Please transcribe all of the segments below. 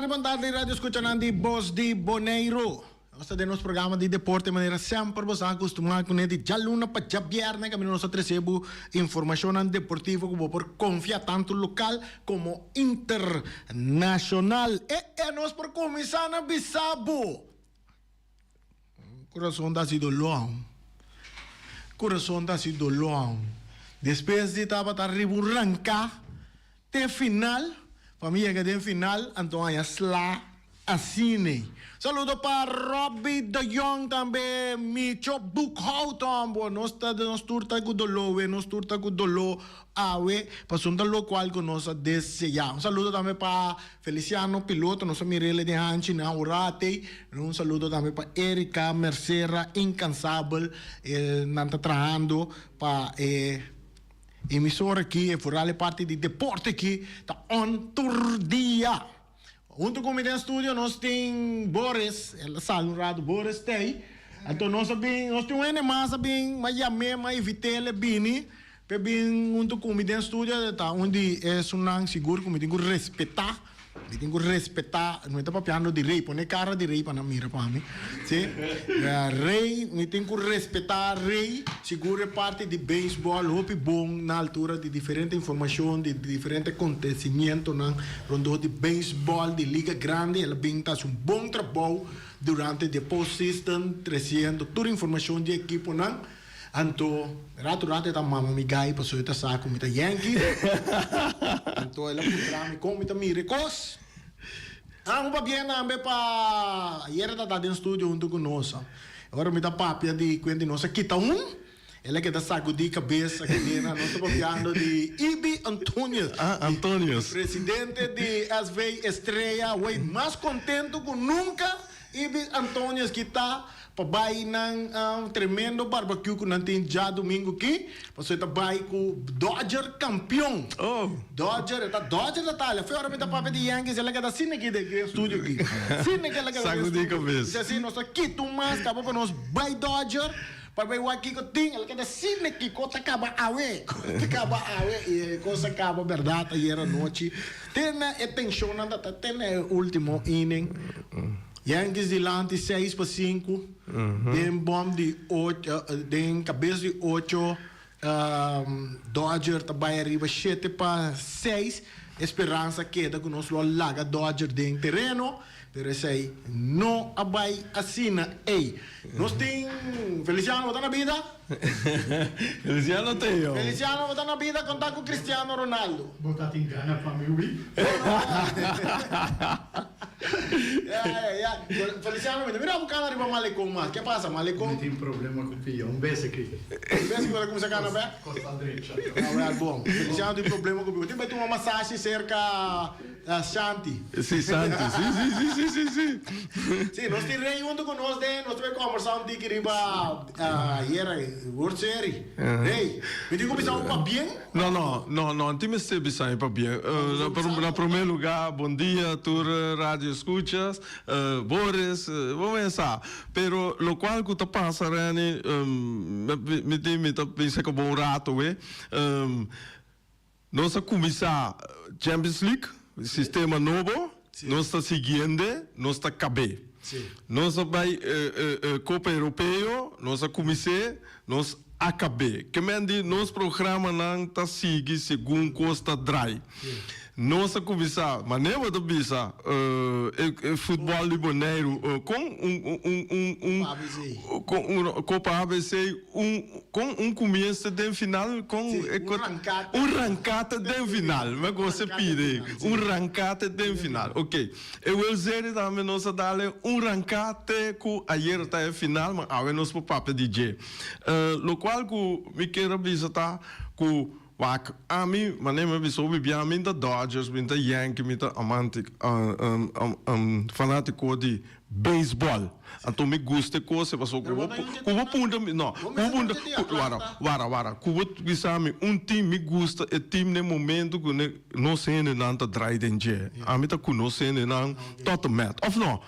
bon tardi radio escuchanan di Bos di Boneiru. Nos ta den nos programa di deporte manera semper bo sa acostuma cune di djaluna pa djabierne caminda nos ta trece bo informacionnan deportivo cu bo por confia tanto local como internacional. E e nos por cuminsa na bisa bo. Kurason ta hasi doló. Kurason ta hasi doló. Despues di tabata riba un ranká te final, pa mi yega den final, anto haña sla asina. Saludo pa Robby de Jong tambe, Micho Boekhout hombo. Nos ta nos tur ta ku doló we, nos tur ta ku doló awe, pasobra ta lokual ku nos a deseá. Un saludo tambe pa Feliciano Piloto, nos a mir'el den hanchi na Urate. Un saludo tambe pa Erika Mercera, incansabel, nan ta trahando pa e emisora aki, e vooral e parti di deporte aki ta on tur dia. Hunto cu mi den studio nos tin Boris, el a sali un rato, Boris t'ey. Anto nos a bin, nos tin un hende mas a bin, m'a yam'é, m'a invit'el e bini. P'e bin huntu ku mi den studio ta un di esunnan sigur ku mi tin ku respetá. Mi tin ku respetá, mi ta papiando di Rey, pone kara di Rey pa nan mira pa mi. Sí, Rey, mi tin ku respetá Rey, sigur e parti di beisbòl hopi bon na altura di diferente informashon, di diferente kontesimientonan rondó di beisbòl di liga grandi. El a bin ta hasi un bon trabou durante di e postseason, tresiendo tur informashon di ekiponan. Anto, rato rato e ta mama mi gai pasobra e ta sa ku mi ta Yankee. Anto el a puntra mi kon mi ta mira e kos. Amo pabia tambe pa ayera ta ta den studio huntu ku nos. Ora mi ta papia di kuenti nos a kita un, el a keda sagudí kabes aki den. Nos ta papiando di Ibi Antonius. Ah, Antonius. Presidente di SV Estrella, wey mas kontentu ku nunka Ibi Antonius ki ta Pa bai nan tremendo barbecue ku nan tin djadumingu ki, pasobra e ta bai ku Dodger kampion. Dodger, e ta Dodger ta tala. Fe ora mi ta papia di Yankees, el a keda asina aki den studio aki. Asina ki el a keda den studio. Dice asi, nos ta kita un mas kaba pa nos bai Dodger, pa bai wak kiko tin. El a keda asina aki, kos ta kaba awe, kos ta kaba awe. I e kos a kaba bèrdat ayer anochi. Te na e tenshonnan ta te na e ultimo inning. Yankees dilanti seis pa sinku den bom di ocho den kabes di ocho Dodger ta bai ariba shete pa seis. E speransa keda ku nos lo a laga Dodger den tereno pero esei no a bai asina ey. Nos tin Feliciano bo ta na bida? Feliciano Teo. Feliciano bo ta na bida konta ku Cristiano Ronaldo. Bo ta tin gana pa mi wi? Ya ya ya Feliciano mi ta mira bo kana riba Malecon mas ke pasa Malecon? Mi tin problema ku pia un bes aki. Un bes ku bo ta kuminsa kana bek? Kosta drecha. Awel bon Feliciano tin problema ku pia bo tin bai tuma masashi serka Shanti. Si Shanti si si si si si si. Si nos tin Rey hunto ku nos den nos ta bai kombersá un tiki riba ayera World Serie. Rey mi tin ku bisa bo pabien? No no no no tin mester bisa mi pabien. Na prome lugar bon dia tur radio escuchas Boris bo mes sa pero locual cu ta pasa Renny mi tin mi ta bisa cu bo un rato we Nos a cuminsa Champions League, sistema nobo, nos ta siguiende, nos ta cab'e. Nos a bay Copa Europeo, nos a cumins'e, nos a cab'e. Ke men di nos programanan ta sigui segun cos ta draai. Nos a cuminsa, manera bo ta bisa, e futbol di Boneiru con un un un un con un Copa ABC un con un cumienso den final con Sí, un rancate. Un rancate den final. Me gosta pide. Un rancate den final. Ok. E World Series tambe nos a dale un rancate cu ayer ta e final, ma awe nos por papia di dje. Locual cu mi kier a bisa ta cu Wak, ami, manera mi a bisa hopi bia, mi ta Dodgers, mi ta Yankee, mi ta amante, fanatico di baseball. Anto mi gusta e kos ei pasobra ku bo ku bo puntra mi no ku bo puntra wara wara wara ku bo bisa mi un team mi gusta e team na e momento ku nos hendenan ta draai den dje ami ta ku nos hendenan tot en met of no?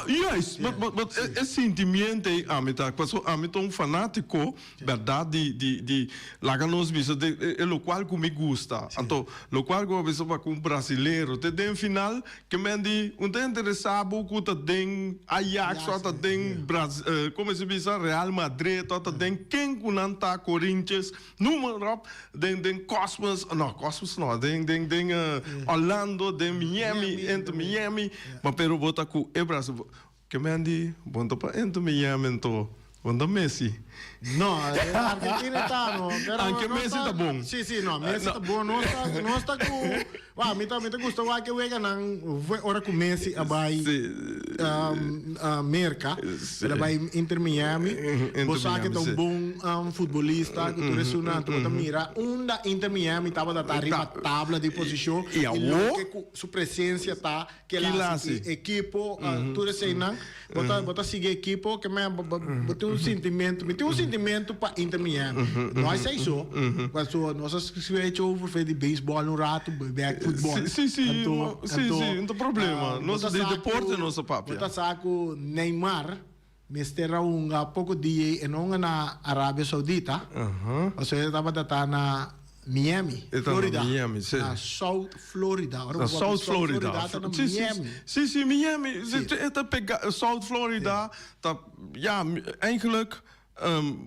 Juist but e sentimiento ei ami ta pasobra ami ta un fanatiko Berdad di di di laga nos bisa de e locual cu mi gusta. Anto locual cu bo a bisa pa cu un brasilero te den final ke men di un ta interesa bo cu ta den Ajax o ta den Braz como se bisa Real Madrid o ta den ken cu nan ta Corinthians noem maar op den den Cosmos no Cosmos no den den den Orlando den Miami Inter Miami ma pero bo ta cu e Brasil Ke men di, Bon ta pa Inter Miami anto, bon ta Messi. No, Argentina ta no, pero Anke Messi ta bon. Si, si, no, Messi ta bon. Nos ta, nos ta ku, wa, mi ta, mi ta gusta wak e weganan ora ku Messi a bai Merka, el a bai Inter Miami. Bo sa ke ta un bon futbolista ku tur esun anto bo ta mira unda Inter Miami tabata ta riba tabla di posishon i loke ku su presensia ta Kila hasi ekipo, tur eseinan. Bo ta, bo ta sigui ekipo ke me bo tin un sintimentu. Mi tin un sintimentu pa Inter Miami. No esei so, pasobra nos a switch over for di beisbòl un ratu bek futbòl. Si, si, si, si, no ta problema. Nos di deporte nos a papia. Bo ta sa ku Neymar mester a hunga poko dia e no hunga na Arabia Saudita, pasobra e tabata ta na Miami, Florida. Miami, si. Na South Florida. Ora ku bo papia South Florida. ta na Si, si, Miami. si, si, Miami. E ta pega South Florida ta, ya, eigenlijk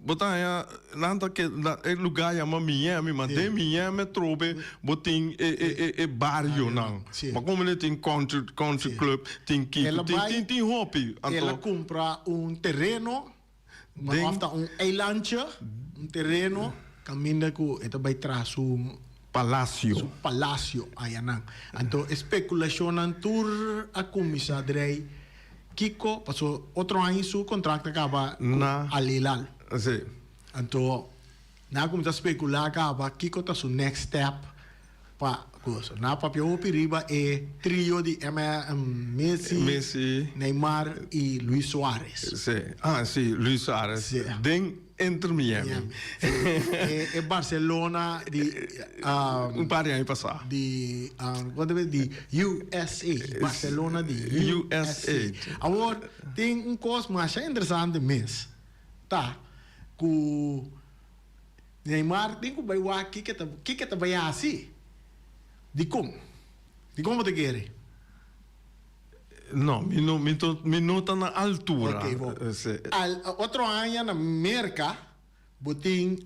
bo ta haña nan ta ke e lugar yama Miami, ma den Miami atrobe bo tin e e e e barionan. Si. Ma como tin country country club, tin El kiko, a tin bai tin tin hopi. El a Anto kumpra un tereno Den. Of ta un eilandje, un tereno, kaminda ku e ta bai traha su Palacio. su palacio ayanan. Anto e spekulashonnan tur a kuminsá drei kiko, paso otro aña su kontrakt a kaba ku Na. Al Hilal. Si. Anto nan a kuminsá spekulá kaba kiko ta su next step Pa goso. Na papia hopi riba e trio di Messi, Messi, Neymar y Luis Suarez. Si, ah si, Luis Suarez. Si. Den Inter Miami. Miami. Si. E, e Barcelona di Un par di aña pasá. Di um, di USA. Barcelona di USA. Awor, tin un kos masha interesante mes. Ta ku Neymar tin ku bai wak kiko ta kiko ta bai hasi. Dikon? Dikon bo ta kere? No, mi no mi to mi no ta na altura. Ok, bo. Si. Al otro aña na Merka bo tin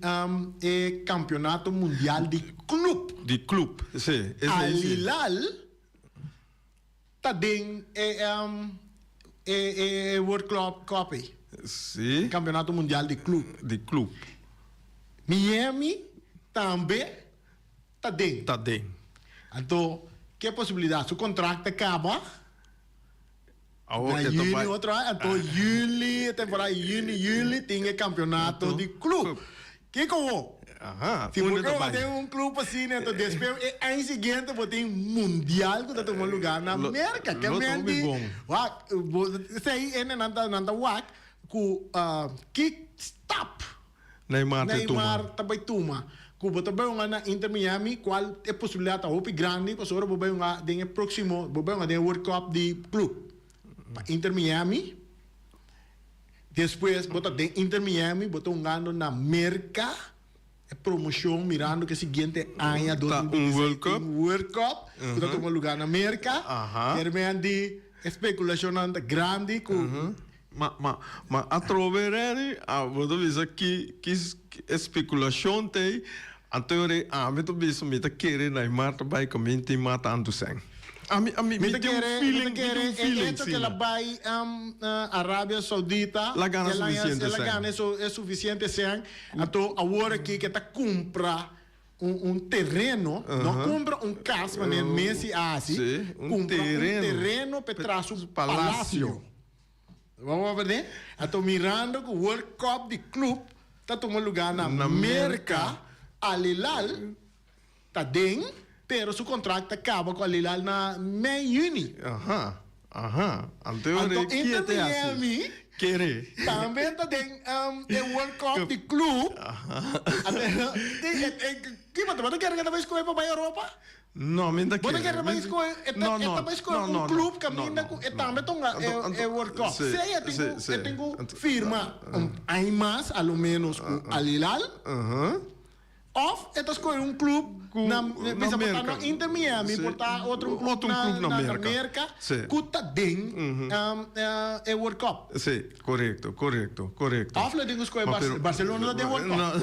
e kampionato mundial di klup. Di klup, si. Esei si. Al Hilal ta den e e e World Club Cup ei. Sí. E Campeonato Mundial di Club. Di club. Miami tambe ta den. Ta den. Anto ke posibilidad? Su contract ta caba Awor na e ta juni bai. otro aña. Anto juli, e temporada juni, juli tin e campeonato di club. Kiko wo? Aha, Si bo unda ta ke bai? tin un club asina, enton despues e aña siguiente bo tin mundial ku ta tuma lugar na Merka. Ke Lo ta men hopi di bon. wak, bo esei hende nan ta nan ta wak ku ki stap Neymar ta tuma. Neymar ta bai tuma. Ku bo ta bai hunga na Inter Miami, kual e posibilidat ta hopi grandi pasobra bo bai hunga den e próksimo, bo bai hunga den e World Cup di club pa Inter Miami. Despues bo ta den Inter Miami, bo ta hungando na Merca, e promocion mirando cu e siguiente aña Ta un World Cup. tin World Cup cu ta tuma lugar na Merca. Termen di e speculacionnan ta grandi cu. Ma, ma, ma atrobe Renny, a bo ta bisa ki, ki e speculacion t'ey, anto yora ami ta bisa mi ta kere Neymar ta bay caminda tin mata anto sen. Ami, ami, Mi mi ta tin un kere, mi ta feeling, mi tin kere un e feeling hecho ke asina. el a bai Arabia Saudita, La gana el a suficiente el a sen. gana e suficiente sen, anto awor aki ke ta cumpra un un tereno, no cumpra un cas manera Messi a haci, Sí, un cumpra un tereno. tereno pe traha su Palacio. palacio. Bo a comprende? Anto mirando cu World Cup di club ta tuma lugar na Na Merca, Merca. Al Hilal Ta den, pero su contract ta caba cu Al Hilal na mei juni. Aha. Aha, anto e Anto ora Inter kie te hasi? Miami Kere. tambe ta den e World Cup di club. Anto ki bo ta kere ku e ta bai skohe pa bai Europa? No, mi ta Bo ta kere. kere bai skohe e ta No, e no, ta bai skohe no, un no, club no, kaminda no, ku e no. tambe ta hunga Anto, anto, e World Cup. si, Sea e tin si, ku si. e tin ku Anto, firma un aña mas a lo menos ku Al Hilal. Aha. Of e ta scoge un club Ku na na bisa por ta Merca. na Inter Miami, Sí. por ta otro un club Otro un na club na na Merca. Merca Sí. ku ta den e World Cup. Sí, korekto, korekto, korekto. Of lo tin ku scoge Ma Bar pero Barcelona ta den World Cup. No.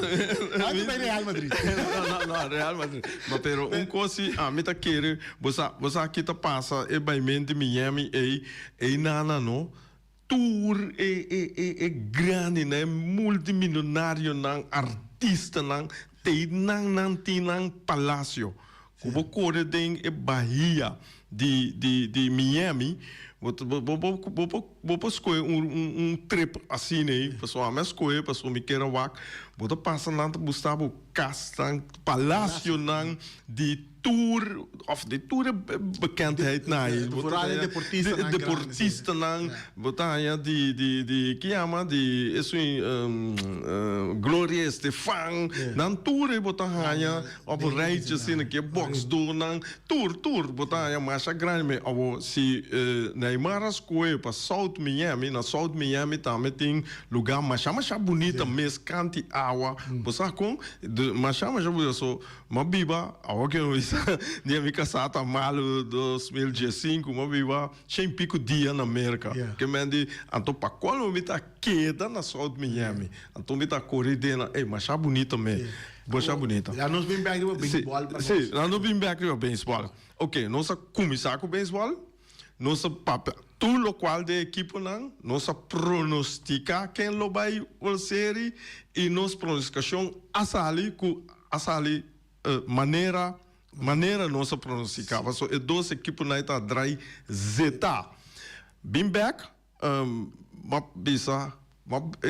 Antes bai Real Madrid. No, no, no, Real Madrid. Ma pero un kos si ami ta kere, bo sa, bo sa ki ta pasa e baimenti Miami ei, ei nana no, Tur e e e e grandinan, e multimilionarionan, artistanan, te nan nan tin nan palacio. Ku bo kore den e bahia di di di Miami, bo ta bo bo bo bo bo por skohe un un un trip asina ei, pasobra ami a skohe pasobra mi kier a wak, bo ta pasa nan ta busta bo kasnan, palacionan di. Tur of di tur e bekendheid na ei. Vooral e deportistanan. De deportistanan. Bo ta haña di di di ki yama di esun Gloria Estefan. Nan tur ei bo ta haña op un rijtje asina ki e boksdornan. Tur tur bo ta haña masha grandi. Me awor si Neymar a skohe pa South Miami, na South Miami tambe tin lugar masha masha bunita mes kanti awa. Bo sa kon? Masha masha bunita. So. M'a biba, awor ke mi bisa dia mi kasá ta malu 2015, m'a biba shen piku dia na Merka. Ke men di, anto pa kolmo mi ta keda na South Miami. Anto mi ta kore den nan, ey, masha bunita me, masha bunita. Ya nos bin bek riba beisbòl pa nos. Si, si, nos bin bek riba beisbòl. Oke, nos a kuminsá ku beisbòl, nos a papia tur lokual den ekiponan, nos a pronostiká ken lo bai World Series i nos pronostikashon a sali ku A sali manera manera nos a pronostica paso e dos ekiponan e ta drai zeta. Bin bek m'a bisa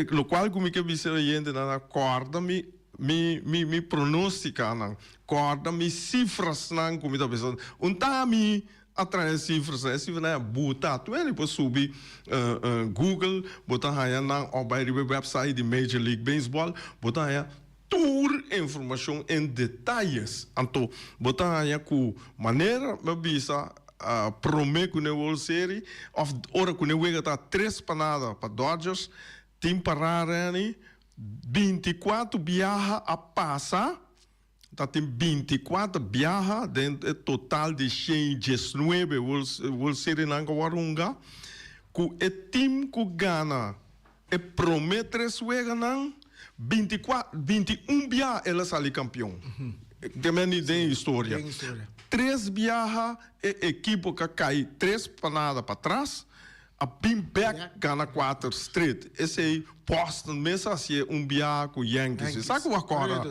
locual cu mi ke bisa e oyentenan a corda mi mi mi mi pronosticanan corda mi cifrasnan cu mi ta bisa un ta mi a traha e cifrasnan e cifranan a buta tur hende por subi Google bo ta haya nan of bay riba e website di Major League Baseball bo ta haya Tur informashon en detayes. Anto bo ta haña ku manera mi a bisa promé ku ne World Series òf ora ku ne wega ta tres pa nada pa Dodgers tin pará Renny 24 biaha a pasa ta tin 24 biaha den e total di 119 World Series nan ku a wòrdu hunga ku e team ku gana E prome tres weganan, 21 biaha el a sali kampion. Te meni den historia. Tres biaha e ekipo ka kai tres pa nada patras, a bin bek gana kuater stret. Esei Boston mes a hasié un biaha ku Yankees. Sa ku bo a kòrda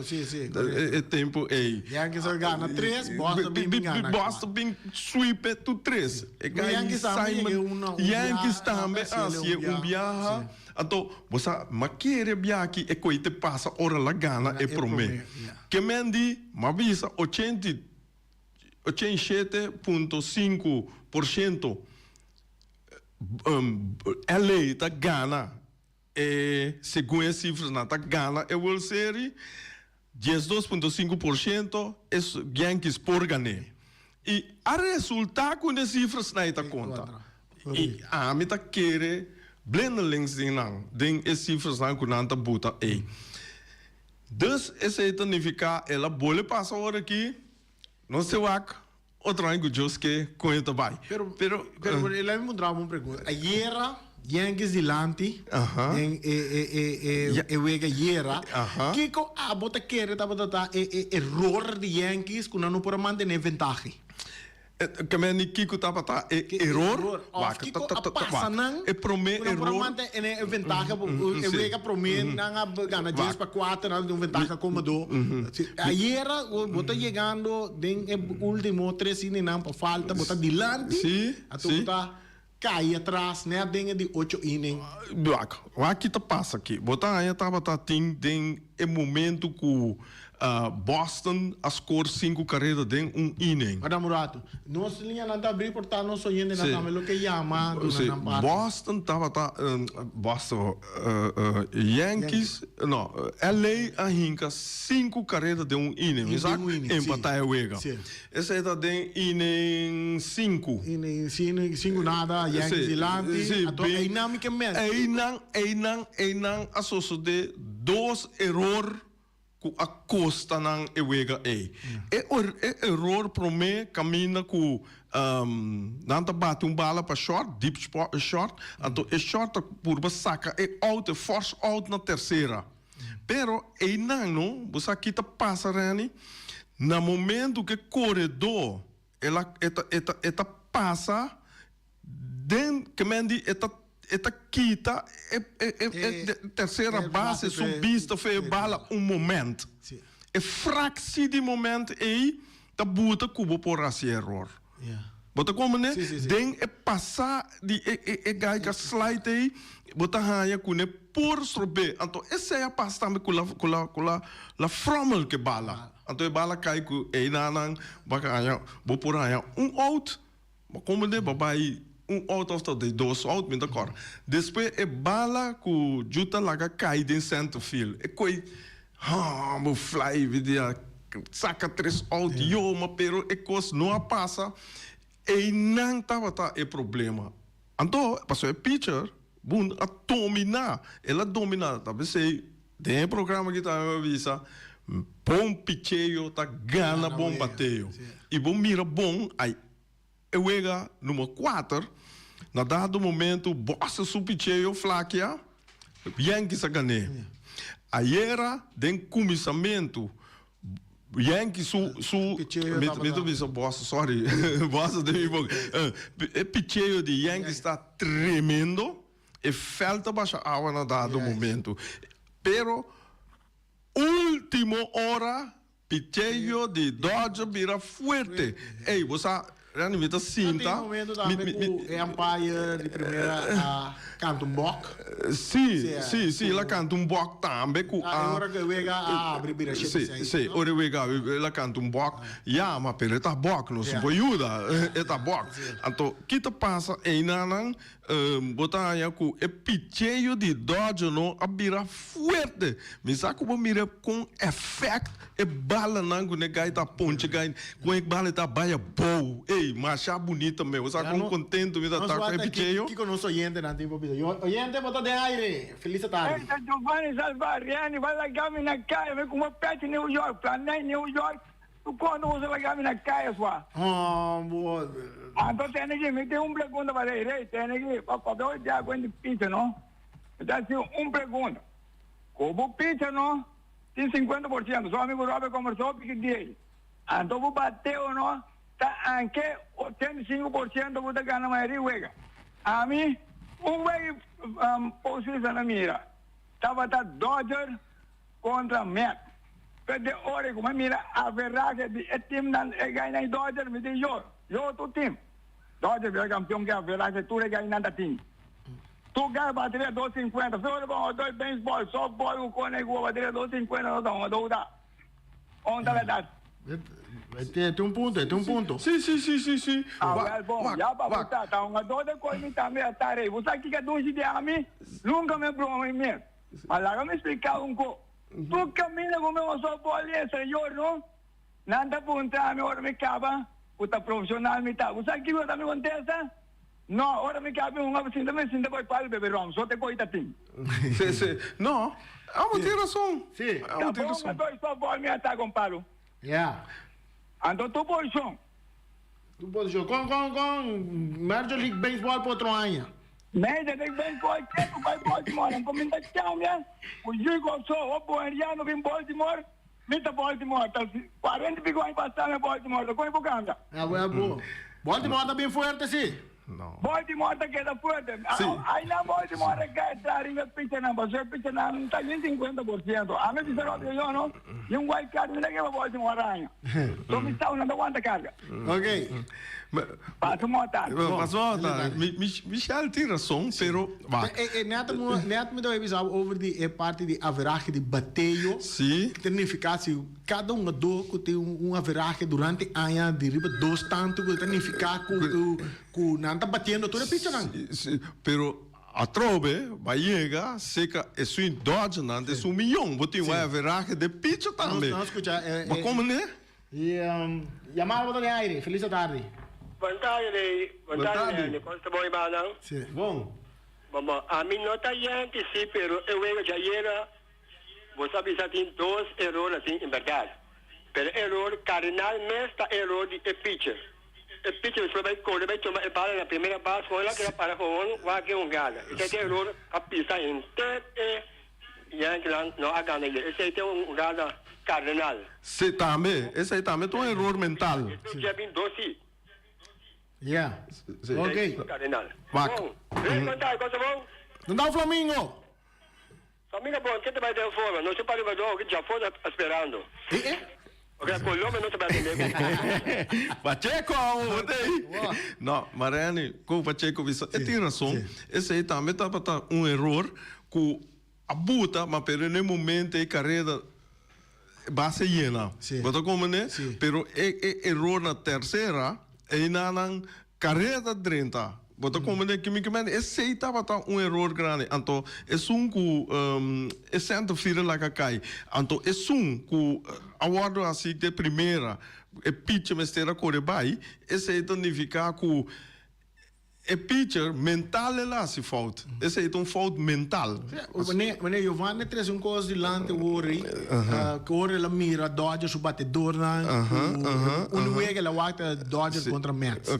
e tempu ei? Yankees a gana tres, Boston bin gana kuater. Boston bin sweep e tur tres. E gai Simon Yankees tambe a hacié un biaha. Anto, bo sa, m'a kere biaha aki e koe te pasa ora la gana e promé. Ke men di, m'a bisa 87.5% LA ta gana e, segun e sifranan, ta gana e World Series. 12.5% es Yankees por gané. I a resultá ku e sifrasnan ei ta konta. I ami ta kere blindelings den nan, den e sifrasnan ku nan ta buta ei. Dus esei ta nifiká el a bole pasa ora aki, nos te wak otro aña ku Dios ke kon e ta bai. Pero, pero, pero laat mi puntra bo un pregunta. Ayera Yankees dilanti den e e e e e wega ayera, kiko abo ta kere tabata ta e e eror di Yankees ku nan no por a mantene ventahe? Ke men di kiko tabata e eror? Of kiko a pasa nan E prome ku nan por a eror. mantene e ventahe? E wega prome nan a gana dies pa kuater, nan a tin un ventaha komodo. Ayera bo ta yegando den e ultimo tres iningnan pa falta, bo ta dilanti, anto bo ta kai atras net den e di ocho inning. Wak, wak ki ta pasa aki. Bo ta haña tabata tin den e momento ku. Boston a score sinku kareda den un inning. Warda un ratu. Nos liñanan ta abrí por ta nos oyentenan tambe lo ke yama duna nan parti. Boston tabata, Boston, Yankees, no, LA a hinka sinku kareda den un inning. Den un inning, si. Empatá e wega. Esei ta den inning sinku. Inning sinku nada, Yankees dilanti. Anto einan mi ke mester. Einan, einan, einan a sosodé dos eror ku a kosta nan e wega ei. E e eror promé kaminda ku nan ta bati un bala pa short, deep short, anto e short ta purba saka e out, e force out na tersera. Pero einan no, bo sa ki ta pasa Renny? Na momento ku e koredó el a e ta e ta e ta pasa den ke men di e ta e ta kita e e e e tersera base su bista for e bala un moment. E fractie di moment ei ta buta ku bo por hasi eror. Bo ta komprende? Den e pasá di e e e guy ku a slide ei, bo ta haña ku ne por strob'é. Anto esei a pasa tambe ku la ku la ku la la frommel ku e bala. Anto e bala kai ku einanan bo a haña bo por haña un out. Bo komprende? Bo bai un out òf ta di dos out, mi ta kòrda. Despues e bala ku Juta laga kai den center field, e koi Haa bo fly dia saka tres out yo ma pero e kos no a pasa einan tabata e problema anto pasobra e pitcher Boone a domina el a domina ta pesey den e programa aki tambe mi a bisa bon picheo ta gana bon bateo y bo mira bon ay E wega number kuater, na dado momento Boston su picheo flakia, Yankees a gan'é. Ayera den kuminsamentu Yankees su su mi mi ta bisa Boston sorry Boston den mi boka e picheo di Yankees ta tremendo e veld ta basha awa na dado momento pero ultimo ora Picheo di Dodger bira fuerte. Ey, bo sa, Randy, mi ta sinta. Tin momento tambe cu e umpire di primera a canta un bok. Si, si, si, el a canta un bok tambe cu a. E ora cu e wega a abri bira shete seis. Si, si, ora e wega a abri, el a canta un bok. Ya, ma pero e ta bok, nos no por yuda, e ta bok. Anto, ki ta pasa eynanan? Bo ta haña ku e picheo di Dodger no a bira fuerte. Mi sa ku bo mira kon efèkt e balanan ku ne gai ta ponche gai, kon e bala ta bai abou. Ey, masha bunita mes. Bo sa kon kontentu mi ta ta ku e picheo. Kiko nos oyentenan tin por bisa? Oyente, bo ta den aire. Felis atardi. Ey, ta Giovanni Salvariani, bai laga mi na kaya, mi kuma pèchi New York, planei New York. Tu konta boso laga mi na kaya swa. Hombo. Anto tene ki, mi tin un pregunta pa rei. Rei, tene ki, pa papia hoy dia ku hende picha no. Mi ta hasi un pregunta. Ku bo picha no, tin 50%. So amigo Robert kombersó hopi ki dia ei. Anto bo bateo no, ta anke 85% bo ta gana mayoria wega. Ami, un wega postseason a mira, tabata Dodger kontra Mets. P'e ora ku mi mira averahe di e timnan e gainan i Dodgers, mi di, Yo, yo tur tim. Dodgers bira kampion ku e averahe tur e gainan ta tin. Tur gai bateria dos sinkuenta. Fe ora bo hungadó di beisbòl, sòftbòl ku kone ku bo bateria dos sinkuenta no ta hungadó ta. On ta bèrdat? E tin un punto, e tin un punto. Si, si, si, si, si. Awèl bon, ya pa bo sa, ta hungadó ta kohe mi tambe a tarea. Bo sa kiko a dunshi di ami? Nunka mi a broma mi mes. Ma laga mi splika un ko. Tur kaminda ku mi oso boli e señor no, nan ta puntra mi ora mi kaba ku ta profesional mi ta. Bo sa kiko ta mi kontesta? No, ora mi kaba mi hunga sinta mi sinta bai palo bebe rom, so te koi ta tin. Si, si. No, abo tin rason. Si. Abo Ta tin bon rason. anto e softball mi a ta kon palo. Ya. Anto tur posishon. Tu posishon. Kon, kon, kon Major League Baseball pa otro aña? Major League Baseball ke ku bai Baltimore. Anto mi ta cambia ku Yugo so o Boenriano bin Baltimore, mi ta Baltimore. Ta 40 y pico aña pasa mi a Baltimore, ta kon e por cambia? A bo, a bo. Baltimore ta bin fuerte si. No. Baltimore ta keda fuerte. Si. Ai nan Baltimore a kai tra riba e pitchernan, pasobra e pitchernan ta yin 50%. Ami bisa Robbie yo no, yin wild card mi ta keba Baltimore aña. So mi sa ku nan ta wanta carga. Ok. Pasa un bon tardi. Pasa un bon tardi. Michel tin rason, pero wak. Net net mi ta bay bisa bo over di e parti di averahe di bateo. Si. Ki ta nifica si cada hungador cu tin un averahe durante aña di riba dos tanto cu ta nifica cu cu nan ta batiendo tur e pichanan. Si, pero atrobe bay yega seca esun Dodgernan ta esun miyon. Bo tin un averahe de picha tambe. Nos scucha e. Bo como ne? Y yamada bo ta den aire. Feliz atardi. Bon tardi, bon tardi Randy, kon sta bon ibanan? Si. Bon. Bon bon, ami no ta Yankee si pero e wega djayera bo sa bisa tin dos eror asin en berdad pero e eror cardinal mes ta eror di e pitcher e pitcher mester bai kore bai tuma e bala na primera base con ela keda para gewoon wak e hungada esei ta e eror a pisa henter e Yankee no a gana ayer. Esei ta un hungada cardinal. Si, tambe. Esei tambe ta un eror mental. Esei dje bin dos si. Ya. Si. Ok. Cardinal. Wak. Bon. Rey, kon ta? Kon ta bon? Nan ta un flamingo. Flamingo bon. Ke ta bai den forma? Nos tin pa riba do oki djafo ta sperando. Eh eh. Oke, Colombia no ta bai atende ku. Pacheco awo bo ta ei. No, Mariani, ku Pacheco bisa, e tin rason. Esei tambe tabata un eror ku a buta, ma pero n'e momento e kareda base yena. Bo ta komprende? Pero e e eror na tersera, einan nan kareda drenta. Bo ta komprende ki mi ke mende? Esei tabata un eror grandi. Anto esun ku e center fielder laga kai. Anto esun ku a wordo hasi de primera, e pitcher mester a kore bai, esei ta nifiká ku E pitcher mental el a hasi fout. Esei ta un fout mental. Meneer Giovanni trese un kos dilanti wor ei, ku ora el a mira Dodgers su batedornan, ku un wega el a wak ta Dodgers kontra Mets.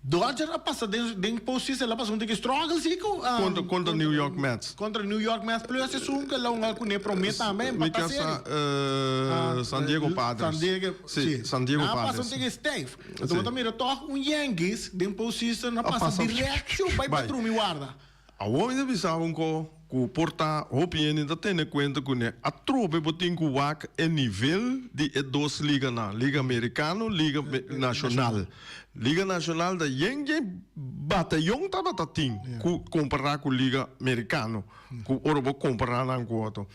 Dodgers a pasa den postseason el a pasa un tiki struggle si ku Kontra New York Mets. Kontra New York Mets plus esun ku el a hunga kuné promé tambe empatá serie. San Diego Padres. San Diego, si. San Diego Nan a Padres. pasa un tiki stijf. Anto bo ta mira tòg un Yankees den postseason a pasa direct bai pa drumi warda. Awor mi ta bisa bo nko ku por ta hopi hende ta tene kuenta kuné. Atrobe bo tin ku wak e nivel di e dos liganan, Liga Amerikano, Liga Nashonal. Liga Nashonal ta yen dje batayon tabata tin ku kompará ku Liga Merikano, ku ora bo kompará nan ku otro.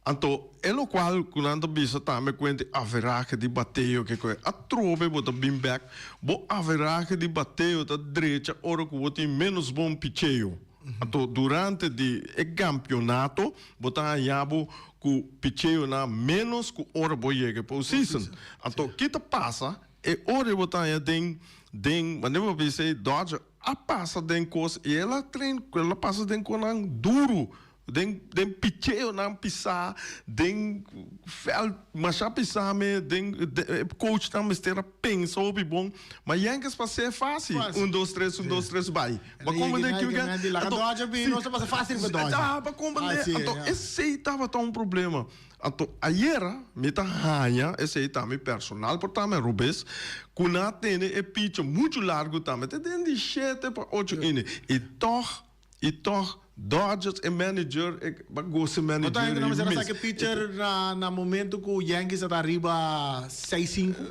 Anto e lokual ku nan ta bisa tambe kuente averahe di bateo ke koe atrobe bo ta bin bek, bo averahe di bateo ta drecha ora ku bo tin menos bon picheo. Anto durante di e kampionato bo ta haña bo ku picheonan menos ku ora bo yega e postseason. Anto ki ta pasa e ora bo ta haña den den manera bo bisa e Dodger a pasa den kos i el a train el a pasa den konan duru. Den den picheonan pisá, den vèlt masha pisá me, den e coachnan mester a pensa hopi bon. Ma Yankees pa ser fácil, un dos tres, un dos tres bai. Bo a komprendé kico ke? Laga Dodger bin, nos ta pasa fácil pa Dodger. Ah, bo a komprendé? Anto esei tabata un problema. Anto ayera mi ta haña, esei ta mi personal por ta mi robes, ku nan a tene e picho muchu largu tambe, te den di shete pa ocho inning. I tòg I tog Dodgers e manager e ba gosa e manager Bo ta hende i na mester a mis. saka e pitcher na na momento ku Yankees a ta riba seis sinku?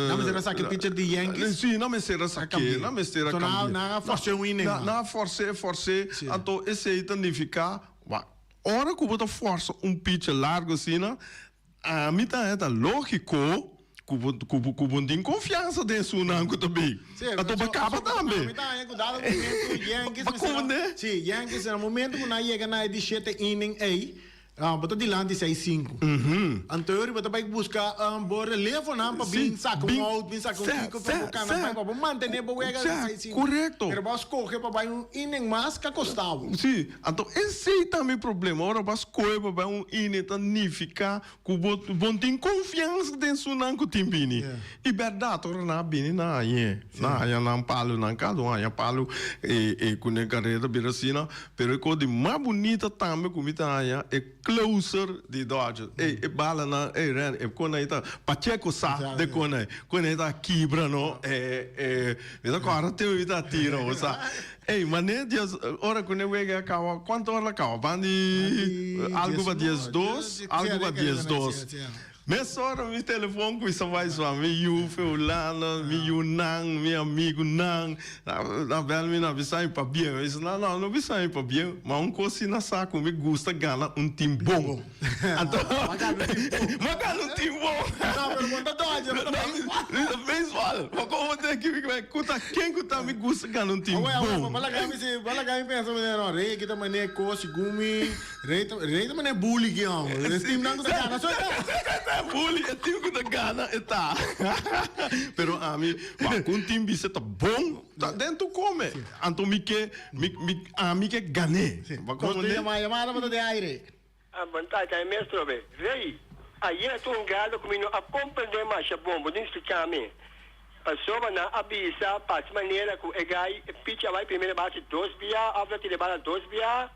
Na mester a saka e pitcher di Yankees? Si, nan mester a sak'é, nan mester a So nan kambi'é. nan a fors'é un inning Nan mas. nan a fors'é, fors'é, Si. anto esei ta nifiká, wak, ora ku bo ta forsa un pitcher largu asina, Ami ta haña ta lógiko ku bo ku bo ku bo no tin konfiansa den esunnan ku ta bin. Sí, Anto bo kaba tambe. Ami ta haña ku dado momento Yankees Bo mester a komprendé? Sí, Yankees na momento ku nan yega na e di shete inning ei, bo ta dilanti seis sinku. Anto bo ta bai buska bo relevonan pa bin saka un out, bin saka un kiko pa bo kana bai pa bo mantené bo wega na seis sinku. Korekto. Pero bo a skohe pa bai un inning mas ku a kosta bo. Sí, anto esei ta mi problema. Ora bo a skohe pa bai un inning ta nifiká ku bo bo no tin konfiansa den esunnan ku tin bini. I bèrdat ora nan a bini nan a hañ'é. Nan a haña nan palunan, kada un a haña palu e e ku nan karera bira asina. Pero e kos di mas bunita tambe ku mi ta haña e closer di Dodgers. Ey e balanan, ey Randy, e kon ei ta Pacheco sa de kon ei. Kon ei ta kibra no e e mi ta kòrda te mi ta tira bo sa. Ey, mane dies ora ku ne wega a kaba, kuantu ora a kaba? Ban di algu pa diesdos, algu pa diesdos. Mesora mi telefon cuminsa bai sua, mi yu fe Hulanda, mi yunan, mi amigunan, nan bel mi nan bisa mi pabien. Mi bisa nan, no, no bisa mi pabien, ma un cos si nan sa cu mi gusta gana un team bon. Anto, m'a gana un team bon. No, pero bo ta Dodger, bo ta baseball. Mi ta baseball. Ma como bo ta aki, cu ta ken cu ta mi gusta gana un team bon. Bo laga mi si, bo laga mi pensa, no, Rey aki ta manera cos, segun mi. Rey ta rey ta manera bully ki homber. E team nan ku ta gana so e ta. Bully e team ku ta gana e ta. Pero ami wak un team bisa ta bon ta den tu come. Anto mi ke mi mi ami ke gane. Bo Nos tin yama yamada bo ta den aire. Ah bon ta ta e mes trobe. Rey, ayer ta un gado ku mi no a komprende masha bon, bo tin splika mi. Pasobra nan a bisa pa si manera ku e gai e pichi a bai primera base dos bia of a tira e bala dos bia.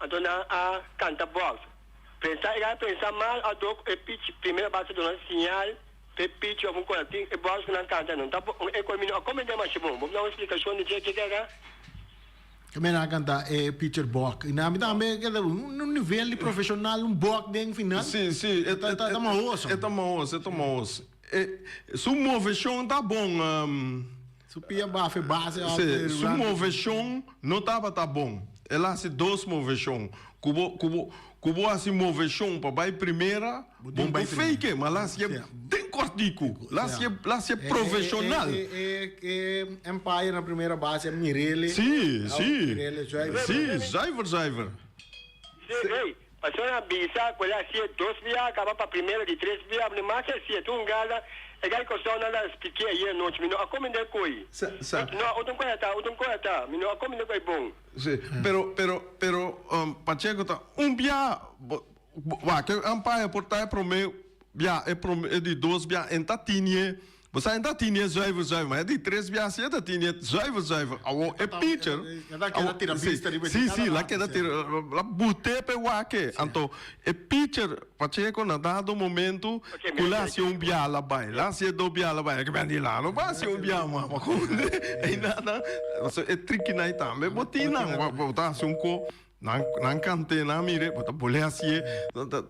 Anto nan a canta box. Pensa e a pensa mal a dok e pitch primera base duna siñal p'e pitch of un cosa tin e box cu nan canta no ta bo e coe mi no a comprende masha bon bo duna un explicacion di dje kiko era? Keme nan a canta e pitcher bok y nan mi tambe keda un nivel di profesional un bok den final Si si e ta mahoso. E ta mahoso e ta mahoso e su movecion ta bon. Su pia bafa e base of Sí, e su run. moveshon no tabata bon. El a hasi dos moveshon. Ku bo, ku bo, ku bo hasi moveshon pa bai primera, Bo bo tin bai bai primera. fake, ma el a hasié Sí. den kòrtiku. El a hasié, el a hasié E, e, e, profeshonal. e, e, e umpire na primera base a mir'é. Sí, A sí. mir'é zuiver. Sí, zuiver, zuiver. Sí, rey. Pasobra nan bisa cu el a hacié dos bia, caba pa primero di tres bia, no mas e hacié tur un gala, e gai cosao nan a spliqué ayer nochi, mi no a comende coy. Sa, sa. No, otro cosa ta, otro cosa ta, mi no a comende coy bon. Sí, pero, pero, pero, Pacheco ta un bia, bo, bo, wak, e umpire por ta e prome bia, e prome, e di dos bia, en ta tinie Bo sa e ta tini e zuiver zuiver, ma e di tres bia si e ta tini e zuiver zuiver. Awor e pitcher, E ta keda tira bista riba si, si, la keda tira, la bute pa e wak. Anto e pitcher Pacheco na dado momento ku la hasi un bia la bai, la hasi e dos bia la bai, e ke di la no por hasi un bia mas, einan e trikinan ei tambe bo tin nan, bo ta hasi un ko, nan nan kant'é, nan mir'é, bo ta bole hasié,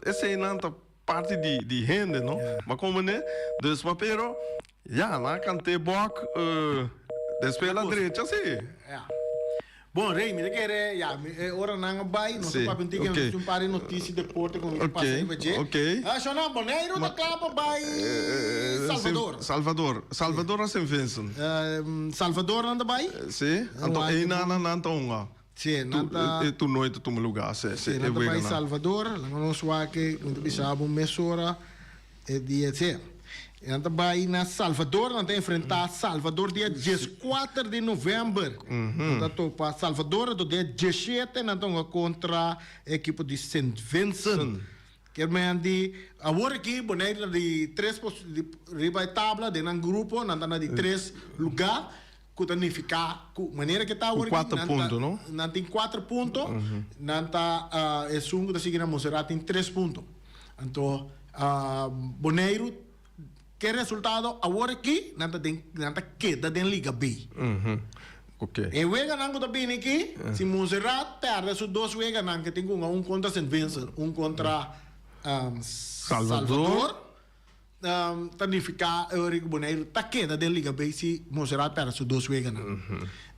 eseinan ta. Parti di di hende no ma como ne dus ma pero ya nan a cante bok despues la drecha si. Ya. Bon Rey mi ta kere ya mi e ora nan a bay nos a papia un tiki nos tin un par di noticia deporte cu nos ta pasa riba dje. Ah Shona Boneiru ta cla pa bay Salvador. Salvador Salvador a Saint Vincent. Salvador nan ta bay. Si anto eynan nan ta hunga. Sí, nan ta. E toernooi ta tuma lugá, sí, Sí, nan ta bai Salvador, laga nos wak e, mi ta bisa bo mesora e dia, sí. Nan ta bai na Salvador, nan ta enfrentá Salvador dia dieskuater di novèmber. Nan ta topa Salvador, anto dia dieshete nan ta hunga kontra e ekipo di Sint Vincent. Kier men di awor aki Boneiru ta di tres pos, di riba e tabla den nan grupo, nan ta na di tres lugá. Ku ta nifiká ku manera ke ta awor aki, nan ta, nan tin kuater punto, nan ta esun ku ta sigui na Monserrat tin tres punto. Anto Boneiru ke resultado awor aki nan ta den nan ta keda den Liga B. E weganan ku ta bini aki, si Monserrat pèrdè su dos weganan ke tin ku hunga un kontra Sint Vincent, un kontra Salvador. Ta nifiká Eurico Boneiru ta keda den Liga B si Monserrat pèrdè su dos weganan.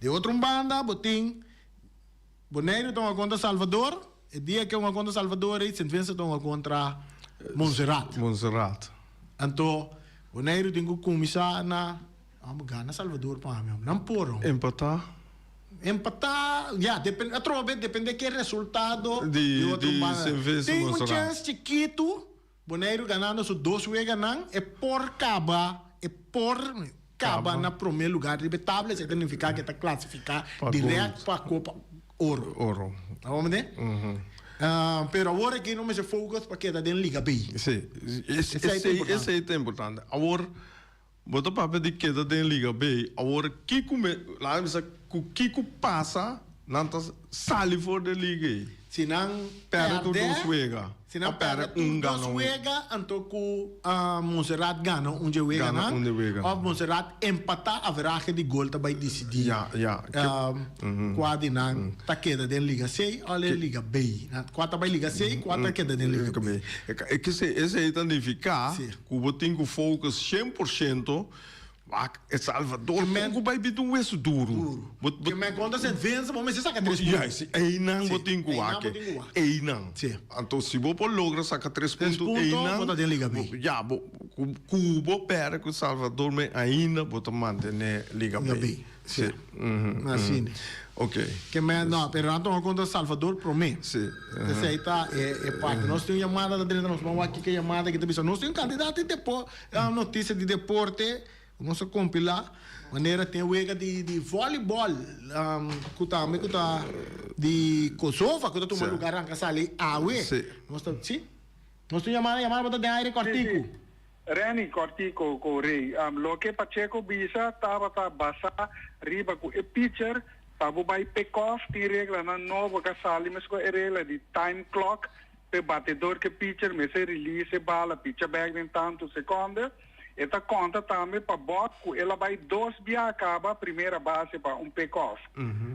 Di otro un banda bo tin Boneiru ta hunga kontra Salvador, e dia ke hunga kontra Salvador ei Sint Vincent ta hunga kontra Monserrat. Monserrat. Anto Boneiru tin ku kuminsá na amo gana Salvador pa ami nan por ho. Empatá. Empatá, ya, depende atrobe depende ke resultado Di di otro di banda. Sint Vincent Tin un Monserrat. chèns chikitu. Boneiru ganando su dos weganan e por caba e por caba na prome lugar riba e tabla esey ta nifica ke ta clasifica direct pa Copa Oro. Oro. Ta bon mende? Pero awor aki no mester focus pa keda den Liga B. Si, Esey ta importante. esey ta importante. Awor bo ta papia di keda den Liga B, awor kico me, laga mi bisa cu kico pasa. nan ta sali for di e liga ei. Si nan Pèrdè tur pèrdè, dos wega. si nan Of pèrdè pèrdè tur un dos gana un. wega, anto ku Montserrat gana un dje Gana weganan, un dje wega. of Montserrat empatá, averahe di gol ta bai disidí Ja, ja. Ke kua di nan ta keda den Liga C òf den Liga B. Kua ta bai Liga C i kua ta keda den Liga B. E kese esei ta nifiká Si. ku bo tin ku focus 100% Wak, El Salvador Ke men kon ku bai bita un wesu duru. Duru. Bo, bo, Ke men konta Sint Vincent, bo mester saka tres punto. Juist, einan bo Sí, tin ku einan wak bo e. tin ku wak. Einan. Sí. Anto si bo por logra saka tres Tres punto punto, einan, bo ta den Liga B. bo, ya, bo, ku, ku bo pèrdè ku Salvador men ainda bo ta mantené Liga Liga B. B, Sí. sí. Asina. Ok. Ke men, no, pero nan tuma konta Salvador promé. Sí. Esei ta e, e parti. Nos tin un yamada ta drenta nos ban wak kiko yamada ki ta bisa. Nos tin un kantidat di depo, notisia di deporte. Nos a compila manera tin wega di di volleyball cu tambe cu ta di Kosovo cu ta tuma lugar ranca sali awe. Nos ta si. Nos tin yamada yamada bo ta den aire cortico. Renny, Cortico cu Rey. Loke Pacheco bisa tabata basa riba cu e pitcher pa bo bay pick off tin reglanan nobo ca sali mesco e regla di time clock p'e batedor cu e pitcher mester release e bala picha bek den tanto seconde. E ta konta tambe pa bòt ku el a bai dos bia kaba primera base pa un pick-off.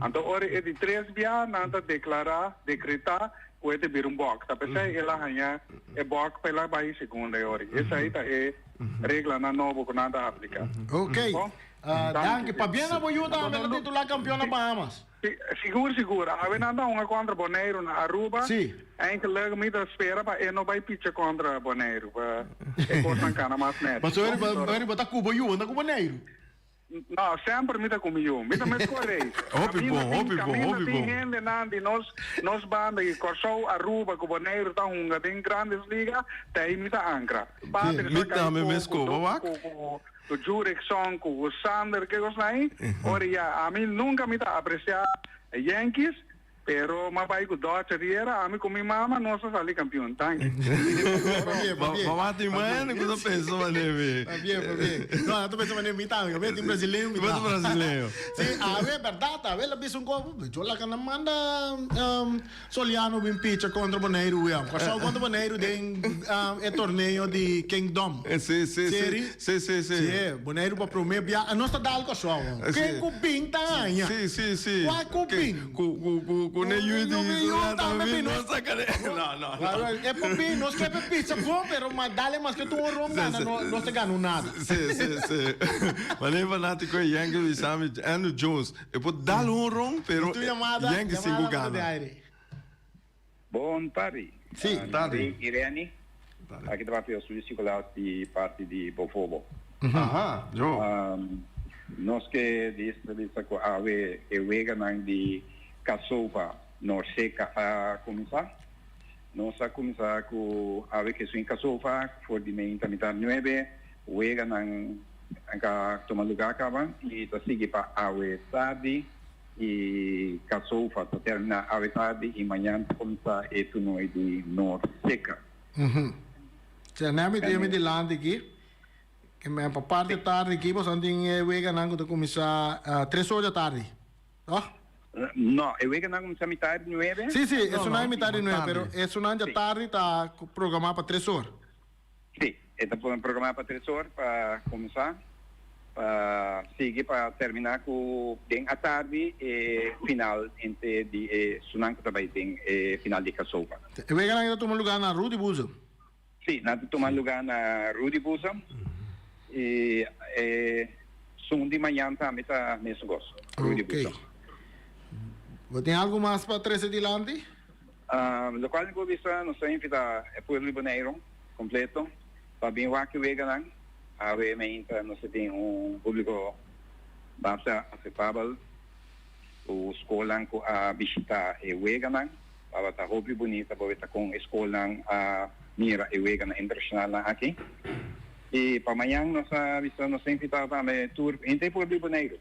Anto ora e di tres bia nan ta deklará, dekretá, ku e ta bira un bòk. Ta p'esei el a haña e bòk pa el a bai segunda e ora. Esei ta e reglanan nobo ku nan ta apliká. Ok. Bon? Danki. Pabia na bo yu tambe ta titulá kampion na Bahamas. Sigur sigur. Awe nan ta hunga kontra Boneiru na Aruba. Sí. Eindelijk mi ta spera pa e no bai picha kontra Boneiru pa e kosnan kana mas nèt. Pasobra eri bo ta ku bo yu, bo no ta ku Boneiru. No, semper mi ta ku mi yu. Mi ta mes korei. Hopi bon, hopi bon, Kaminda hopi tin bon. hendenan di nos nos banda di Kòrsou, Aruba ku Boneiru ta hunga den Grandes Liga, ta ei mi ta ankra. Padre Mi sa kai tambe ku mes ku ku bo wak. ku Ku Jurickson, ku Sander, ke kosnan ei. Ora ya, ami nunka mi ta apresiá Yankees, pero m'a bai ku Dodger riera, ami ku mi mama nos a sali kampion. Danki. Pabien, pabien. Mama tin mañana ku ta pensa manera mi. Pabien, pabien. No, nan ta pensa manera mi tambe, mi tin brasileño mi ta. Bo ta brasileño. Si, awe, bèrdat, awe la bisa un kos, yo laga nan manda Soliano bin picha kontra Boneiru wea. Kòrsou kontra Boneiru den e torneo di Kingdom. Si, si, si. Seri? Si, si, si. Si, Boneiru pa promé bia. Nos ta dal Kòrsou. Ken ku bin ta haña? Si, si, si. Kua ku bin? Ku, ku, ku, ku ne yu di Yu tambe bin. Nos ta kere. No, no, no. E por bin, nos ke pe picha bon, pero ma dale maske tur un ron gana, no nos ta gana un nada. Si, si, si. Manera fanátiko e Yankees bisa mi, Andruw Jones. E por dal un ron, pero Tu yamada, Yankees sin yamada ku bota de gana. aire. Bon tardi. Sí. Tardi. Rey Irene. Aki ta papia Luis Nicolaas di parti di Bofobo. Aha, yo. Nos ke di bisa ku awe e weganan di Casopa Norseca a kuminsá. Nos a kuminsá ku awe ke swin Casopa for di meinta mitar nuebe weganan a tuma lugá kaba i ta sigui pa awe tardi i Casopa ta terminá awe tardi i mañan ta kuminsá e toernooi di Norseca. Sea, nè mi tin mi dilanti aki. Ke men pa parti tardi aki boso tin e weganan ku ta kuminsá tres or di atardi. No? No, e weganan kuminsá mitar di nuebe. Sí, sí, esunnan e mitar di nuebe, pero esunnan djatardi ta programá pa tres or. Sí, e ta programá pa tres or pa kuminsá, pa sigui pa terminá ku den atardi e final entre di e sunan ku ta bai den e final di Casopa. E weganan ta tuma lugá na Rudy Boezem. Sí, nan ta tuma lugá na Rudy Boezem i e sun di mañan tambe ta mesun kos, Rudy Boezem. Ok. Bo tin algu mas pa trese dilanti? Lokual mi por bisa, nos ta invitá e pueblo di Boneiru kompleto pa bin wak e weganan. Awe meinta nos ta tin un públiko basta aseptabel ku skolnan ku a bishitá e weganan. Tabata hopi bunita pa weta kon e skolnan a mira e weganan internashonalnan aki. I pa mañan nos a bisa nos ta invitá tambe tur henter e pueblo di Boneiru.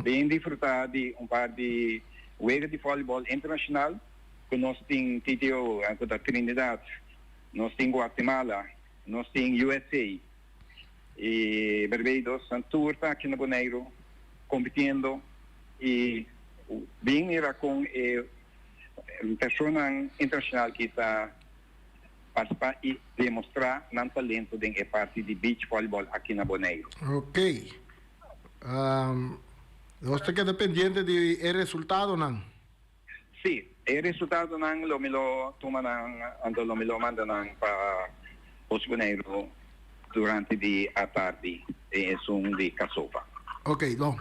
Bin disfruta di un par di wega di volleyball internacional cu nos tin TTO cu ta Trinidad, nos tin Guatemala, nos tin USA y Barbados. Nan tur ta aki na Boneiru compitiendo y. Bin mira kon e personanan internashonal ki ta partisipá i demostrá nan talento den e parti di beach volleyball aki na Boneiru. Ok. Nos ta keda pendiente di e resultadonan. Sí, e resultadonan lo mi lo tuma nan, anto lo mi lo manda nan pa Os Boneiru durante di atardi den esun di Casopa. Ok, bon.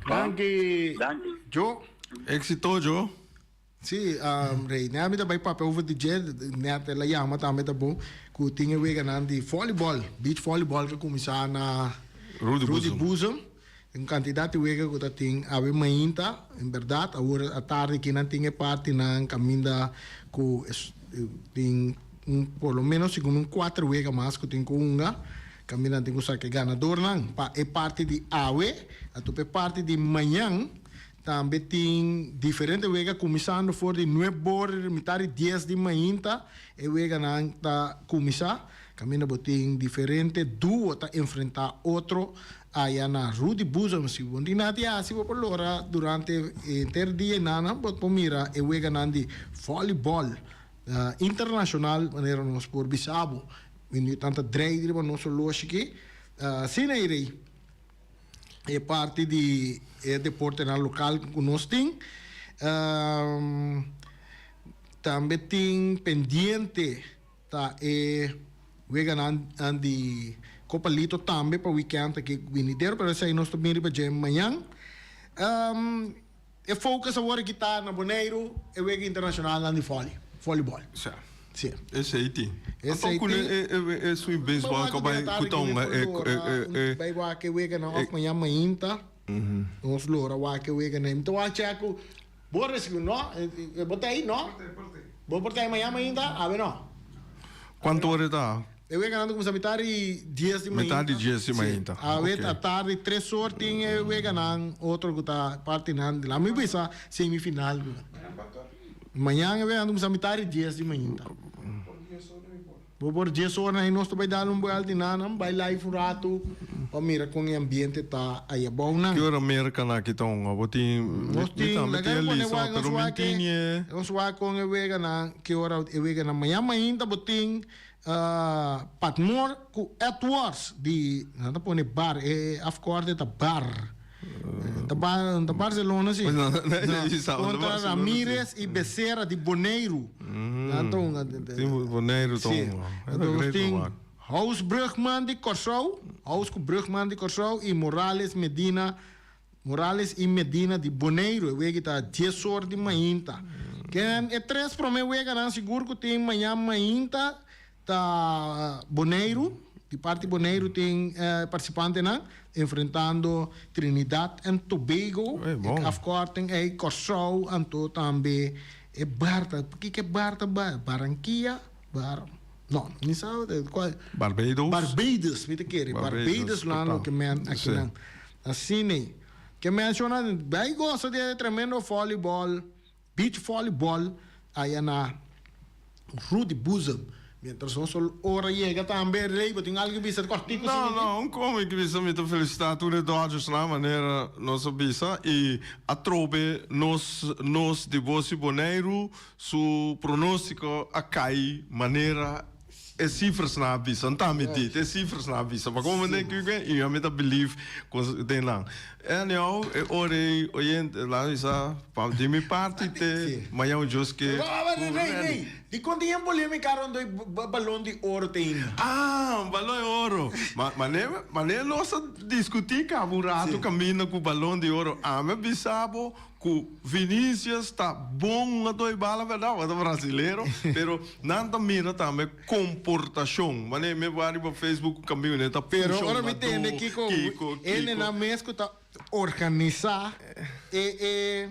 Danki, Joe. Éxito, Joe. Sí, Rey, nea mi ta bai papia over di dje, net el a yama tambe ta bon, ku tin e weganan di volleyball, beach volleyball ku a kuminsá na Rudy Boezem. Un kantidat di wega ku ta tin awe mainta, en bèrdat, awor atardi kinan tin e partinan kaminda ku tin un por lo menos segun un kuater wega mas ku tin ku hunga, kaminda nan tin ku saka e ganadornan pa e parti di awe, anto pa e parti di mañan tambe tin diferente wega kuminsando for di nuebor mitar di dies di mainta e weganan ta kuminsá. Kaminda bo tin diferente duo ta enfrentá otro aya na Rudy Boezem. Si bo no tin nada di hasi bo por lora durante henter dia i nana bo por mira e weganan di vòlibòl internashonal manera nos por bisa bo. Minuutnan ta drei riba nos oloshi aki. Asina ei rei e parti di e deportenan lokal ku nos tin. Tambe tin pendiente. Ta e weganan di Copa Lito tambe pa weekend aki binidero, pero esei nos ta bin riba dje mañan. E focus awor aki ta na Boneiru, e wega internacionalnan di volley, volleyball. Sa. Si. Esei tin. Esei tin. E swing baseball ku bai ku ta hunga e e. Bai wak e weganan of mañan mainta nos lora wak e weganan. Mi ta wak chek ku Bo recibi no? Bo ta ei no? Bo por ta ei mañana mainta? Awe no. Cuanto ora ta? E wega nan ta cuminsa mitar di dies di mainta. Mitar di dies di mainta. Si. Awe ta tardi tres or tin e weganan otro cu ta partinan. Laat mi bisa semifinal. Mañan e wega nan ta cuminsa mitar di dies di mainta. Bo por djes ora nan nos ta bai dal un buelta i nan bai live un ratu pa mira kon e ambiente ta ayabou nan. Ki ora Merca na ki ta hunga? Bo tin Nos mi tin tambe laga tin e e pone lista wak pero nos mi wak e tin e. nos wak kon e wega nan ki ora e wega nan mañan mainta bo tin Patmore ku Edwards di nan ta pone bar e afkorte ta bar. Ta ta Barcelona si. No, Contra Ramirez y Becerra di Boneiru. Nan ta hunga. Tin Boneiru ta hunga. Nos tin House Brugman di Kòrsou, House ku Brugman di Kòrsou y Morales Medina, Morales y Medina di Boneiru. E wega ta dies or di mainta. Ken e tres promé weganan sigur ku tin mañan mainta Ta Boneiru, di parti Boneiru tin participantenan enfrentando Trinidad and Tobago, e afkorting ei, Kòrsou, anto tambe e bar ta, kiko e bar ta bai? Barranquilla? Bar, no, mi sa kua. Barbados. Barbados, mi ta kere, Barbados nan loke men akinan. Asina ei. Ke menshona, bai gosa di e tremendo volleyball. Beach volleyball aya na Rudy Boezem. Mientras nos ora yega tambe Rey bo tin algo bisa kortico No no un come ki bisa mi ta felicita tur e Dodgers na manera nos a bisa y atrobe nos nos di Bosi Boneiru su pronostico a cay manera E cifrasnan a bisa, nta mi di, e cifrasnan a bisa. Pa como den kiko y ami ta believe con den nan. Anyhow, e ora ey oyente, laat mi bisa, pa di mi parti te mañan Dios ke. Rey, rey, rey, dikon tin e polemica rond e balon di oro te ainda? Ah, balon di oro. Ma, mane, mane nos a discuti caba un rato caminda cu balon di oro. Ami a bisa bo Cu Vinicius ta bon a doy bala verdad bo ta brasilero pero nan ta mira tambe comportacion mane mi wak riba Facebook cu camino ta Pero pusha ora un mi tende ado kiko kiko hende kiko. nan mes cu ta organisa e e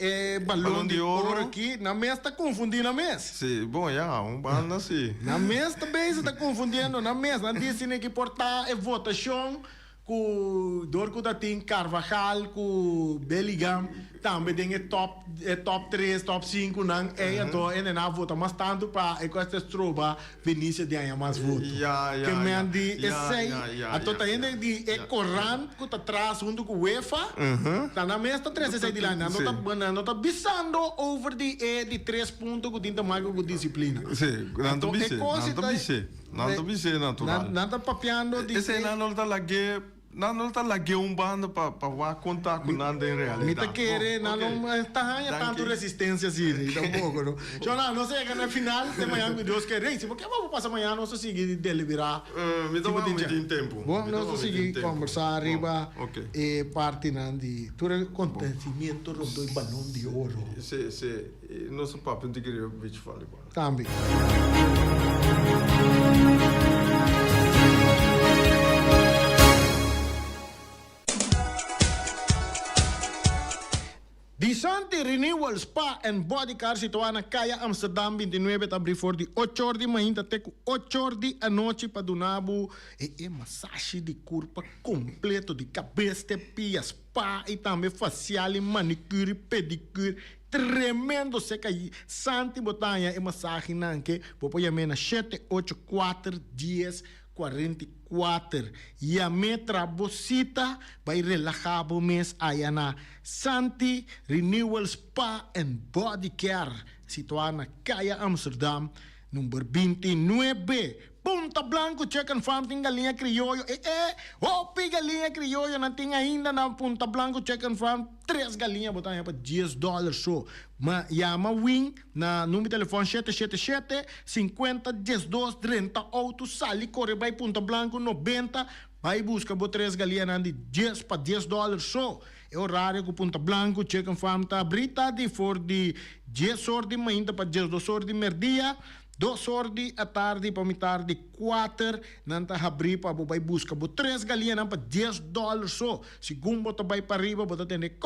e balon Balon di di oro oro. aki nan mes ta confundi nan mes. Si bon ya un banda si. Nan mes ta bezig ta confundiendo nan mes nan dicen aki por ta e votacion Ku dor ku ta tin Carvajal ku Bellingham. Tambe den e top e top tres, top sinku nan ey anto e nena a vota mas tantu pa e kos ta stroba Vinicio di haña mas voto. Ya, ya, Ke men ya. di Ya, esey ya, ya, anto ya, ta ya. hende di e korant ku ta tras huntu ku UEFA ta nan mes ta trese esey dilanti. Nan no ta Sí. nan no ta bisando over di e di tres punto ku tin ta make ku disiplina. Sí, nan ta Anto e bis'é, kos nan si ta ta bis'é, nan ta bis'é natural. Nan nan ta papiando di Esey e nan no ta lag'é. Nan no ta lag'é un banda pa pa wak konta ku nan den Mi ta realidat. kere Bon, nan ok. no ta haña tantu Danki. resistensia asina tampoco no. Shona, nos a yega na e final te mañana ku Dios kere. Si bo ke bo pasa mañana nos ta sigui di deliberá. Mi ta Si bo wak tin mi cha. tin tempu. Bon, Mi ta nos ta wak mi sigui tin tempu. kombersá Bon, riba ok. e partinan di tur e kontesimiento rondó e Balon di Oro. Si, si. Nos a papia un tiki riba beach volleyball. Tambe. Di Santi Renewal Spa and Body Car situá na Kaya Amsterdam 29 ta abrí for di ocho or di mainta te ku ocho or di anochi pa duna bo e e masashi di kurpa kompleto di kabes te pia, spa i tambe fasial i manicure i pedicure. Tremendo seka yi Santi bo ta haña e masahenan ke bo por yam'é na shete ocho kuater dies kuarenta i kuater. Yam'é tra bo sita bai relahá bo mes aya na Santi Renewal Spa and Body Care situá na Kaya Amsterdam number 29. Punta Blanco Chicken Farm tin galiña crioyo e e hopi galiña crioyo nan tin ainda na Punta Blanco Chicken Farm tres galiña bo ta haña pa dies dollar so ma yama Win na number telefon shete shete shete sinkuenta diesdos drenta auto sali kore bai Punta Blanco nobenta bai buska bo tres galiñanan di dies pa dies dollar so e horario ku Punta Blanco Chicken Farm ta abri ta di for di dies or di mainta pa diesdos or di merdia. Dos or di atardi pa mitar di kuater nan ta habrí pa bo bai buska bo tres galiñanan pa dies dòler so. Segun bo ta bai pariba bo ta tende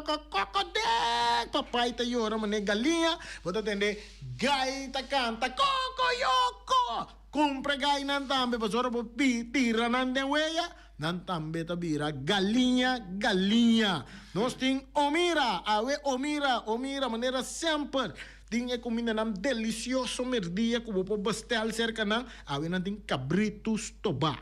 kòkòkòkòkòkòkòkòdèk! Papai ta yora manera galiña, bo ta tende gai ta kanta kòkòyòkò! Kumpra gainan tambe pasobra bo tira nan den weya, nan tambe ta bira galiña galiña. Nos tin Omira, awe Omira, Omira manera semper. Tin e kumindanan delisioso merdia ku bo por bestel serka nan. Awe nan tin kabritu stobá,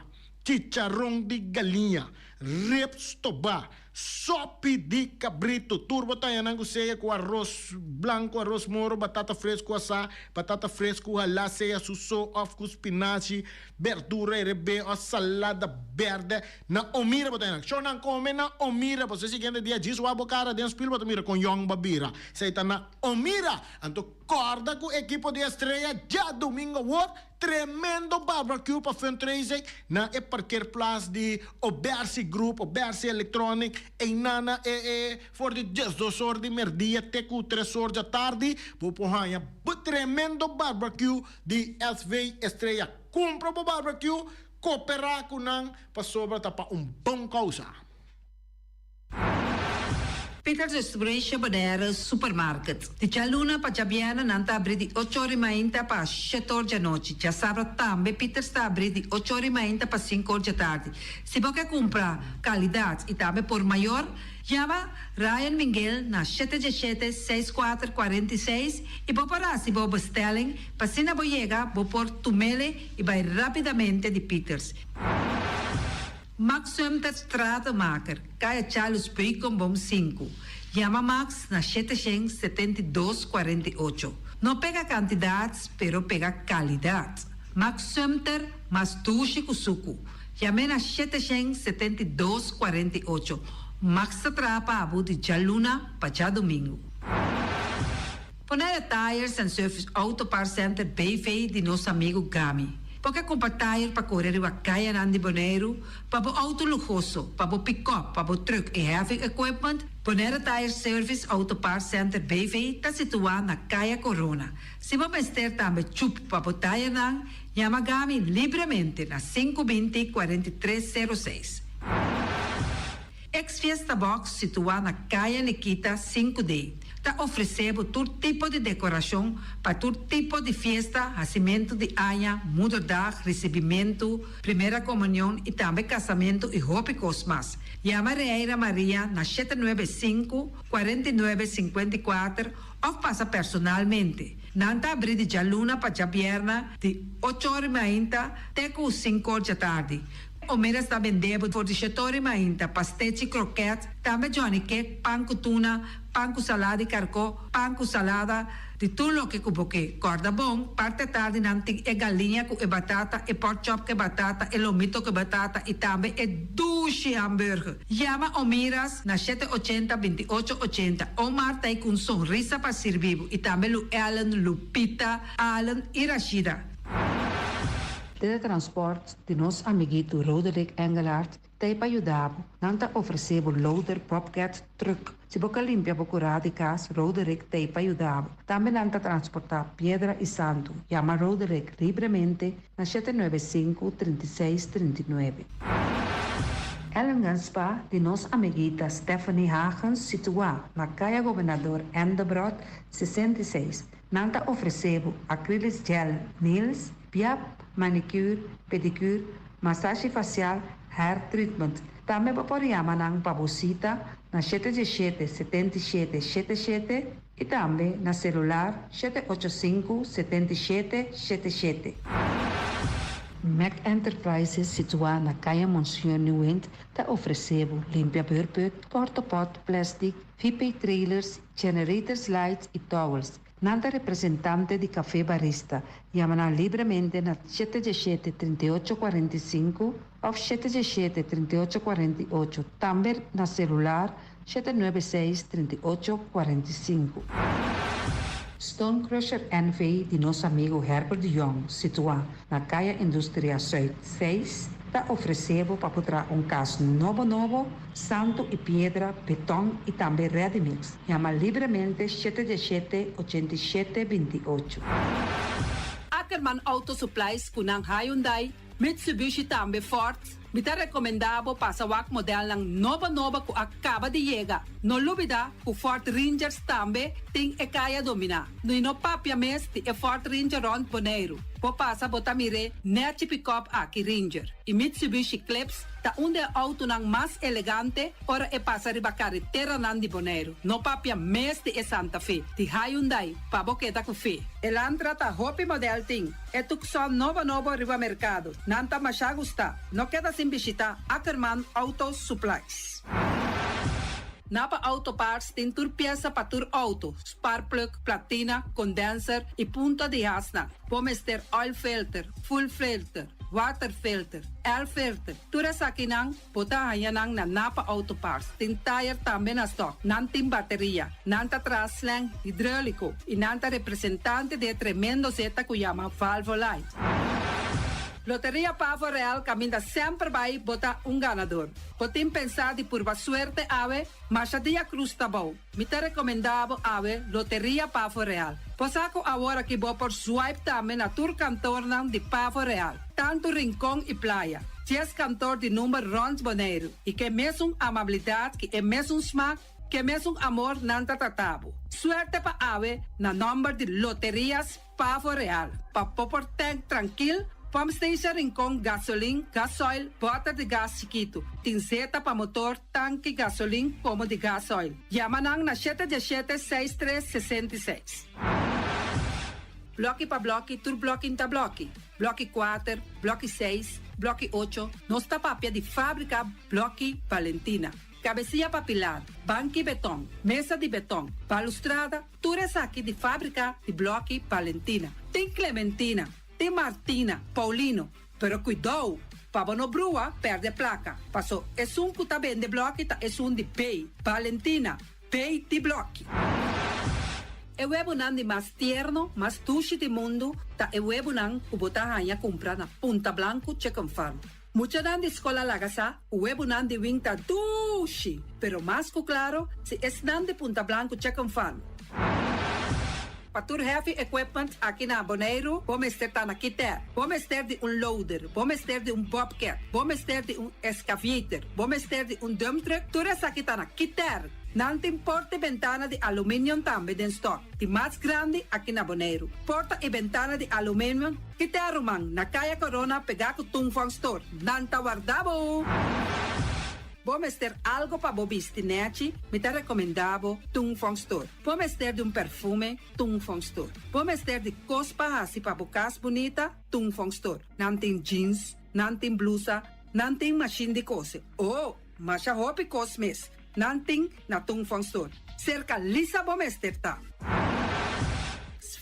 chicharon di galiña, ribs stobá, sopi di kabritu. Tur bo ta haña nan ku sea ku aros blanku, aros moro, batata fresku asá, batata fresku halá, sea su so òf ku spinashi, berdura herebé òf salada bèrdè. Na Omira bo ta haña nan. Shon nan kome na Omira pasobra e siguiente dia djis wak bo kara den spil bo ta mira kon yòn bo a bira. Esei ta na. O mira! Anto corda cu ekipo di Estrella djadomingo awor tremendo barbecue pa fundraising na e parkeerplaats di Obersi Group, Obersi Electronic, eynan na e e for di diesdos or di merdia te cu tres or djatardi bo por haña tremendo barbecue di SV Estrella. Cumpra bo barbecue, coopera cu nan pasobra ta pa un bon causa. Peter Distribution Bonaire Supermarket. Di djaluna pa djabièrnè nan ta abrí di ocho or di mainta pa shete or djanochi. Djasabra tambe Peters ta abrí di ocho or di mainta pa sinku or djatardi. Si bo ke kumpra kalidat i tambe por mayor, yama Ryan Minguel na shete djeshete seis kuater 46 i bo por hasi bo bestelling pa asina bo yega bo por tumele i bai rapidamente di Peters. Max Sumter Stratenmaker, Kaya Charles Beukenboom sinku. Yama Max na 772 48. No pega kantidat, pero pega kalidat. Max Sumter, mas dushi ku suku. Yam'é na 772 48. Max ta traha pa bo di djaluna pa djadumingu. Bonaire Tires and Service Auto Parts Center BV di nos amigu Gami. Bo ke kumpra tire pa kore riba kayanan di Boneiru, pa bo outo luhoso, pa bo pikòp, pa bo trùk i heavy equipment? Bonaire Tire Service Auto Parts Center BV ta situá na Kaya Korona. Si bo mester tambe chup pa bo tirenan, yama Gami libremente na 5 20 43 06. Ex Fiesta Box situá na Kaya Nikita 5D ta ofresé bo tur tipo di dekorashon pa tur tipo di fiesta, hasimentu di aña, moederdag, risibimentu, primera komunion i tambe kasamentu i hopi kos mas. Yama Reira Maria na 795 49 54 òf pasa personalmente. Nan ta abrí di djaluna pa djabièrnè di ocho or i mainta te ku sinku or djatardi. Omeras ta bende bo for di shetor i mainta, pastechi, kroket, tambe johnny cake, pan ku tuna, pan ku salada di karkó, pan ku salada, di tur loke ku bo ke. Kòrda bon, parti atardi nan tin e galiña ku e batata, e pork chop ku e batata, e lomito ku e batata i tambe e dushi hamburger. Yama Omiras na shete ochenta, 28 ochenta. Omar ta ei ku un sonrisa pa sirbi bo i tambe Lu Ellen, Lupita, Allen i Rashida. Teletransport di nos amiguito Roderick Engelhardt ta ei pa yuda bo. Nan ta ofresé bo loader, bobcat, truck. Si bo ka limpia bo kurá di kas, Roderick ta ei pa yuda bo. Tambe nan ta transportá piedra i santu. Yama Roderick libremente na 795 36 39. Ellingham Spa di nos amiguita Stephanie Hagens situá na Kaya Gobernador Endebrot 66. Nan ta ofresé bo acrylic gel nails, biap, manicure, pedicure, masashi fasial, hair treatment. Tambe bo por yama nan pa bo sita na 717 77 77 i tambe na selular 785 77 77. Mac Enterprises, situá na Kaya Monsieur Nieuwind, ta ofresé bo limpia beurput, portapot, plastic, VP trailers, generators lights i towels. Nan ta representante di Café Barista. Yama nan libremente na 717 38 45 òf 717 38 48. Tambe na selular 796 38 45. Stone Crusher NV di nos amigu Herbert de Jong, situá na Kaya Industria Zuid 6, ta ofresé bo pa traha un kas nobo nobo, santu i piedra, beton i tambe ready mix. Yama libremente 717 87 28. Ackerman Auto Supplies ku nan Hyundai, Mitsubishi tambe Ford. Mi ta rekomendá bo pasa wak modelnan nobo nobo ku a kaba di yega. No lubidá ku Ford Rangers tambe tin e kaya dominá. No no papia mes di e Ford Ranger rònt Boneiru. Bo pasa bo ta mir'é nèchi pick-up aki Ranger. I Mitsubishi Eclipse ta un di e outonan mas elegante ora e pasa riba kareteranan di Boneiru. No papia mes di e Santa Fe, di Hyundai, pa bo keda ku fe. Elantra ta hopi model tin. E Tucson nobo nobo riba merkado. Nan ta masha gusta. No keda sin bishitá Ackerman Auto Supplies. Napa Auto Parts tin tur piesa pa tur outo, spark plug, platina, condenser i punta di hasnan. Bo mester oil filter, fuel filter, water filter, air filter. Tur esakinan bo ta haña nan na Napa Auto Parts. Tin tire tambe na stock. Nan tin bateria. Nan ta traha slang hidráuliko i nan ta representante di e tremendo zeta ku yama Valvoline. Loteria Pavo Real kaminda semper bai bo ta un ganador. Bo tin pensá di purba suerte awe? Masha dia krus ta bou. Mi ta rekomendá bo awe Loteria Pavo Real. Bo sa ku awor aki bo por swipe tambe na tur kantornan di Pavo Real, tantu Rincon i Playa. 10 kantor di number rònt Boneiru i ke mesun amabilidat ku e mesun smak, ke mesun amor nan ta trata bo. Suerte pa awe na nòmber di Loterias Pavo Real. Pa bo por tank trankil, pump station Rincon, gasolin, gasoil, bòter di gas chikitu. Tin zeta pa motor, tanki, gasolin, komo di gasoil. Yama nan na 717 63 66. Blòki pa blòki, tur blòki ta blòki. Blòki 4, blòki 6, blòki 8. Nos ta papia di fábrika Blòki Valentina. Kabesia pa pilar, banki beton, mesa di beton, balustrada, tur esaki di fábrika di Blòki Valentina. Tin Clementina, tin Martina, Paulino, pero kuidou, pa bo no brua, pèrdè plaka. Paso, esun ku ta bende blòki ta esun di B, Valentina, B di blòki. E webunan di mas tierno, mas dushi di mundu, ta e webunan ku bo ta haña kumpra na Punta Blanco Chicken Farm. Muchanan di skol a laga sa, webunan di wing ta dushi, pero mas ku klaro, si esnan di Punta Blanco Chicken Farm. Pa tur heavy equipment aki na Boneiru, bo mester ta na Kiter. Bo mester di un loader, bo mester di un bobcat, bo mester di un excavator, bo mester di un dump truck, tur esaki ta na Kiter. Nan tin porta i bentana di aluminium tambe den stock, di mas grandi aki na Boneiru. Porta i bentana di aluminium, Kiter ruman, na Kaya Corona pegá ku Tung Fong Store. Nan ta warda bo! Bo mester algo pa bo bisti nèchi? Mi ta rekomendá bo Tung Fong Store. Bo mester di un perfume? Tung Fong Store. Bo mester di kos pa hasi pa bo kas bunita? Tung Fong Store. Nan tin jeans, nan tin blusa, nan tin mashin di kose. Oh, masha hopi kos mes nan tin na Tung Fong Store. Serka Lisa bo mester ta.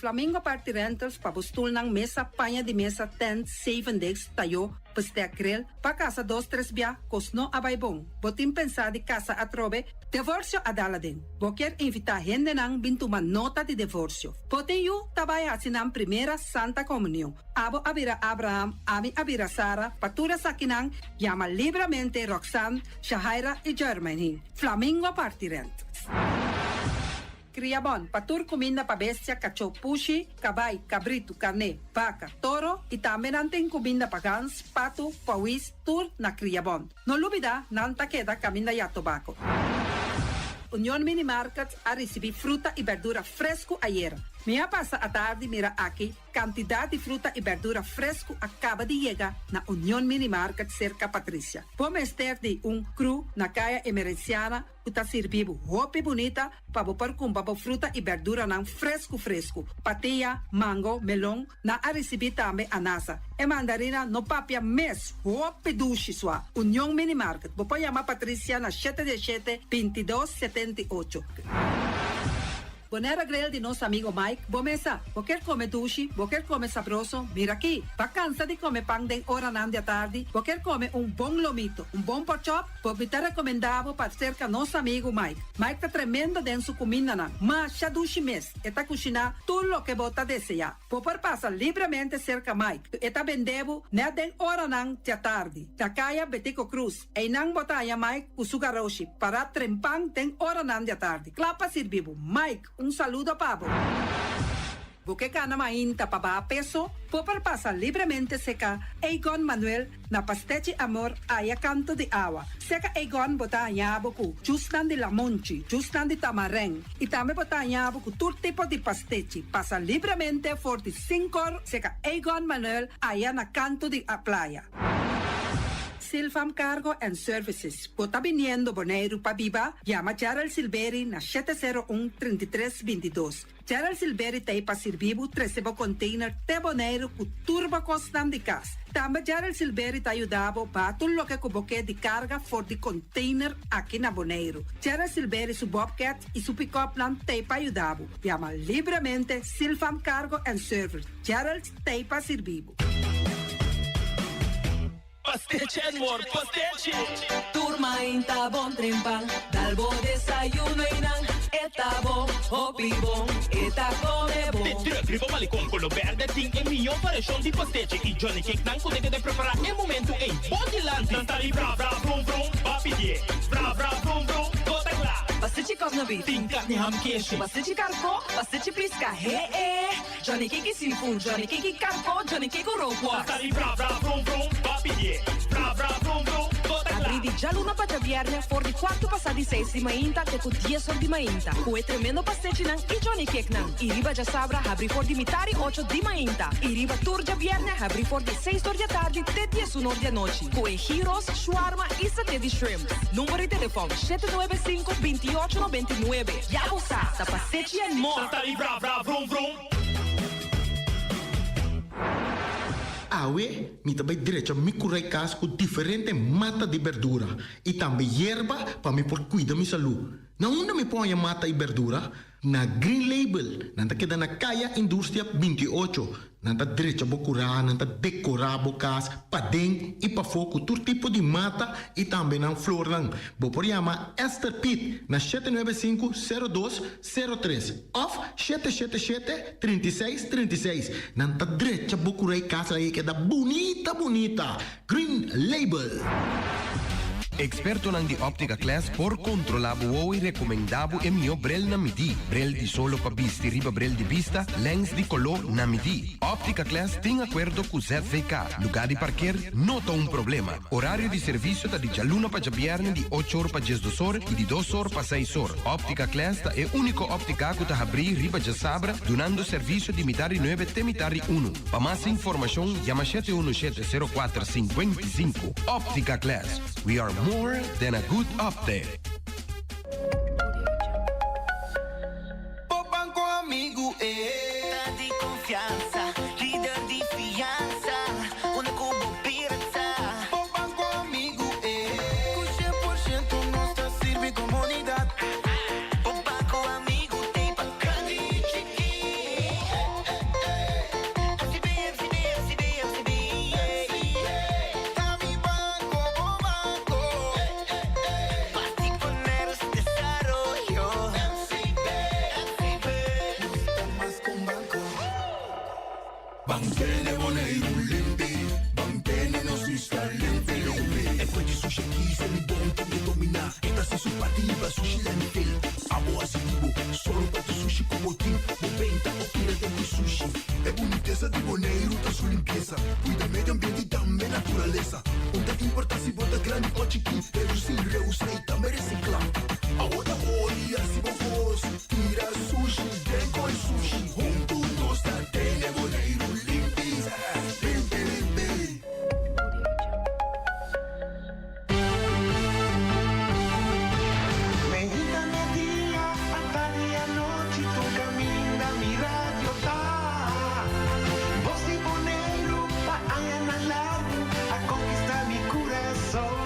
Flamingo Party Rentals pa bo stulnan, mesa, paña di mesa, tent, zeven desk, tayó, bestek grill, pa kasa dos tres bia, kos no a bai bon. Bo tin pensá di kasa atrobe? Divorsio a dal aden. Bo kier invitá hendenan bin tuma nota di divorsio. Bo tin yu ta bai hasi nan primera Santa Komunion. Abo a bira Abraham, ami a bira Sara, pa tur esakinan yama libramente Roxanne, Shahaira i Jermaine. Flamingo Party Rent. Kria bon pa tur kuminda pa bestia, kachó, pushi, kabai, kabritu, karné, baka, toro i tambe nan tin kuminda pa gans, patu, pawis, tur na Kria Bon. No lubida nan ta keda kaminda ya tobako. Union Mini Market a risibí fruta i berdura fresku ayera. Mi a pasa atardi mira aki kantidat di fruta i berdura fresku a kaba di yega na Union Mini Market serka Patricia. Bo mester di un kru na Kaya Emerenciana ku ta sirbi bo hopi bunita pa bo por kumpra bo fruta i berduranan fresku fresku. Patia, mango, melon, nan a risibí tambe anasa. E mandarina no papia mes, hopi dushi sua. Union Mini Market, bo por yama Patricia na shete diesshete, bintidos, setentiocho. Bonera Grill di nos amigo Mike, bo mesa. Bo kier come dushi, bo kier come sabroso, mira aki. Ba cansa di come pan den oranan di atardi, bo kier come un bon lomito, un bon porkchop, bo mi ta recomenda bo pa cerca nos amigo Mike. Mike ta tremendo den su cumindanan, masha dushi mes, e ta cushina tur loke bo ta desea. Bo por pasa libremente cerca Mike, e ta bende bo net den oranan di atardi, na caya Betico Croes. Einan bo ta haña Mike ku su garoshi pará trempan den oranan di atardi, kla pa sirbi bo. Mike, un saludo pa bo. Bo ke kana mainta pa baha peso? Bo por pasa libremente seka Egon Manuel na Pastechi Amor aya kanto di awa. Seka Egon bo ta haña bo ku jusnan di lamonchi, jusnan di tamarèn i tambe bo ta haña bo ku tur tipo di pastechi. Pasa libremente for di sinkor seka Egon Manuel aya na kanto di playa. Silfam Cargo and Services, Bo ta biniendo Boneiru pa biba? Yama Gerald Silberi na shete sero un, 33 bintidos. Gerald Silberi ta ei pa sirbi bo trese bo container te Boneiru ku tur bo kosnan di kas. Tambe Gerald Silberi ta yuda bo baha tur loke ku bo ke di karga for di container aki na Boneiru. Gerald Silberi su bobcat i su pick-upnan ta ei pa yuda bo. Yama libremente Silfam Cargo and Service. Gerald ta ei pa sirbi bo. Pastechi and more, pastechi! Tur mainta bon trempan, dal bo desayuno y nan e ta bon, hopi bon, e ta come bon. De truck riba Malecon Colo Berde tin e miyo variacion di pastechi y Johnny Cake nan cu ta keda prepara e momento ey bo dilanti. Nan ta di bra bra vrum vrum, ba pidie, bra bra vrum vrum, bo ta cla. Pastechi kòf na beef. Tin carni ham keshi. Pastechi karko, pastechi pisca, he e. Johnny Cake seafood, Johnny Cake karko, Johnny Cake rookworst. Ta di bra bra vrum vrum, ba pidié. Bra bra vrum vrum, bo ta kla. Abrí di djaluna pa djabièrnè for di kuartu pasá di seis di mainta te ku dies or di mainta ku e tremendo pastechinan i Johnny Cakenan. I riba djasabra habrí for di mitari ocho di mainta i riba tur djabièrnè habrí for di seis or di atardi te diesun or di anochi ku e gyros, shawarma i saté di shrimp. Number di telefòn, shete nuebe sinku, bintiocho nobentinuebe. Ya bo sa, ta pastechi and more! Ta di bra bra vrum vrum. Awe mi ta bai drecha mi kurai kas ku diferente mata di berdura i tambe yerba pa mi por kuida mi salú. Na unda mi por haña mata i berdura? Na Green Label. Nan ta keda na Kaya Industria 28. Nan ta drecha bo kurá, nan ta dekorá bo kas paden i pafó ku tur tipo di mata i tambe nan flornan. Bo por yama Esther Piet na shete nuebe sinku, sero dos, sero tres òf shete shete shete, 36, 36. Nan ta drecha bo kurá i kas laga e keda bunita bunita. Green Label. Ekspertonan di Optica Class por kontrolá bo wowo i rekomendá bo e mihó brel na midí. Brel di solo pa bisti riba brel di bista, lèns di koló na midí. Optica Class tin akuerdo ku ZVK. Lugá di parker no ta un problema. Orario di servisio ta di djaluna pa djabièrnè di ocho or pa diesdos or i di dos or pa seis or. Optica Class ta e úniko óptika ku ta habrí riba djasabra dunando servisio di mitar di nuebe te mitar di unu. Pa mas informashon yama shete unu shete sero kuater sinkuenta i sinku. Optica Class, we are more than a good optic. Bo banco amigu e ta di confiansa, lider di fiansa, unda cu bo bira ta. Bo banco amigu e. Cu cien por ciento nos ta sirbi comunidad. Bo banco amigu t'ey pa grandi y chiki. FCB, FCB, FCB, FCB, yeah. Ta mi banco, bo banco. Parti Bonaire su desaroyo. FCB, FCB. Nos ta mas cu un banco. Ban tene Boneiru limpi, ban tene nos isla limpi limpi. E kue di sushi aki se mi bon tin ke dominá. E ta hasi su parti riba sushi landfill. Abo hasi di bo, solo pa tu sushi ku bo tin. Bo benta o tira den ku sushi. E bunitesa di Boneiru ta su limpiesa. Kuida medio ambiente i tambe naturalesa. Un ta importá si bo ta grandi o chikí, redusí, reusá i tambe resiklá. Awo ta ori hasi bo kos, tira sushi den koi sushi. Huntu nos ta tene Boneiru limpi, limpi limpi. Meinta media, atardi anochi tur caminda mi radio ta. Bos di Boneiru pa añanan largu a conquista mi curason.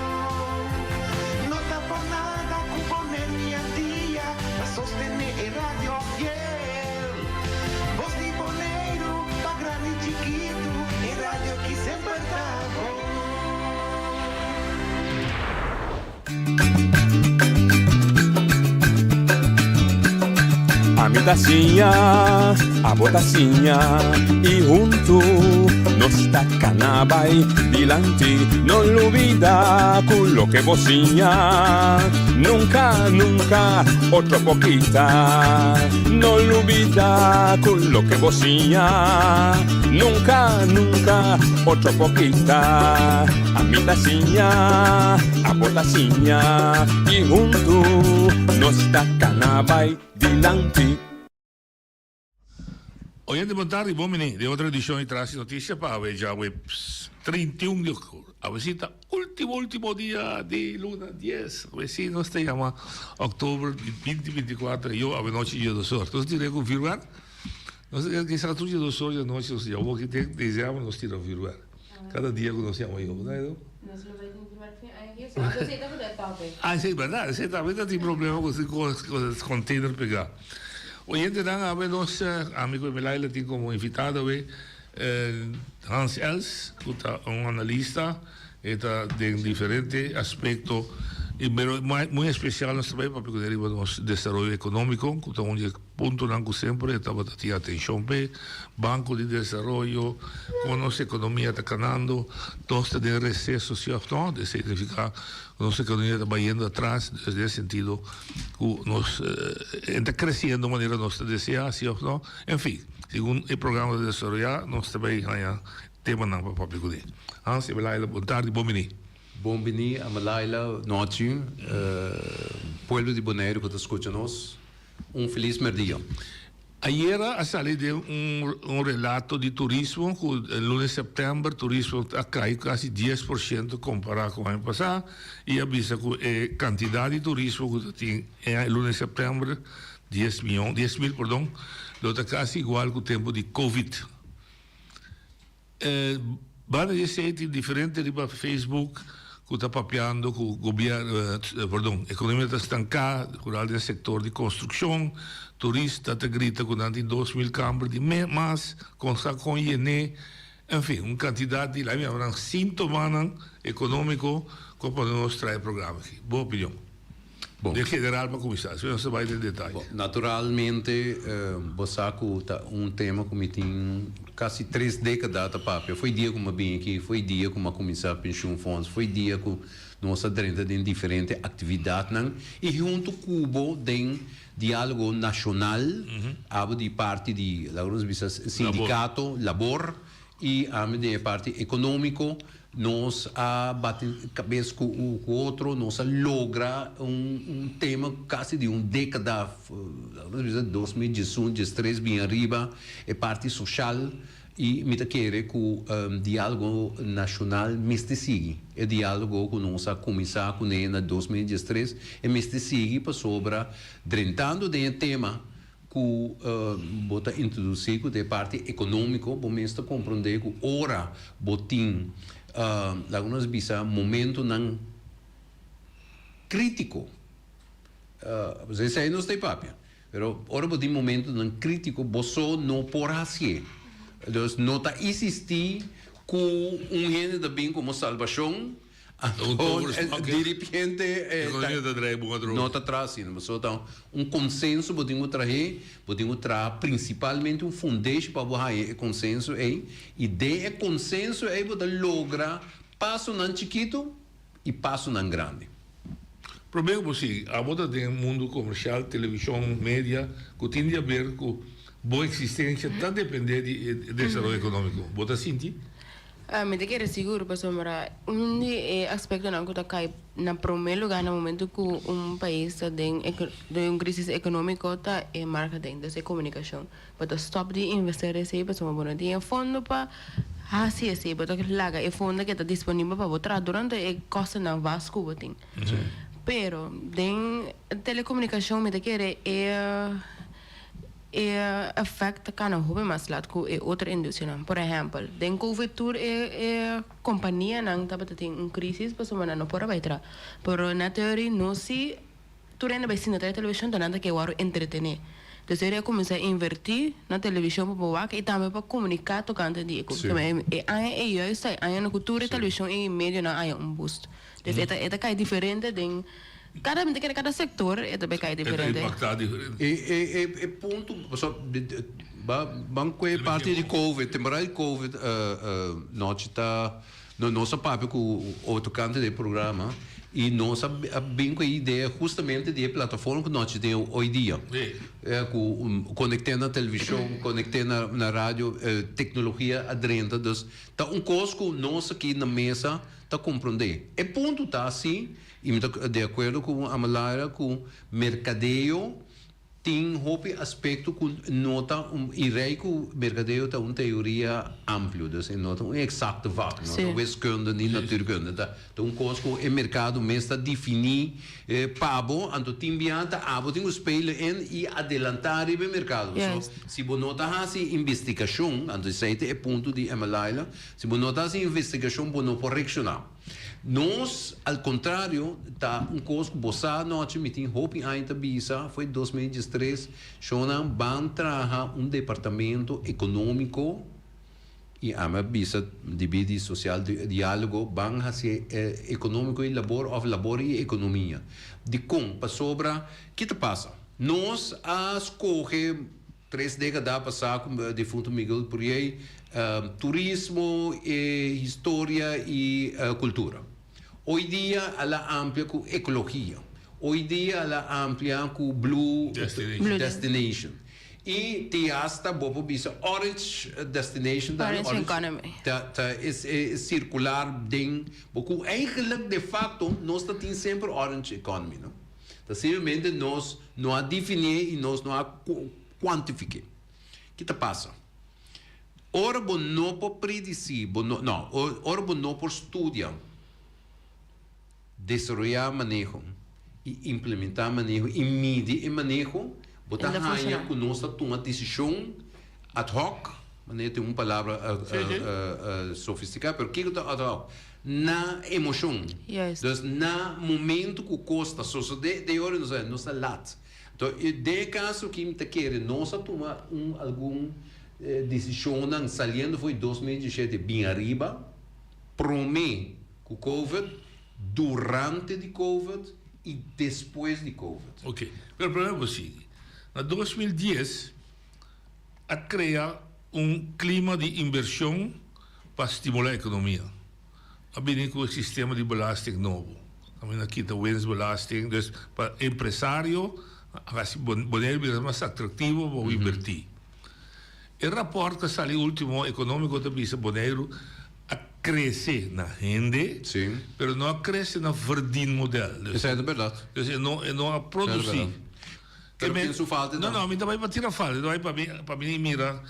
No ta por nada cu Bonaire mi Antia ta sostene e radio fiel. Bos di Boneiru pa grandi chikitu e radio ki semper ta bon. Ami ta siña, abo ta siña y huntu nos ta cana bay dilanti. No lubida cu loke bo siña nunca, nunca otro por kita. No lubida cu loke bo siña nunca, nunca otro por kita. Ami ta siña, abo ta siña i huntu nos ta kana bai dilanti. Oyente bon tardi, bon bini den otro edicion di Tras di Noticia pa awe djaweps 31 di october. Awe si ta ultimo ultimo dia di luna dies, awe si nos ta yama october di binti binticuatro y yo awe nochi dje dos or. Nos tira cu vuurwerk, nos ta kisa tur dje dos or dje nochi nos ya awor ki den dezember nos tira vuurwerk. Cada dia cu nos yama Jehová, no Edo? Nos lo bay tin vuurwerk fin aña aki, so algo así ta cu ta e topic. Ah, sí, berdad. Sí, tambe ta tin problema cu cu container pega. Oyentenan, awe nos ami cu Emilaila tin como invitado awe Hans Els, cu ta un analista, e ta den diferente aspecto, y pero muy especial nos ta bay papia cu riba nos desaroyo economico, cu ta un di e Puntonan ku semper e tabata tin atenshon p'e, Banko di Desaroyo, kon nos ekonomia ta kanando, nos ta den reseso si òf no, esei signifiká ku nos ekonomia ta bayendo atras, dus den e sentido ku nos e ta kresiendo manera nos ta deseá si òf no, en fin, segun e programa ta desaroyá nos ta bai haña temanan pa papia kuné. Hans, Emelaila, bon tardi, bon bini. Bon bini, Emelaila, nochi, pueblo di Boneiru ku ta skucha nos. Un felis merdia. Ayera a sali den un relato di turismo ku luna di sèptèmber turismo a kai kasi 10% kompará ku aña pasá i a bisa ku e kantidat di turismo ku ta tin e luna di sèptèmber, dies mion, dies mil perdon, lo ta kasi igual ku tempu di covid. E banda di esei tin diferente riba Facebook ku ta papiando ku gobièrnu, perdon, ekonomia ta stanká, vooral den sektor di konstrukshon. Turista ta grita ku nan tin 2000 kamber di mas, kon sa kon yené. En fin, un kantidat di, laat mi yama nan síntomanan ekonómiko ku a pone nos trae e programa aki. Bo opinion? Bon. Den general pa kuminsá, despues nos ta bai den detaye. Bon, naturalmente bo sa ku ta un tema ku mi tin kasi tres dékada ta papia. Foi dia ku mi a bini aki, foi dia ku mi a kuminsá Pensioenfonds, foi dia ku. Nos a drenta den diferente actividadnan y hunto cu bo den dialogo nacional, abo di parti di, laga nos bisa, sindicato, labor, y ami den e parti economico, nos a bati cabes cu otro, nos a logra un un tema casi di un decada, laga nos bisa 2011, 13 bin ariba, e parti social. I mi ta kere ku diálogo nashonal mester sigui. E diálogo ku nos a kuminsá kuné na 2013, e mester sigui pasobra drentando den e tema ku bo ta introdusí ku ta e parti ekonómiko, bo mes ta komprondé ku ora bo tin, laga nos bisa, momentunan krítiko, esei nos ta e papia. Pero ora bo tin momentonan critico bo so no por hacié. Dus no ta existi cu un hende ta bin como salbacion anto diripiente no ta traha asina. Pasobra ta un consenso bo tin cu trahe, bo tin cu traha principalmente un fundeshi pa bo haña e consenso ey y den e consenso ey bo ta logra pasonan chikito y pasonan grandi. Promé ku bo sigui, abo ta den mundu komersial, televishon, media, ku tin di aber ku bo eksistensia ta dependé di e desaroyo ekonómiko. Bo ta sinti? Mi ta kere sigur pasobra un di e aspektonan ku ta kai na promé lugá na momentu ku un pais ta den den un krisis ekonómiko ta e marketing, dus e komunikashon. Bo ta stòp di investera esei pasobra bo no tin e fondo pa hasi esei. Bo ta laga e fondo ke ta disponibel pa bo traha durante e kostonan vast ku bo tin. Pero den telekomunikashon mi ta kere e e efèkt ta kana hopi mas lat ku e otro industrianan. Por ehèmpel, den covid tur e e kompanianan tabata tin un krisis pasobra nan no por a bai traha. Pero na teoria nos si. Tur hende bai sinta tras di televishon ta nan ta ke wòrdu entretené. Entonces eri a kuminsá invertí na televishon pa por wak i tambe pa komuniká tokante di e kos. E aña ei juist ta e añanan ku tur e televishon i medionan haña un boost. Entonces e ta e ta kai diferente den kada mi ta kere kada sektor e ta bai kai diferente. E ta impaktá diferente. E e e e punto pasobra ban ku e parti di covid temporada di covid nochi ta No, nos a papia cu otro kante di e programa y nos a bin cu e idea justamente di e plataforma cu nos tin hoy dia. Cu conecte na television, conecte na radio, tecnologia a drenta. Dus ta un cos cu nos aki na mesa ta comprende. E punto ta si, y mi ta di acuerdo cu Amalaira, cu mercadeo Tin hopi aspecto cu no ta un, y rey cu mercadeo ta un teoria amplio, dus e no ta un exacte vak, no ta wiskunde ni natuurkunde, ta ta un cos cu e mercado mes ta defini pa bo, anto tin bia ta abo tin cu spelen in y adelanta riba e mercado. So, si bo no ta haci investigacion, anto esey ta e punto di Emma-Laila, si bo no ta haci investigacion bo no por reacciona. Nos, al contrario, ta un cos cu bo sa anochi, mi tin hopi aña ta bisa, foi 2013, shownan ban traha un departamento economico y ami a bisa debí di social dialogo ban haci economico y labor of labor y economia. Dicon? Pasobra, ki ta pasa? Nos a scoge. Tres dékada pasá ku defunto Miguel Puriey, turismo, historia i kultura. Hoy dia a la amplia ku ekologia. Hoy dia a la amplia ku Blue Destination. I te hasta bo por bisa Orange Destination tambe. Orange Economy. Ta e sirkular den bo ku eigenlijk de facto nos ta tin semper Orange Economy no. Ta simplemente nos no a definié i nos no a kuantifiké. Ki ta pasa? Ora bo no por predisí, bo no, no, ora bo no por studia, desaroyá maneho i implementá maneho i midi e maneho, bo ta haña ku nos ta tuma desishon ad hoc, manera tin un palabra sofistiká, pero kiko ta ad hoc? Na emoshon. Dus na momento ku kos ta sosodé, de ora nos a nos ta lat. Anto den e kaso aki mi ta kere nos a tuma un algun desishonnan saliendo for di 2017 bin ariba, promé ku covid, durante di covid i despues di covid. Ok, pero promé bo sigui. Na 2010 a krea un klima di invershon pa stimulá ekonomia. A bini ku e sistema di belasting nobo. Kaminda kita winstbelasting. Dus pa empresario hasi Boneiru bira mas atraktivo pa bo invertí. E rapòrt ku a sali último ekonómiko ta bisa Boneiru a krese na hende, pero no a krese na verdienmodel. Esei ta bèrdat. Dus e no e no a produsí. Pero ken su falta No, no, mi ta bai pa tira falta, mi ta bai pa mi pa mi mira,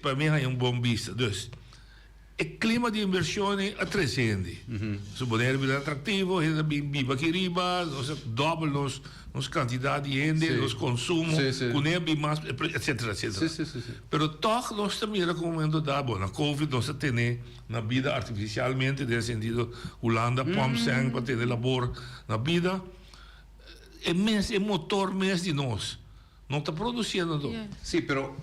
pa mi haña un bon bista. Dus. E klima di invershon ei a trese hende. Su Boneiru bira atraktivo, hende ta bin biba aki riba, nos a dòbel nos nos kantidat di hende, nos konsumo, kuné a bin mas, etsetera, etsetera. Pero tòg nos ta mira ku un momento dado, bo, na covid nos a tene na bida artifisialmente den e sentido Hulanda pòmp sèn pa tene labor na bida. E mes, e motor mes di nos no ta produciendo anto. Sí, pero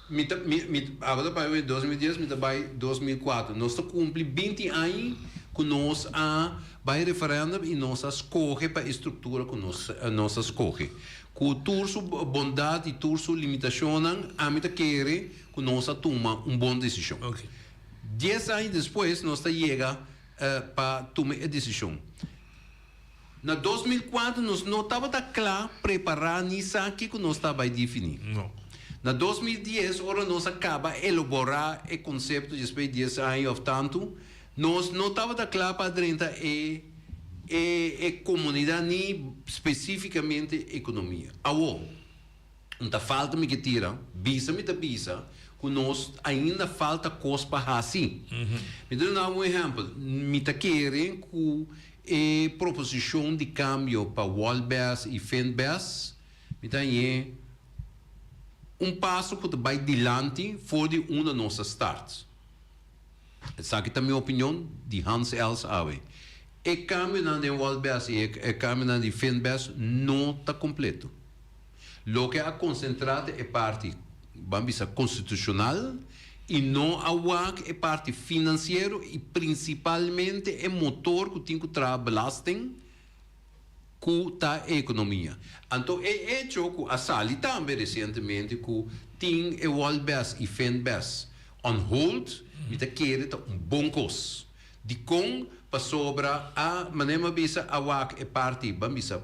mi ta, mi, mi, abo ta bai 2010, mi ta bai 2004. Nos ta cumpli 20 aña cu nos a bai referendum y nos a scoge pa e structura cu nos, nos a scoge. Cu tur su bondad y tur su limitacionnan, ami ta kere cu nos a tuma un bon decision. Dies aña despues nos ta yega pa tuma e decision. Na 2004 nos no tabata kla prepará ni sa kiko nos ta bai definí. Na 2010 ora nos a kaba eloborá e konsepto despues di dies aña òf tantu, nos no tabata kla pa drenta e e e komunidat ni spesífikamente ekonomia. Awor. Un ta falta mi ke tira, bisa mi ta bisa ku nos ainda falta kos pa hasi. Mi ta duna un ehèmpel, mi ta kere ku e proposishon di kambio pa Wolbes i Finbes, mi ta hañ'é un paso ku ta bai dilanti for di unda nos a start. Esaki ta mi opinion di Hans Els awe. E kambionan den Wolbes i e kambionan di Finbes no ta kompleto. Loke a konsentrá ta e parti, ban bisa, konstitushonal i no a wak e parti finansiero i prinsipalmente e motor ku tin ku traha belasting ku ta e ekonomia. Anto e echo ku a sali tambe resientemente ku tin e Wolbes i Finbes on hold, mi ta kere ta un bon kos. Dikon? Pasobra a, manera mi a bisa, a wak e parti, ban bisa,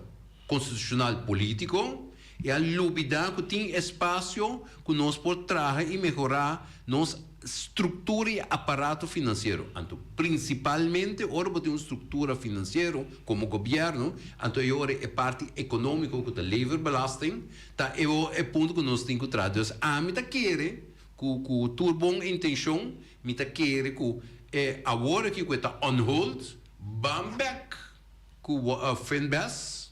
Constitucional politico y a lubida cu tin espacio cu nos por traha y mehora nos structura y aparato financiero. Anto principalmente ora bo tin un structura financiero como gobierno, anto e ora e parti economico cu ta leverbelasting ta e e punto cu nos tin cu traha. Dus ami ta kere cu cu tur bon intencion mi ta kere cu e awor aki cu e ta on hold ban bek. Ku Finbes,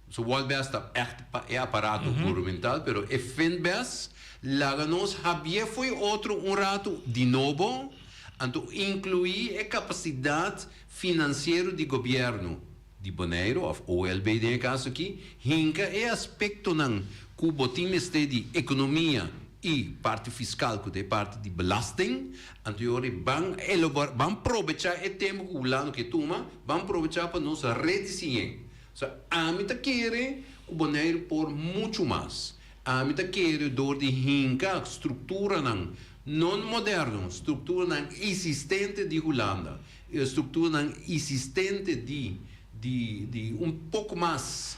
so Wolbes ta ègt pa e aparato gubernamental, pero e Finbes laga nos habié fo'i otro un ratu di nobo, anto inkluí e kapasidat finansiero di gobièrnu di Boneiru òf OLB den e kaso aki, hinka e aspektonan ku bo tin mester di ekonomia i parti fiskal ku ta e parti di belasting, anto e ora ban elabora, ban probechá e tempu ku Hulanda ke tuma, ban probechá pa nos redisiñ'é. So, ami ta kere ku Boneiru por muchu mas. Ami ta kere dor di hinka strukturanan non moderno, strukturanan isistente di Hulanda, strukturanan isistente di di di un poko mas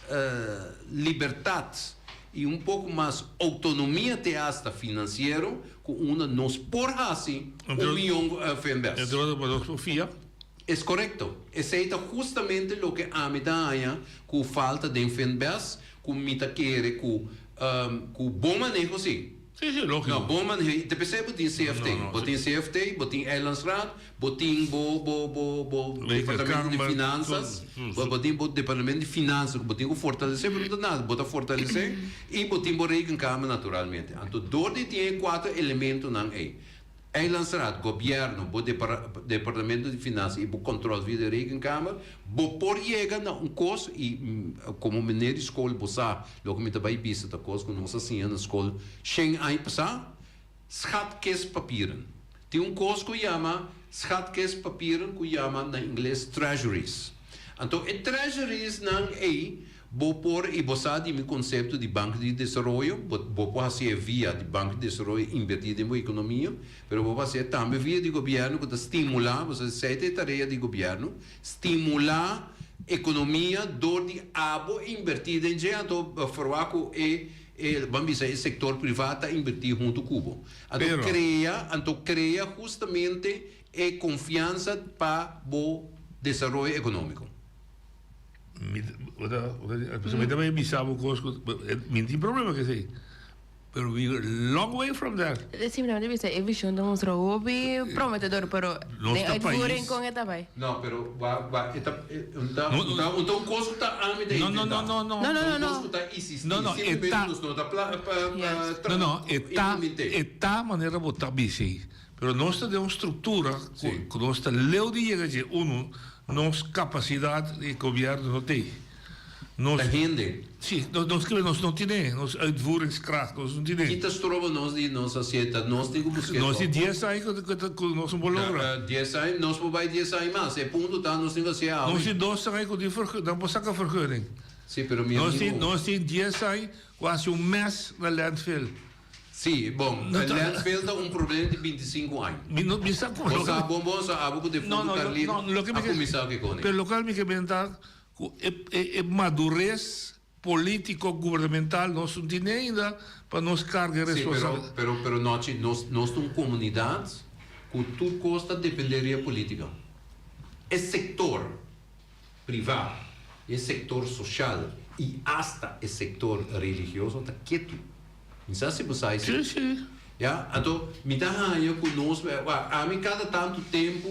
libertat i un poko mas outonomia te asta finansiero ku unda nos por hasi un mion FNBS. Entre otro pa nos por fia. Es korekto. Esei ta hustamente loke ami ta haña ku falta den FNBS ku mi ta kere ku ku bon maneho si. Sí, sí, lógico. No, bon maneho. I ta p'esei bo tin CFT. Bo tin CFT, bo tin Eilandsraad, bo tin bo, bo, bo, bo Departamento di Finanzas, bo, bo tin bo Departamento di Finanzas ku bo tin ku fortalesé, pero no ta nada, bo ta fortalesé, i bo tin bo Rekenkamer naturalmente. Anto dor di tin e kuater elementonan ei, Eilandsraad, Gobièrnu, bo Departamento di Finanzas i bo kòntròl via di Rekenkamer, bo por yega na un kos i komo meneer di skol bo sa loke mi ta bai bisa ta kos ku nos a siña na skol shen aña pasá, schatkistpapieren. Tin un kos ku yama schatkistpapieren ku yama na ingles treasuries. Anto e treasuries-nan ei Bo por i bo sa di mi konsepto di Bank di Desaroyo, bo bo por hasié via di Bank di Desaroyo invertí den bo ekonomia, pero bo por hasié tambe via di gobièrnu ku ta stimulá, bo sa esei ta e tarea di gobièrnu, stimulá. ekonomia dor di abo invertí den dje anto forwá ku e e ban bisa e sektor privá ta invertí huntu ku bo. Anto Pero. krea anto krea hustamente e konfiansa pa bo desaroyo ekonómiko. Mi ta mi ta bay bisa bo cos cu mi tin problema cu esey pero we are long way from that. Simplemente bisa e vision ta mustra hopi prometedor pero Nos den ta uitvoering pais. con e ta bay. No pero wa wa e ta un ta un ta un ta un cos cu ta ami ta No no intenta. no no no. No no no Un no. cos cu ta isisti No no e simplemente ta nos no ta pla pa No no e ta implemente. e ta manera bo ta bisa ey pero nos ta den un structura cu cu nos ta leu di yega dje uno Nos capacidad di gobierno no tey. Nos, Ta hende. Si, nos, nos kibe nos no tine, nos uitvoeringskracht nos no tine. Ki ta stroba nos di nos hacié ta nos tin cu busqué Nos tin toch. dies aña cu, cu, cu nos no por logra. Dies aña, nos por bay dies aña mas. E punto ta nos tin cu hacié awe. Nos tin dos aña cu tin vergun, nan por saca vergunning. Si, pero mi Nos tin, amigo. nos tin dies aña cu haci un mes na landfill. Sí, bon, No e ta- landfill ta un problema di 25 aña. Mi no, mi sa como Bo sa bon bon sa abo cu No, defunto no, lo, Carlin no, loke mi a ke, cuminsa cu e cone. pero locual mi ke menta cu e, e, e madurez politico gubernamental nos no tin ainda pa nos carga e Sí, pero, responsabilidad. pero, pero Nochi, nos, nos ta un comunidad cu tur cos ta depende riba politica. E sector priva, e sector social y hasta e sector religioso ta ketu. Mi sa si bo sa esei. Sí, sí. Ya, anto mi ta haña ku nos, wak, ami kada tantu tempu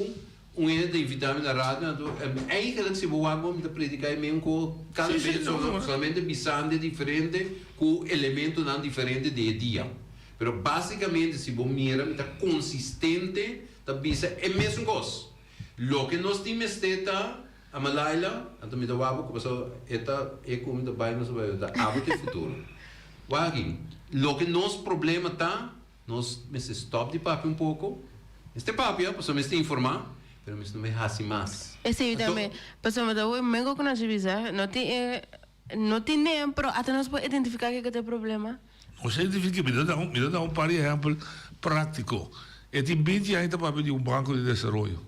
un hende ta invitá mi na radio, anto eigenlijk si bo wak bo mi ta prediká e mesun kos kada Sí, sí, bes, no, no. solamente bisando diferente ku elementonan diferente di e dia. Pero básikamente si bo mira mi ta konsistente ta bisa e mesun kos. Loke nos tin mester ta Ama Laila, anto mi ta wak bo ku pasobra e ta e ku mi ta bai nos ta bai ta abo ta e futuro. Wak aki, loke nos problema ta, nos mester stop di papia un poko, mester papia pasobra mester informa, pero mester no bay hasi mas. Esei Anto, tambe, pasobra ta hopi mengo ku nos a bisa, no tin e, no tin nen, pero ata nos por identifiká kiko ta e problema. Nos a identifiká, mi ta da un, mi ta da un par di ehèmpel práktiko. E tin binti aña ta papia di un banko di desaroyo.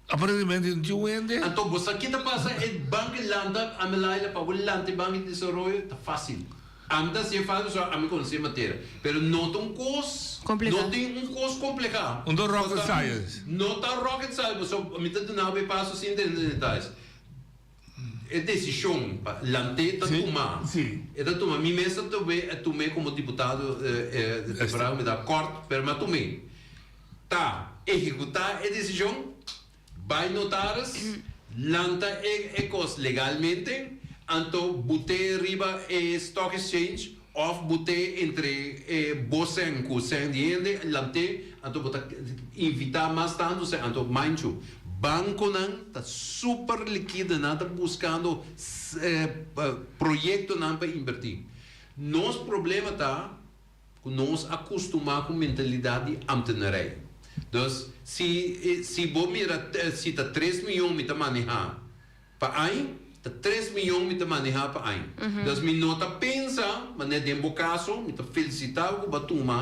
Aparentemente no tin un hende. Anto bo sa ki ta pasa e bank lanta ami laila pa bo lanta e bank di desaroyo ta facil. Ami ta hacié facil pasobra ami conoce e materia. Pero no ta un cos Complica. no tin un cos complica. No ta rocket Pasobra science. No ta rocket science pasobra mi ta duna bo e paso sin tene den detalles. E decision pa lant'é ta tuma. E ta tuma. Mi mes ta tum'é a tum'é como diputado de temporada mi ta kort pero mi a tum'é. Ta ehekutá e desishon, bai notaris, lanta e e kos legalmente, anto but'é riba e stock exchange òf but'é entre e bo sèn ku sèn di hende, lant'é, anto bo ta invitá mas tantu sèn. Anto manchu, bankonan ta super likido, nan ta buskando proyektonan pa inbertí. Nos problema ta. Ku nos a kustumá ku mentalidat di ambtenarai. Dus, si si bo mira si ta tres miyon mi ta manehá pa añ, ta tres miyon mi ta manehá pa añ. Dus mi no ta pensa, manera den bo kaso, mi ta felisitá bo ku bo a tuma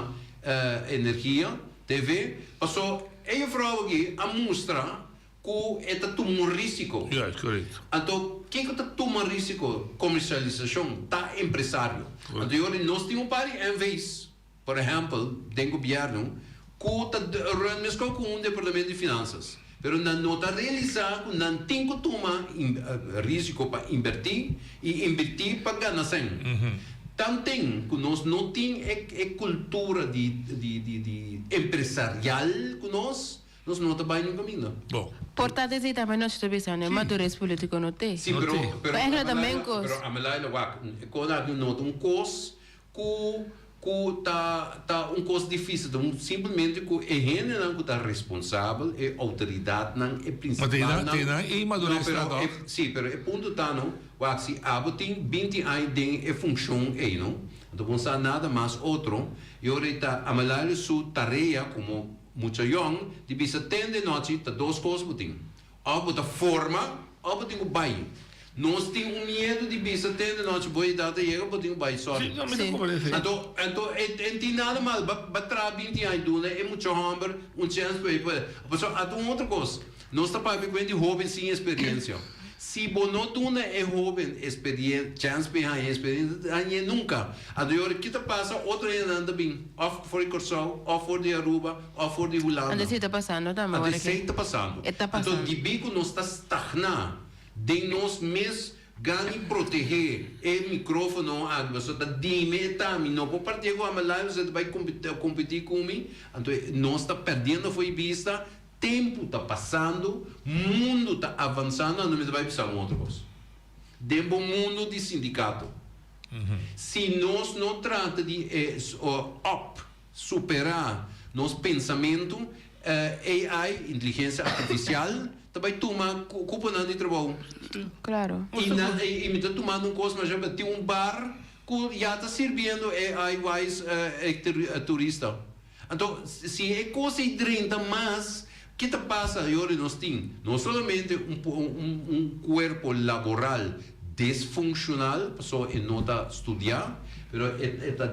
energia, TV, paso e jufrou aki a mustra Ku e ta tuma un risiko. Juist, correcto. Anto, kiko ta tuma risiko? Komersialisashon, ta empresario. Anto yori nos tin un par di NV's, por ehèmpel, den gobièrnu, ku ta run meskos ku un departamento di finansas. Pero nan no ta realisá ku nan tin ku tuma risiko pa inbertí i inbertí pa gana sèn. Tanten ku nos no tin e kultura di di empresarial ku nos, Nos no ta bai nun kaminda. Bo. Por ta desi tambe nos ta bisa no e madurez politico no te. Si, pero, pero, Pero eigenlijk ta men kos. Pero Amelaila, wak, e kos aki no ta un kos ku, ku ta, ta un kos dificil. Ta un simplemente ku e hendenan ku ta responsabel, e outoridatnan, e principalnan. Ma te nan e madurez No, ta pero toch? e, si, pero e punto ta no, wak, si abo tin binti aña den e funcion ei no, anto bo no sa nada mas otro, y ora e ta Amelaila su tarea como Mucha yòn di bisa ten de nochi ta dos kos bo tin. Òf bo ta forma òf bo tin ku bai. Nos tin un miedu di bisa ten de nochi bo edat a yega bo tin ku bai sòri. Sí, no, mi ta komprende esei. Anto anto e e tin nada mal ba ba traha binti aña duna e mucha hòmber un chèns pa e por pasobra ata un otro kos nos ta papia ku hende hóben sin esperiensia. Si bo no duna e hoben experien, chance pa e haña experiencia, ta hañ'é nunca. Anto e ora ki ta pasa, otro hendenan ta bin, of for di Corsou, of for di Aruba, of for di Hulanda. Anto esei ta pasando tambe Anto ora esei ki ta pasando. e ta Anto pasando. dibí ku nos ta stagná den nos mes gan i protehé e micrófono aki, pasobra ta dime e ta, mi no por partié ku Amalai, pasobra e ta bai competí ku mi. Anto nos ta perdiendo fo'i bista Tempu ta pasando, mundu ta avansando, anto mi ta bai bisa un otro kos. Den bo mundu di sindikato, si nos no trata di op, superá nos pensamentu, AI, inteligensia artifisial, ta bai tuma kuponan di trabou. Claro. I nan, i mi ta tumando un kos masha, tin un bar ku ya ta sirbiendo AI wise turista. Anto, si e kos ei drenta mas, ke ta pasa yori nos tin no solamente un un kuerpo laboral desfunshonal, pasobra e no ta studiá, pero e ta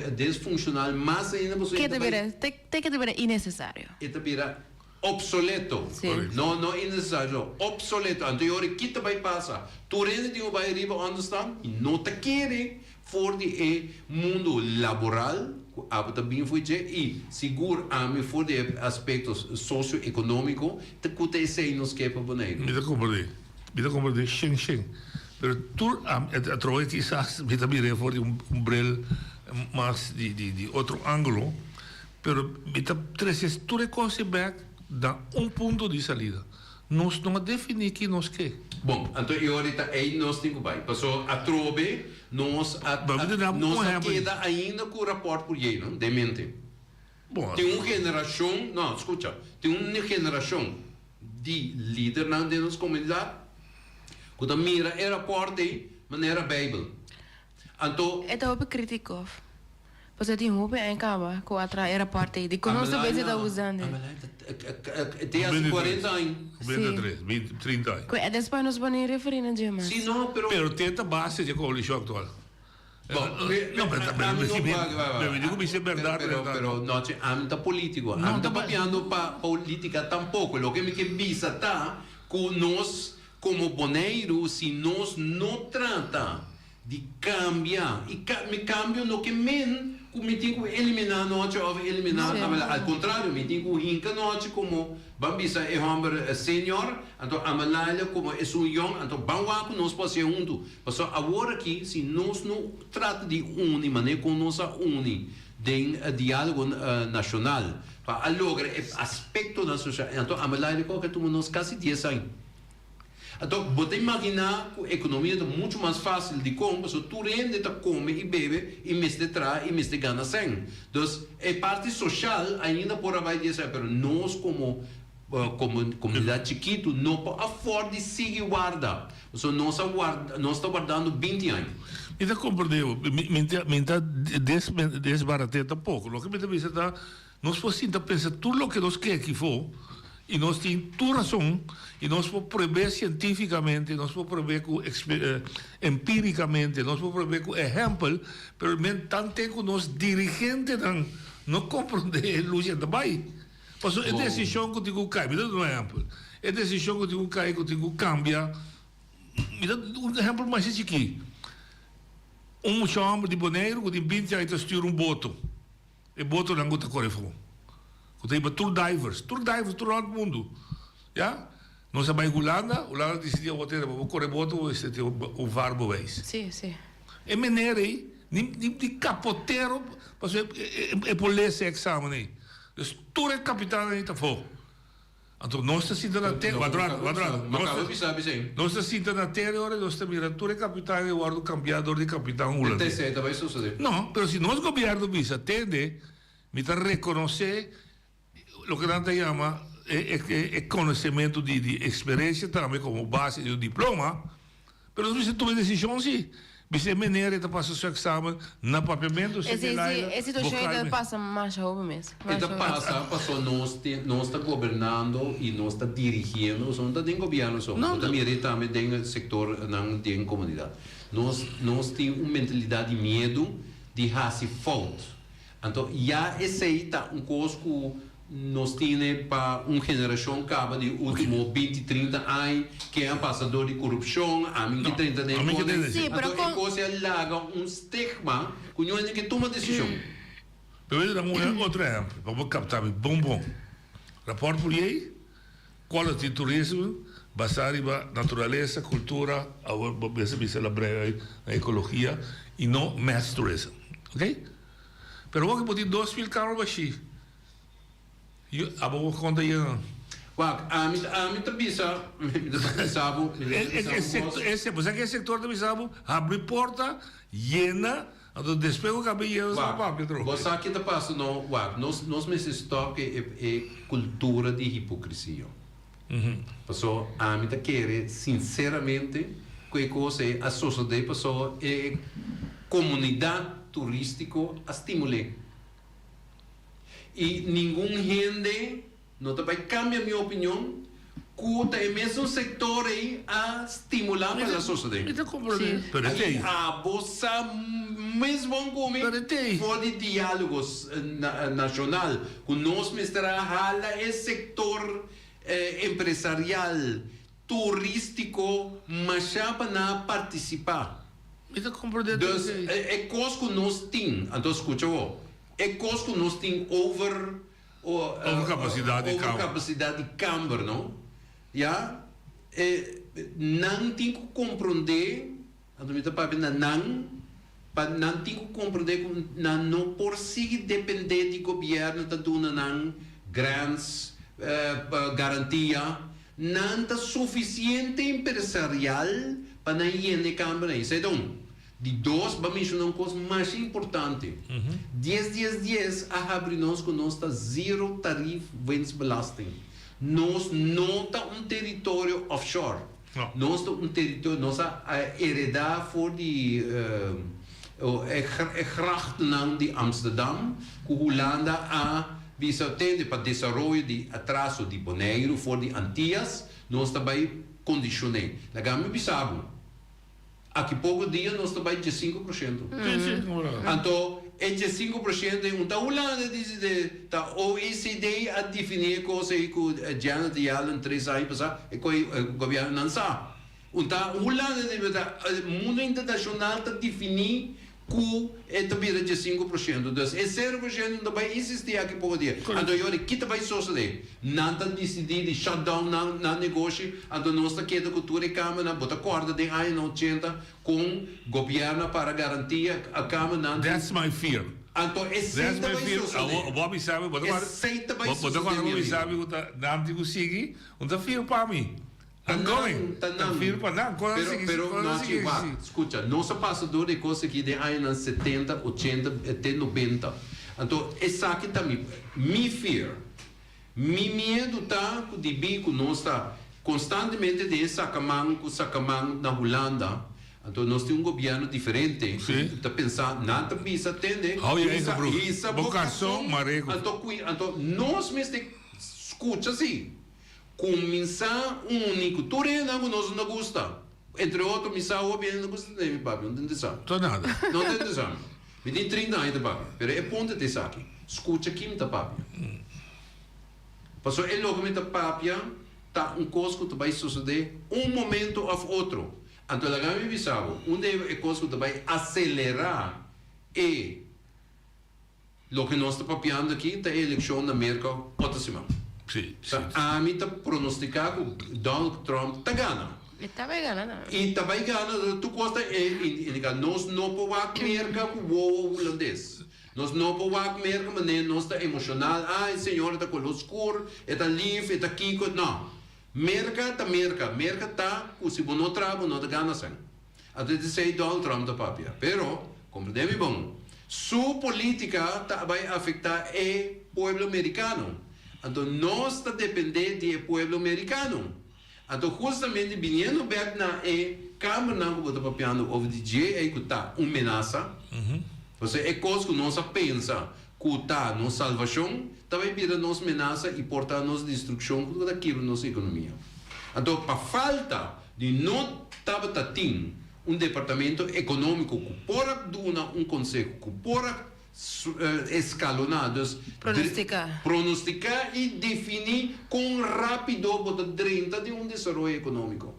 desfunshonal mas ainda pasobra Ke e ta ta bai. bira, te ke ta bira innesesario. E ta bira obsoleto. Sí. No, no innesesario, obsoleto. Anto yori ki ta bai pasa? Tur hende tin ku bai riba ònderstan i no ta kere For di e mundu laboral ku abo ta bin for dje i sigur ami for di e aspekto sosio-ekonómiko ta ku ta esei nos ke pa Boneiru. Mi ta komprendé. Mi ta komprendé shen shen. Pero tur ami a trohe kisas mi ta mir'é for di un bril mas di di otro ángulo. Pero mi ta trese tur e kos ei bèk na un punto di salida. Nos no a definí ki nos ke. Bon, anto e ora ta ei nos tin ku bai. Paso atrobe nos a nos a keda ainda ku rapòrt por yei, no? Den mente. Tin un generashon, no, skucha, tin un generashon di lidernan den nos komunidat ku ta mira e rapòrt ei manera Beibel. Anto. E ta hopi kritiko. Pasobra tin hopi aña kaba ku a traha e rapòrt ei. Dikon nos ta bes e ta usando e? Te hasi kuarenta aña. Beintitres, beinti, trinta aña. Ku e despues nos por ni referí na dje mas. Si no, pero. Pero te ta base dje koalishon aktual. Bon, No, pero ta ami no pa. Pero mi di ku mi si bèrdat. Pero, pero, nochi, ami ta polítiko. Ami ta papiando pa polítika tampoko. Loke mi ke bisa ta ku nos komo Boneiru, si nos no trata Di cambia. Y ca mi cambio no ke men cu mi tin cu elimina nochi of elimina Sí. Amela. Al contrario, mi tin cu hinca nochi como, ban bisa e homber senior, anto Amelalia como esun yong, anto ban wak cu nos por hacié hunto. Pasobra awor aki, si nos no trata di uni manera con nos a uni den dialogo nacional pa a logra e aspectonan social, anto Amelalia cu a tuma nos casi dies aña. Anto, bo ta imaginá ku ekonomia ta muchu mas fásil. Dikon? Pasobra tur hende ta kome i bebe i mester traha i mester gana sèn. Dus, e parti soshal ainda por a bai di esei, pero nos komo komo komunidat chikitu no por afòrt di sigui warda. Pasobra nos a warda, nos ta wardando binti aña. Mi ta komprendé bo. Mi mi ta mi ta des desbaraté tampoko. Loke mi ta bisa ta Nos por sinta pensa tur loke nos ke aki fo y nos tin tur razon y nos por pruebe cientificamente, nos por pruebe cu empiricamente, nos por pruebe cu ehempel, pero men tanten cu nos dirigentenan no comprende e lucha ta bay. Pasobra e decision cu tin cu cay, mi ta duna un ehempel, e decision cu tin cu cay cu tin cu cambia, mi ta duna un ehempel masha chiki, un mucha homber di Boneiru cu tin binti aña ta stuur un boto. E botonan ku ta kore afó, ku ta hiba tur divers, tur divers tur rònt mundu, ya. Nos a bai Hulanda, Hulanda a disidí awor tene pa bo kore boto bo mester tin un vaarbewijs. Sí, sí. E meneer ei, ni ni kapotero pasobra e por lesa e eksamen ei. Dus tur e kapitannan ei ta afó. Anto nos ta sinta na tera, wak rato, wak rato. Nos ta sinta na tera ora nos ta mira tur e kapitan e wòrdu kambiá dor di kapitan hulandes. Esei ta bai sosodé. No, pero si nos gobièrnu bisa, tende, mi ta rekonosé loke nan ta yama e konosementu di eksperensia tambe komo base di un diploma. Pero nos mester tuma e desishon si. Bisa e meneer e ta pasa su examen na papiamento si E si Delaila e situashon ei ta pasa masha hopi mes. E ta pasa paso nos tin nos ta gobernando y nos ta dirigiendo pasobra no ta den gobierno so bo ta mira tambe den sectornan den comunidad. Nos nos tin un mentalidad di miedu di haci fout. Anto ya esey ta un cos cu. Nos tine pa un generashon kaba di ultimo binti trinta añ ken a pasa dor di korupshon, ami ke drenta den e kos. Sí, pero Anto e kon. kos a laga un stigma ku ñu hende ke tuma desishon. Pero mi ta duna un otro ehempel pa bo kapta mi bon bon. Raport Pourier, Quality Tourism basá riba naturalesa, kultura, awor bo mester bisa la brei na ekologia i no mass tourism. Ok? Pero awor ku bo tin 2000 kamer bashí. Yo, abo bo konta yena. Wak, ami, ami ta bisa, mi ta bisa bo, mi ta bisa bo kos. E, e, bo sa ke e sektor ta bisa bo? Habri porta, yena, anto despues ku kaba yena sa Wak, papia atrobe. bo sa ke ta pasa no? Wak, nos, nos mester stòp e, e kultura di hipokrisia. Paso, ami ta kere sinseramente ku e kos ei a sosodé paso e komunidat turístiko a stimul'é. I ningun hende no ta bai cambia mi opinion cu ta e mesun sector ey a stimula pa la sosode. Mi ta comprende. Pero e tey. Abo sa mes bon cu mi for di dialogo nacional cu nos mester a hala e sector empresarial turistico masha pa nan a participa. Mi ta comprende. Dus e cos cu nos tin, anto scucha bo. E kos ku nos tin over Overcapacidad di kamber. Overcapacidad di kamber no. Ya, e nan tin ku komprondé, anto mi ta papia na nan, pa nan tin ku komprondé ku nan no por sigui dependé di gobièrnu ta duna nan grants, garantia. Nan ta sufisiente empresarial pa nan yena e kamber ei. Esei ta un. Di dos, bo a menshona un kos masha importante. Dies dies dies a habri nos ku nos ta zero tarief winstbelasting. Nos no ta un teritorio offshore. Nos ta un teritorio, nos a heredá for di e grachtennan di Amsterdam ku Hulanda a bisa tende pa desaroyo di atraso di Boneiru for di Antias, nos ta bai kondishon'é. Laga mi bisa bo. Aki poko dia nos ta bai diesinku por shento. Anto e diesinku por shento ei un ta Hulanda dici de ta OECD a defini e kos ei ku Janet Yellen tres aña pasá e koi gobiernonan sa. Un ta Hulanda di ta mundo internashonal ta defini Ku e ta bira diesinku por shento. Dus e sero por shento no ta bai insistí aki poko dia. Anto yori ki ta bai sosodé? Nan ta disidí di shut down nan nan negoshi, anto nos ta keda ku tur e kamanan. Bo ta kòrda den añanan ochenta kon gobièrnu a para garantia a kamanan di. That's my fear. Anto esei That's ta my bai fear. sosodé. Awor bo a bisa mi, bo ta kòrda, Esei ta bai bo ta sosodé, kòrda mi bo a bisa amigo. mi ku ta nan tin ku sigui, un ta fear pa mi. Ta I'm nan, going. ta Ta nan. fir pa nan. Kon a Pero, sigui, pero, kon a Nochi, sigui wak, existi. skucha, nos a pasa dor di e kos aki den añanan setenta, ochenta, te nobenta. Anto, esaki ta mi, mi fear. Mi miedu ta ku dibí ku nos ta konstantemente den e sakaman ku sakaman na Hulanda, anto nos tin un gobièrnu diferente ku ta pensa, nan ta bisa, tende, Hou je eigen hisa, broek. hisa Bo bo karson, karson, mar'é ku. anto kui, anto nos mester skucha si. Kuminsá uni ku tur hendenan ku nos no gusta. Entre otro mi sa hopi hende no gusta tende mi papia, no tende sa. To nada. No tende sa. Mi tin trinta aña ta papia, pero e punto ta esaki, skucha kin ta papia. Pasobra e loke mi ta papia ta un kos ku ta bai sosodé un momento òf otro. Anto laga mi bisa bo, un di e kos ku ta bai aselerá e. Loke nos ta papiando aki ta e elekshon na Merka otro siman. Sí, sí. Ta ami ta pronostika ku Donald Trump ta gana. E ta bai gana tambe. I ta bai gana, tur kos ta indiká. Nos no por wak Merka ku wowo hulandes. Nos no por wak Merka manera nos ta emoshonal, ah e señora ta koló skur, e ta lif, e ta kiko. No. Merka ta Merka. Merka ta ku si bo no traha bo no ta gana sèn. Anto e ta esei Donald Trump ta papia. Pero, comprende mi bon, su politica ta bay afecta e pueblo mericano. Anto nos ta depende di e pueblo mericano. Anto justamente biniendo bek na e cambernan cu bo ta papiando over di dje ey cu ta un menasa, pasobra e cos cu nos a pensa cu ta nos salvacion ta bay bira nos menasa y por ta nos destruccion cu ta kibra nos economia. Anto pa falta di no tabata tin un departamento economico cu por a duna un conseho, cu por a. Escaloná, dus Pronosticá. Pronosticá y definí con rápido bo ta drenta den un desaroyo económico.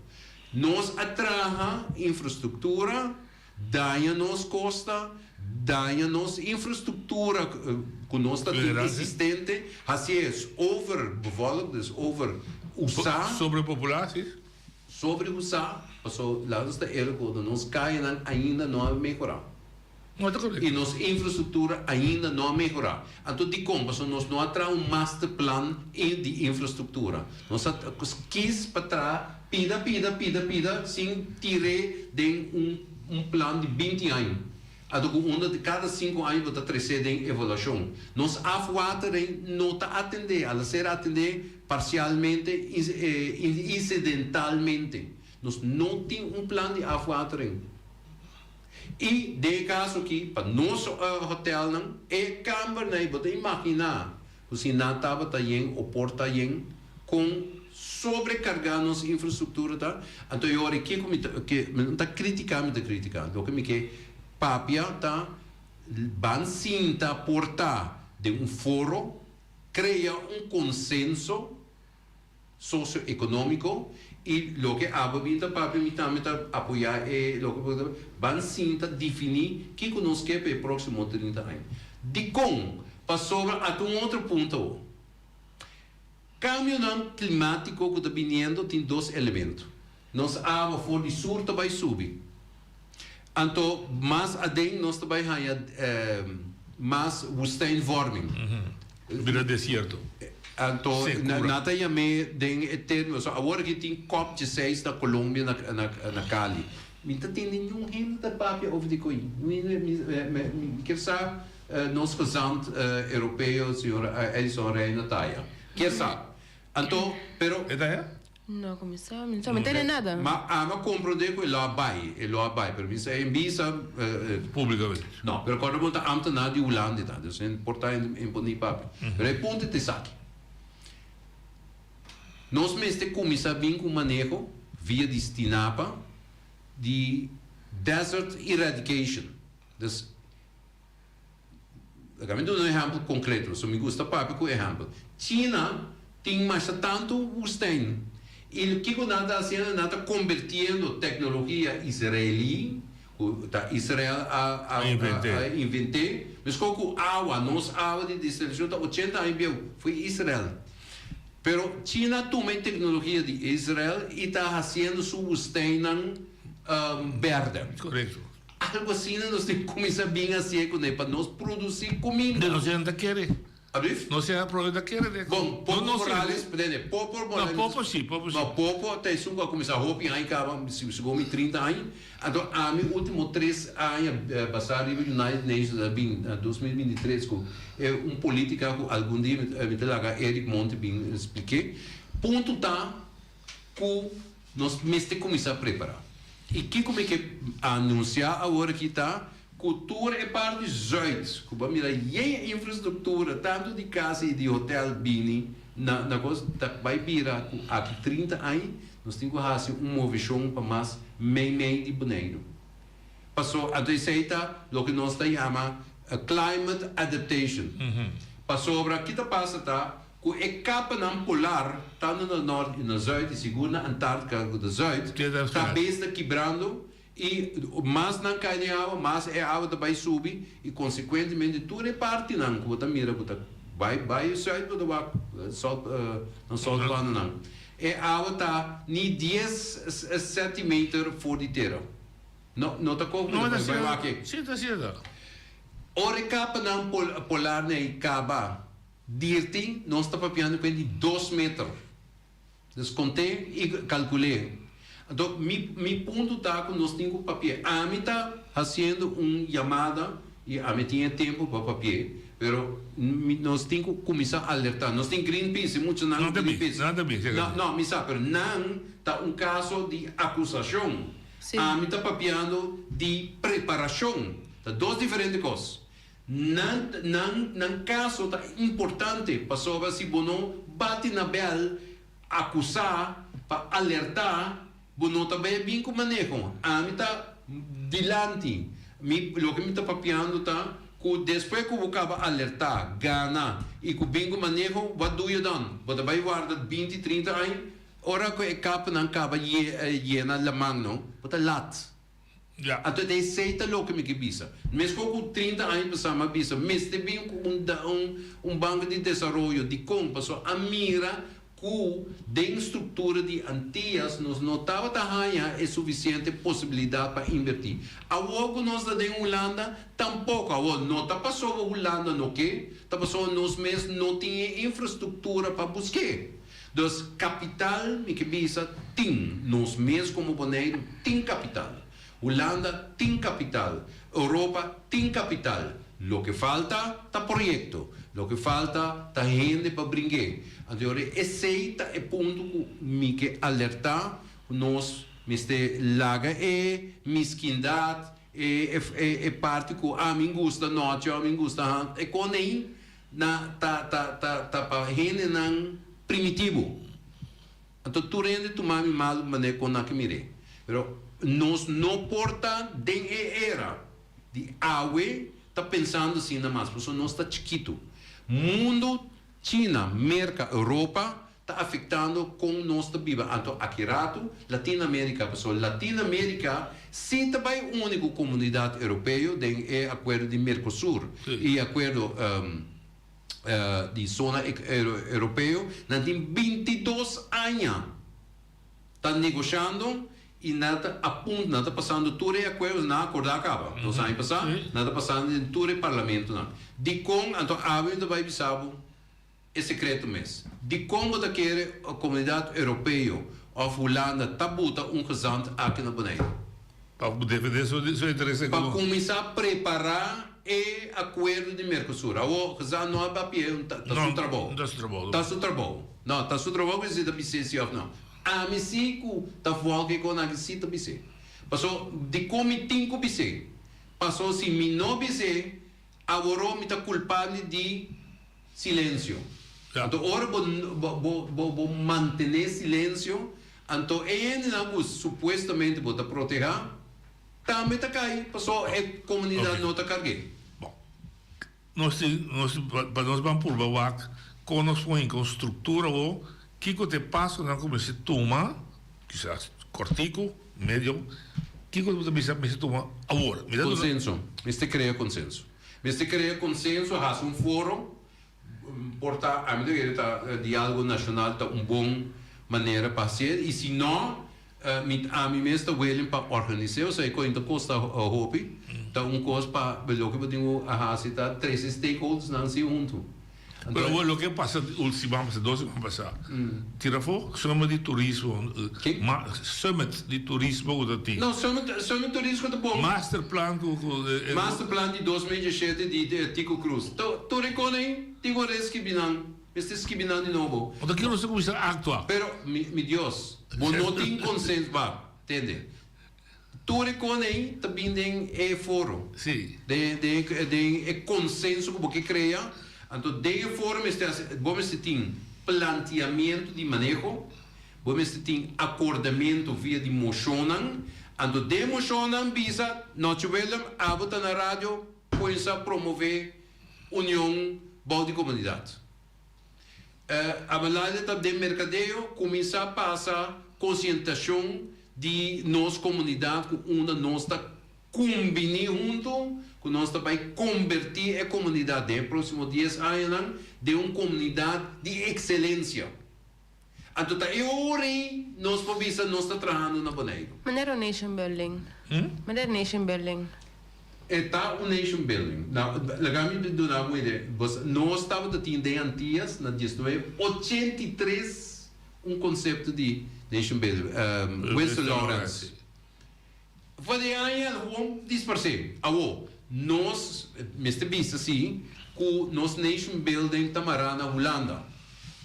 Nos a traha infrastructura, daña nos costa, daña nos infrastructura cu nos ta tin existente, hacié overbevolkt, dus over usá. Sobrepopulá, si. Sobre usá, pasobra laat nos ta eerlijk worden, nos cayanan ainda no a mehorá. I nos infrastruktura ainda no a mehorá. Anto dikon? Pasobra nos no a traha un masterplan di infrastruktura. Nos a kis pa traha pida pida pida pida sin tir'é den un un plan di binti aña. Anto ku unda di kada sinku aña bo ta tres'é den evaluashon. Nos afwatering no ta atendé, al a ser atendé parsialmente, insidentalmente. Nos no tin un plan di afwatering. I den e kaso aki, pa nos hotelnan, e kambernan ei bo ta imaginá ku si nan tabata yen o por ta yen, kon sobrekargá nos infrastruktura ta? Anto e ora kiko mi ta ke mi no ta kritiká mi ta kritiká, loke mi ke papia ta ban sinta por ta den un foro, krea un konsenso, socio-economico y loke abo bin ta papia mi tambe ta apoya e loke bo ta ban sinta defini kico nos ke pa e proximo 30 aña. Dicon? Pasobra ata un otro punto awo. Cambionan climatico cu ta biniendo tin dos elemento. Nos awa for di sur ta bay subi. Anto mas aden nos ta bay haya mas woestijnvorming. Bira desierto. Anto nan ta yam'é den e termino, so awor aki tin cop dieseis na Colombia na Cali. Mi ta tende niun hende ta papia over di koe. Mi kier sa nos gezant europeo señor Edison Reina ta aya. Kier sa. Anto pero. E ta aya? No, ku mi sa, mi no sa, mi tende nada. Ma ami a komprondé ku e lo a bai, e lo a bai, pero mi sa e bisa. Públikamente. No, pero kòrda bo ta ámtenar di Hulanda ta, dus e por ta imponí papia. Pero e punto ta esaki, nos mester kuminsá bin ku un maneho via di Stinapa di desert eradication. Dus, Laga mi duna un ehèmpel konkreto, pasobra mi gusta papia ku ehèmpel. China tin masha tantu wustèn i kiko nan ta hasiendo? Nan ta kombertiendo teknologia israelí, ku ta Israel a invent'é, meskos ku awa, nos awa di distilashon ta ochenta aña bieu, foi Israel. Pero China a tuma e teknologia di Israel i ta hasiendo su wustènnan bèrdè. Korekto. Algo asina nos tin cuminsa bin hacié cune pa nos produci cuminda. De nos ya no ta kere. Ablief? Nos ya prome ta kere de. Bon, Popo Morales, nene, Popo Morales. No, Popo si, Popo si. No, Popo ta esun cu a cuminsa hopi aña caba, segun mi 30 aña. Anto ami ultimo tres aña basa riba United Nations a bin na 2023 cu e un politica cu algun dia mi ta laga Eric Monte bin spliké. Punto ta cu Nos mester kuminsá prepará. I kiko mi ke anunsiá awor aki ta ku tur e parti zùit ku bo a mira yen infrastruktura tantu di kas i di hotèl bini na na kos ta bai bira ku aki 30 aña nos tin ku hasi un moveshon pa mas mei mei di Boneiru. Paso anto esei ta loke nos ta yama climate adaptation. Pasobra ki ta pasa ta Ku e kapanan polar, tantu na nort i na zùit, i sigur na Antarktika ku ta zùit, ta bes ta kibrando i mas nan kai den awa, mas e awa ta bai subi i konsekuentemente tur e partinan ku bo ta mira ku ta bai bai zùit bo ta wak sòlt nan sòlt bandanan e awa ta ni dies sèntimeter for di tera. No no ta kohe No, bai wak e. Si ta sierto. Ora e kapanan polar nei kaba. Dirti nos ta papiando ku e di dos meter. Dus kont'é i kalkul'é. Anto mi mi punto ta ku nos tin ku papi'é. Ami ta hasiendo un yamada i ami tin e tempu pa papi'é, pero mi nos tin ku kuminsá alertá. Nos tin Greenpeace, e muchanan Nan ta bin, Greenpeace. nan ta bin, si No, no, mi sa, pero nan ta un kaso di akusashon. Ami ta papiando di preparashon. Ta dos diferente kos. Nan nan nan kaso ta importante pasobra si bo no bati na bèl akusá pa alertá bo no ta bai bin ku maneho. Ami ta dilanti. Mi loke mi ta papiando ta ku. Ku despues ku bo kaba alertá, gana i ku bin ku maneho, what do you dan? Bo ta bai warda binti, trinta aña? Ora ku e kapanan kaba yena laman no, bo ta lat. Anto ta esei ta loke mi ke bisa. Meskos ku trinta aña pasá mi a bisa mester bin ku un un banko di desaroyo. Dikon? Pasobra a mira ku den struktura di Antias nos no tabata haña e sufisiente posibilidat pa invertí. Awor ku nos ta den Hulanda, tampoko. Awor, no ta pasobra Hulanda no ke, ta pasobra nos mes no tin e infrastruktura pa busk'é. Dus, kapital, mi ke bisa, tin. Nos mes komo Boneiru tin kapital. Hulanda tin kapital. Europa tin kapital. Loke falta ta proyekto. Loke falta ta hende pa bring'é. Anto yora esei ta e punto ku mi ke alertá ku nos mester laga e miskindat, e e parti ku ami gusta nochi o ami gusta han, e kon ei na ta ta ta ta pa hendenan primitivo. Anto tur hende tuma mi malu manera kon nan ke mir'é. Pero nos no por ta den e era di awe ta pensando asina mas, pasobra nos ta chikitu. Mundu, China, Merka, Europa, ta afektando kon nos ta biba. Anto aki ratu Latino Amerika, pasobra Latino Amerika si ta bai uni ku komunidat europeo den e akuerdo di Mercosur i akuerdo di zona europeo, nan tin bintidos aña ta negoshando i nan ta a punto, nan ta pasando tur e akuerdo, nan a akordá kaba dos aña pasá, nan ta pasando den tur e parlamentonan. Dikon anto awe mi ta bai bisa bo e sekreto mes? Dikon bo ta kere komunidat europeo òf Hulanda ta buta un gezant aki na Boneiru? Pa defendé su interes Pa kuminsá prepará e akuerdo di Mercosur. Awor, gezant no a papia, ta su trabou. Ta su trabou. Ta su trabou. No, ta su trabou ku si ta bis'é si òf no. Ami si ku ta vòlg e kon aki si ta bis'é. Paso, dikon mi tin ku bis'é? Paso si mi no bis'é, aworó mi ta kulpabel di silensio. Anto ora bo bo bo bo mantené silensio, anto e hendenan ku supuestamente bo ta protehá tambe ta kai pasobra e komunidat no ta karg'é. Bon, nos tin nos pa nos ban purba wak kon nos por hinka un struktura awor, kiko ta e pasonan ku mester tuma, kisas kòrtiku, medio, kiko bo ta bisa mester tuma awor? Mi ta duna. Konsenso, mester krea konsenso. Mester krea konsenso, hasi un foro, por ta, ami ta kere ta dialogo nashonal ta un bon manera pa hasié, i si no, mi ami mes ta willing pa organis'é, osea e kos no ta kosta hopi, ta un kos pa loke bo tin ku a hasi ta trese stakeholdersnan si huntu. Pero awor loke a pasa ul siman pasa, dos siman pasa, tira afo summit di turismo, summit di turismo ku ta tin. No, summit, summit turismo ta bon. Master plan ku ku. Master plan di 2017 di Tico Cruz. Tur e kon ei tin ku reskibi nan, mester skibi nan di nobo. Anto kiko nos ta kuminsá aktua? Pero mi mi Dios, bo no tin konsenso, ba, tende. Tur e kon ei ta bin den e foro. Sí. Den den den e konsenso ku bo ke krea. Anto den e foro mester hasi, bo mester tin planteamiento di maneho, bo mester tin akordamentu via di moshonnan. Anto den e moshonnan bisa, Nochi Willem, abo ta na radio, kuminsá promové union bou di komunidat. Abelardo ta den merkadeo kuminsá pasa konsientashon di nos komunidat ku unda nos ta kumbiní huntu, ku nos ta bai kombertí e komunidat den e próksimo dies añanan den un komunidat di ekselensia. Anto ta e ora ei nos por bisa nos ta trahando na Boneiru. Manera un nation building. Manera nation building. E ta un nation building. Nou, laga mi duna bo un idea. Bos, nos tabata tin den Antillas na diesnuebe ochenta i tres un konsepto di nation building. Winston Lawrence. For di aña el gewoon disparsé. Awo, nos mester bisa si ku nos nation building ta mará na Hulanda.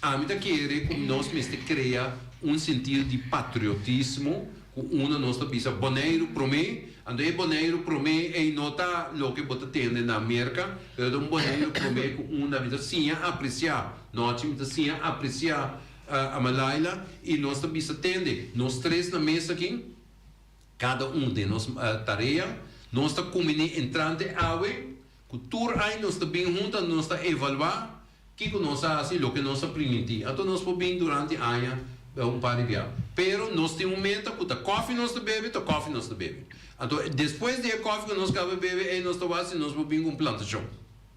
Ami ta kere ku nos mester krea un sentido di patriotismo ku unda nos ta bisa Boneiru promé, anto e Boneiru promé ei no ta loke bo ta tende na Merka, pero ta un Boneiru promé ku unda mi ta siña apresiá nochi, mi ta siña apresiá Amalaila i nos ta bisa tende nos tres na mesa aki. Kada un den nos tarea. Nos ta kuminí entrante awe. Ku tur aña nos ta bin huntu anto nos ta evaluá kiko nos a hasi, loke nos a primintí. Anto nos por bin durante aña un par di bia. Pero nos tin un meta ku ta kòfi nos ta bebe, ta kòfi nos ta bebe. Anto despues di e kòfi ku nos kaba bebe ei nos ta wak si nos por bin ku un plantashon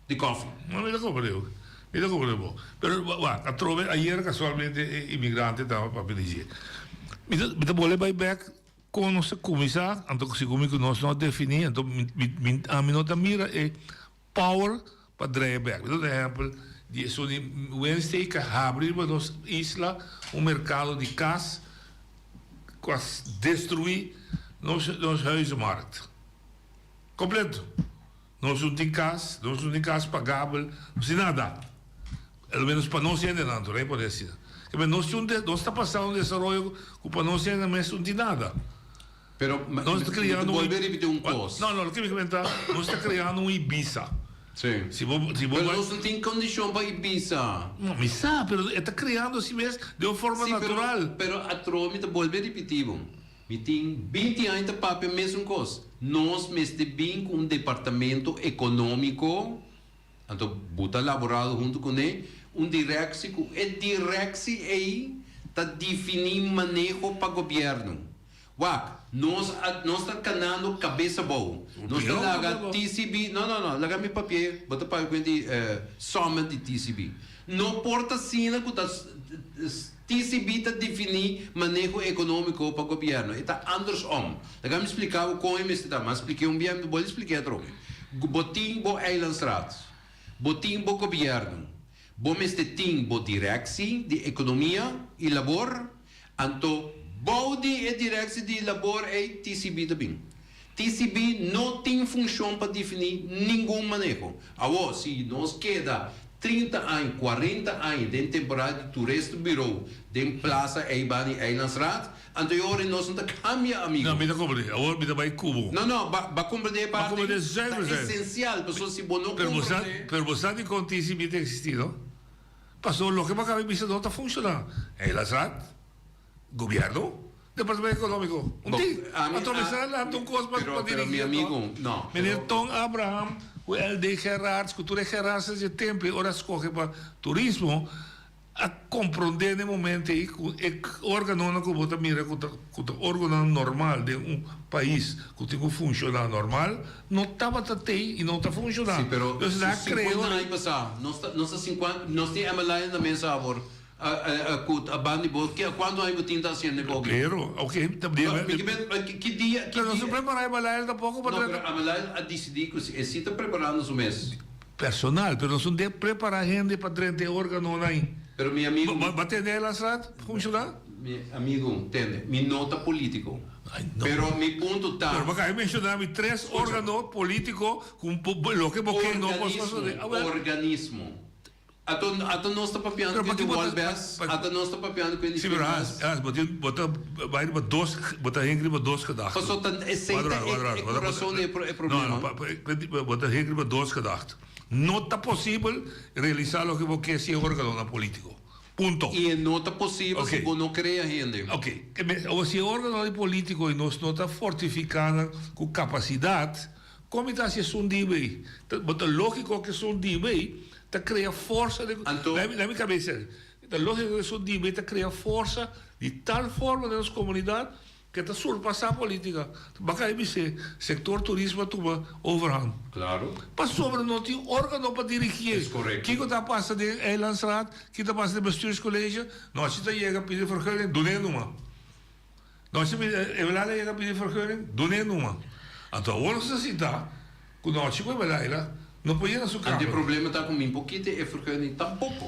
di kòfi. No, mi ta komprendé bo. Mi ta komprendé bo. Pero wak, atrobe ayer kasualmente e imigrante tabata papia di dje. Mi ta mi ta bole bai bèk Kon nos ta kuminsá, anto segun mi ku nos no a definí, anto mi mi ami no ta mira e power pa draai bèk. Mi ta duna ehèmpel di esun di Wednesday ku a habri riba nos isla un merkado di kas ku a destruí nos nos huizenmarkt kompleto. Nos no tin kas, nos no tin kas pagabel, nos tin nada. Al menos pa nos hendenan anto, rei por asina. Keme nos tin un nos ta pasando un desaroyo ku pa nos hendenan mes no tin nada. Pero Nos ta mi ta kreando un bolbe ripiti un kos. No, no, loke mi ta nos ta kreando un Ibiza. Sí. Si bo si bo Pero bai nos no tin kondishon pa Ibiza. No, mi sa, pero e ta kreando asi mes den un forma Sí, pero natural. pero atrobe mi ta bolbe ripiti bo. Mi tin binti aña ta papia mesun kos. Nos mester bin ku un departamento ekonómiko, anto bo ta laborado huntu kuné, un direksi ku e direksi ei ta definí maneho pa gobièrnu. Wak, nos a nos ta kanando kabes abou. Nos ta laga TCB, no no no, laga mi papi'é, bo ta papia ku di summit di TCB. No por ta asina ku ta. TCB ta definí maneho ekonómiko pa gobièrnu. E ta andersom. Laga mi splika bo kon e mester ta. Mi a splik'é un bia, mi ta bolbe splik'é atrobe. Bo tin bo eilandsraad. Bo tin bo gobièrnu. Bo mester tin bo direksie di ekonomia i labor. Anto bou di e direksie di labor ei TCB ta bin. TCB no tin funshon pa definí ningun maneho. Awor, si nos keda 30 aña, 40 aña den temporada di toeristenbureau den Plaza Eiban i Eilandsraad, anto e ora nos no ta kambia, amigo. No, mi ta komprendé. Awor mi ta bai ku bo. No, no, ba, ba komprendé e Ba parti. komprendé Ta zuiver, zuiver. esensial, pasobra si bo no Pero bo sa, komprendé. pero bo sa dikon TCB ta eksistí, no? Pasobra loke bo a kaba di bisa no ta funshoná. Eilandsraad. Gobierno, Departamento Economico. Un tin. Anto mi sa lanta un cos pa Pero, pero mi dirigi amigo, no. Meneer Ton Abraham cu LD Gerards cu tur e Gerardsnan dje tempo ora a scoge pa turismo a compronde n'e momento ey cu e organonan cu bo ta mira cu ta cu ta organonan normal den un pais cu tin cu funciona normal no tabata tey y no ta funciona. Sí, pero Entonces nan a si crea 50 aña pasá, nos ta, nos ta 50, nos tin MLI na mesa awor. Ku a banda di bo, kuantu aña bo tin ta hasiendo e koki? Pero, ok, ta di. Mi ke men, ki dia, ki dia. Pero no se prepara e Balael tampoco pa. No, pero Amalael a disidí ku si e si ta preparando su mes. Personal, pero nos no debe prepara hende pa drenta e organonan ei. Pero mi amigu. Bo a tende el asrat funshoná? Mi amigu, tende, mi no ta politico. Pero mi punto ta. Pero bo a kaba di menshoná mi tres organo politico ku loke bo ke no por sosodé. Organismo, organismo. Ato ato nos ta papiando Pero cu di paki bo ta Wolbes, ato nos ta papiando cu di Sí, pero Firmas. Hans, Hans, bo tin, bo ta bai riba dos, bo ta hink riba dos gedachten. Paso ta esey ta e, e curason di e, e problema. No, no, pa, pa, bo ta hink riba dos gedachten. No ta posibel realisa loke bo ke sin organonan politico. Punto. Y e no ta posibel Ok. si bo no crea hende. Ok. Awor si e organonan politico y nos no ta fortifica nan cu capacidad, Kon mi ta hasi esun di bay? Ta bo ta lógiko ku esun di bay ta krea forsa den Anto. Laat mi kaba esei. Ta lógiko ku esun di bay ta krea forsa di tal forma den nos komunidat ku e ta surpasá polítika. Baka e bis'é, sektor turismo a tuma overhand. Klaro. Pasobra no tin órgano pa dirigié. Es korekto. Kiko ta pasa den Eilandsraad? Kiko ta pasa den Bestuurscollege? Nochi ta yega pidi vergunning, dun'é numa. Nochi mi Eulalia yega pidi vergunning, dun'é numa. Anto awor nos ta sinta ku nochi ku Eulalia no por yena su Anto e kamer. problema ta ku mi por kita e vergunning tampoco.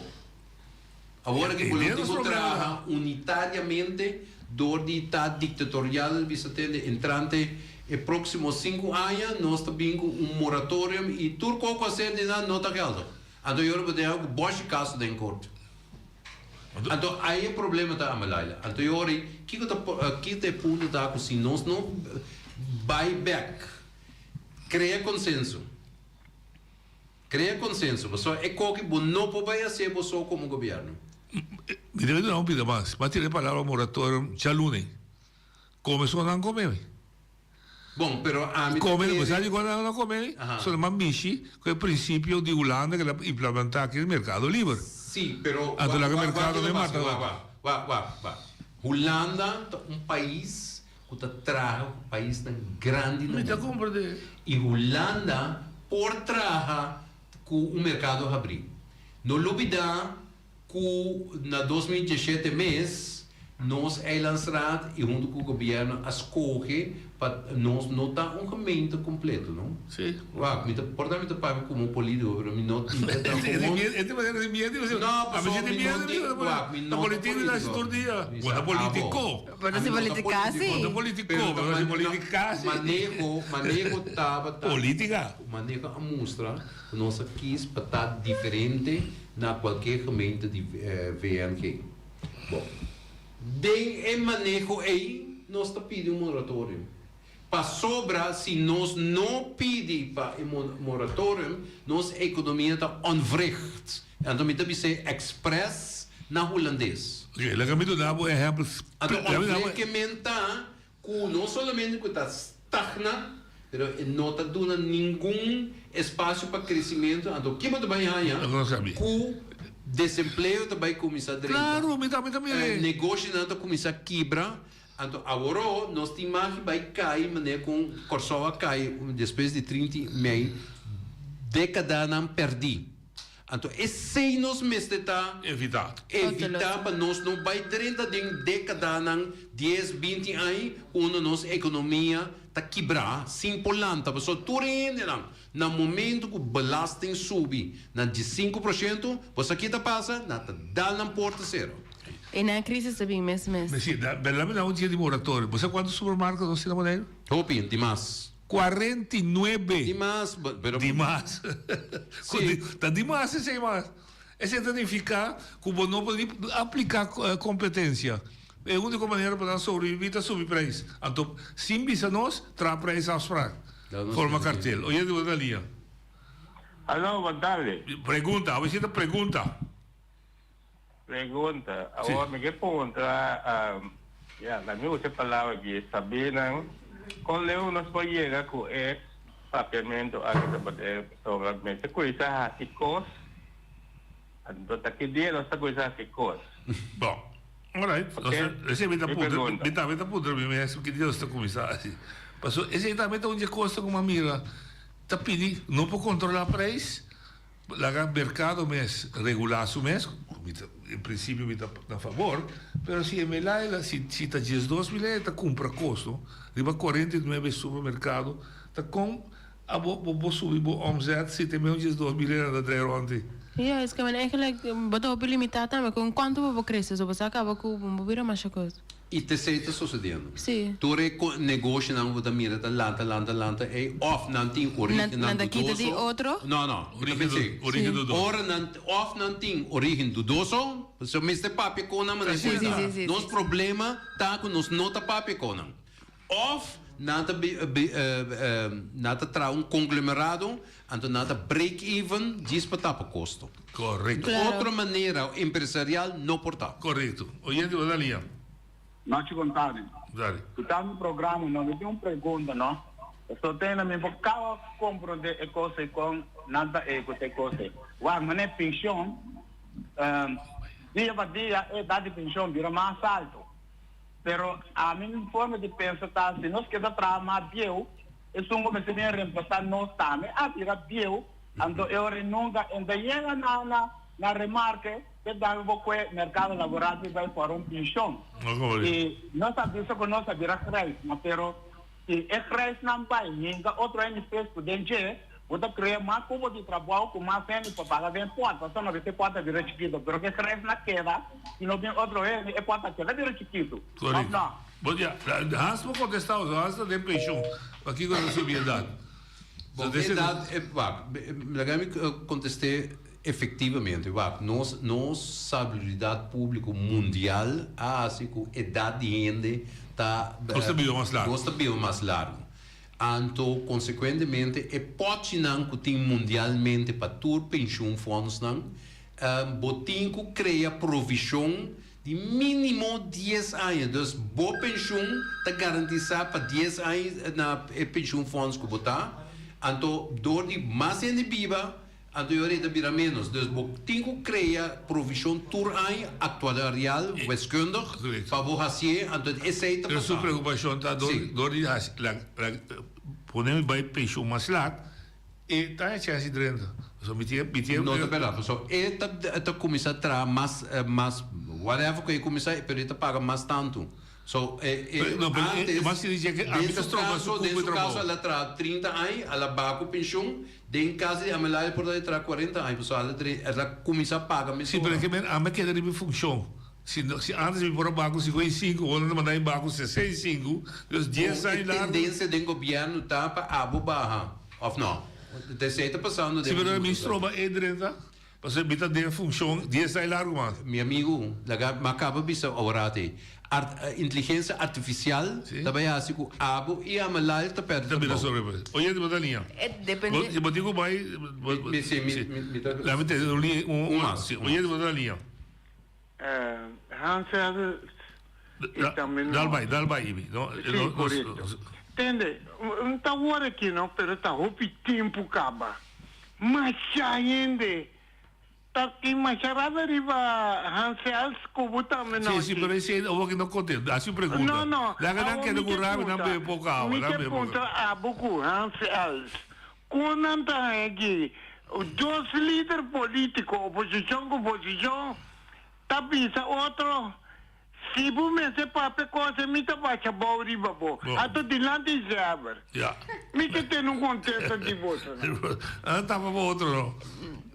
Awor aki E bo lo den tin nos ku problema traha unitariamente dor di ta dictatorial bisa tende entrante e proximo sinku aña nos ta bin ku un moratorium y tur koko a ser di nan no ta geldig. Anto yora bo deha ku boshi kaso den korte. Anto ai e problema ta Amelaila. Anto e ora ei, kiko ta kiko ta e punto ta ku si nos no bai bek, krea konsenso, krea konsenso, pasobra e koki bo no por bai hasié bo so komo gobièrnu. Mi debe duna un pida mas. Mi a tira e palabra moratorium djaluna ei. Kome so nan kome. Bon, pero ami ta Come, kere. bo sa di kon nan a come? Aha. So nan a mishi ku e prinsipio di Hulanda ku el a implementá aki den merkado liber. Sí, pero Anto wak, laga wak, wak merkado kiko me pasa, mata. wak, wak, wak, wak, wak. Hulanda ta un pais ku ta traha ku paisnan grandi na Mi ta mundu. komprendé. I Hulanda por traha ku un merkado habrí. No lubidá ku na 2017 mes nos Eilandsraad i huntu ku gobièrnu a skohe pa nos no ta un gemeente kompleto, no? Sí. Wak, mi ta por ta mi ta papia komo polítiko, pero mi no mi ta ta gewoon. E ta manera di miedu, No, a mi pasobra si mi miedu, no tin, wak, mi ta no ta politiko na polítiko. tur dia. Mi Bo ta sa, polítiko. abo. Bo ta si Ami no ta politica si. Bo ta polítiko, Pero bo ta si politica si. Maneho, maneho tabata. Politica. Maneho a mustra ku nos a kis pa ta diferente na kualke gemeente di VNG. Bon, den e maneho ei nos ta pidi un moratorium. Pasobra si nos no pidi pa e moratorium, nos ekonomia ta ontwricht. Anto mi ta bis'é ekspres na hulandes. Oké, laga mi duna bo ehèmpel. Anto ontwricht ke men ta Ku no solamente ku ta stagna, pero e no ta duna ningun espasio pa kresimentu, anto ke bo ta bai haña? Ku desempleo ta bai kuminsá drenta, negoshinan ta kuminsá kibra, anto aworó nos tin magi bai kai manera kon Kòrsou a kai despues di trinta i mei dékadanan pèrdí. Anto esei nos mester ta Evitá. evitá pa nos no bai drenta den dékadanan, dies, binti aña, unda nos ekonomia ta kibrá sin por lanta. Pasobra tur e hendenan, na momento ku belasting subi na diesinku por shento, bo sa ki ta pasa? Nan ta dal nan porta sera. E nan crisis ta bin mes mes. Sí, berdad mi da un dia di moratorio. Bo sa kuantu supermarket nos tin na Boneiru? Hopi, dimas. 49. Dimas, pero. Dimas. Sí. Ta dimas esei mas. Esei ta nifiká ku bo no por ni apliká kompetensia. E úniko manera pa nan sobreviví ta subi preis. Anto sin bisa nos, traha preis afsprak. Forma kartel. Oye di bo ta liña. Aló, bon tarde. Pregunta, a bishita pregunta. Pregunta, Awor mi ke puntra, ya, laat mi usa e palabra aki, sabinan kon leu nos por yega ku e papiamentu aki ta poder, pasobra mester kuinsa hasi kos, anto ta ki dia nos ta kuinsa hasi kos? Bon, alright, esei mi ta puntra, mi tambe ta puntra mi mes ki dia nos ta kuminsá hasi, pasobra esei tambe ta un di e kosnan ku mi a mira ta pidi, no por kontrolá preis. Laga mercado mes regula su mes, mi ta en principio mi ta na favor, pero si e Melaila si si ta diesdos mil e ta cumpra cos no, riba 49 supermercado ta con abo bo bo subi bo omzet si te menos 12 mil e nan ta draai rond ei. Ja, es ke men eigenlijk bo ta hopi limita tambe con cuanto bo por crece, so bo sa caba cu bo bira masha cos. I t'esei ta sosediendo. Sí. Tur e negoshonan ku bo ta mira ta lanta, lanta, lanta ei òf nan tin orígennan Nan ta kita dudoso. di otro? No, no. Mi ta Orígen pens'é. orígen dudoso. Ora nan òf nan tin orígen dudoso, pasobra mester papia kon nan manera Sí, ku sí, ta. sí, sí, Nos sí. problema ta ku nos no ta papia kon nan. Òf nan ta bi bi nan ta traha un konglomerado, anto nan ta break even djis pa tapa kosto. Korekto. Di otro manera empresarial no por ta. Korekto. Oyente bo ta lia. Nochi bon tardi. Dale. Ku ta mi programa no, mi tin un pregunta no. Pasobra te na mi por kaba komprondé e kos ei kon nan ta ehekutá e kos ei. Wak manera penshon, dia pa dia e edat di penshon bira mas alto. Pero ami mi forma di pensa ta si nos keda traha mas bieu, esun ku mester bin remplasá nos tambe a bira bieu, anto e ora nunka e ta yega na na na remarke pe dame bo kue merkado laboral pi bai for un penshon. I nos a bisa ku nos a bira grijs, ma pero si e grijsnan bai hinka otro hende fresku den dje, Bo ta krea mas kupo di trabou ku mas hende pa paga den pòt. Pasobra no bisa e pòt a bira chikitu, pero ku e grijs na keda, si no bin otro hende, e pòt a keda bira chikitu. Òf no? Bon dia. Hans por kontestá oso. Hans ta den penshon. Pakiko ta subi edat? Bon, edat, wak, laga mi kontest'é efektivamente. Wak, nos, nos salubridat públiko mundial a hasi ku edat di hende ta. Nos ta biba mas largu. Nos ta biba mas largu. Anto, konsekuentemente, e pòchinan ku tin mundialmente pa tur penshunfondsnan, bo tin ku krea provishon. Di mínimo dies aña. Dus bo penshun ta garantisá pa dies aña na e penshunfonds ku bo ta. Anto dor di mas hende biba, anto e ora e ta bira ménos. Dus bo tin ku krea provishon tur aña, aktuarial, wiskundig, pa bo hasié. Anto esei ta Pero su pasando. preokupashon ta dor Sí. dor di hasi pone mi bai penshun mas lat. E ta e chèns di drenta. Pasobra mi tin, mi tin. No ta bèrdat, pasobra e ta ta kuminsá traha mas mas whatever ku e kuminsá pero e ta paga mas tantu. So e e No, pero e antes mas tin di ke ami den ta su stroba su kaso den kupo su di kaso trabou. el a traha 30 aña, el a baha ku penshun, den kaso di Amelaya por ta e traha 40 aña pasobra el a dre el a kuminsá paga Sí, pero mesora. e ke men ami a keda riba e funshon. Si no si antes mi por a baha ku 55, awor nan ta manda mi baha ku 65, dus dies Bon, e aña largu. tendensia den gobièrnu ta pa abo baha. Of no? Esei ta pasando Si den pero mi mundo. stroba e drenta, pasobra mi ta den funcion dies ai largo mas. Mi amigu, laga mi a kaba bisa aworati, art, inteligensia artifisial ta bai hasi ku abo i Amalal ta pèrdè Ta bira trabou. sobre. Oye, bo ta liña. E depende. Bo, bo tin ku bai, bo, Mi, si, mi, mi, mi ta. Laga mi tende un liña, un, Un mas, si, un oye, mas. bo ta liña. Hansel y tambe no. Dal bai, dal bai Ibi. No, Sí, no, correcto. Tende, un ta wor aki no, pero ta hopi tempo caba. Masha hende ta tin masha rabia riba Hansel cu bo tambe no. Sí, sí, pero esey awor ki no conte. Haci un pregunta. No, no. Laga nan Awor keda mi cu ke rabia, nan punta. bebe poco awa, Mi nan ke bebe poco. puntra abo cu Hansel. Con nan ta haña aki dos lider politico, oposicion cu oposicion, ta bisa otro, si bo mester papia cosa mi ta bacha bou riba bo, ato dilanti Zeber. Ja. Mi ke tene un contesta di bosonan. Nan tapa pa otro no.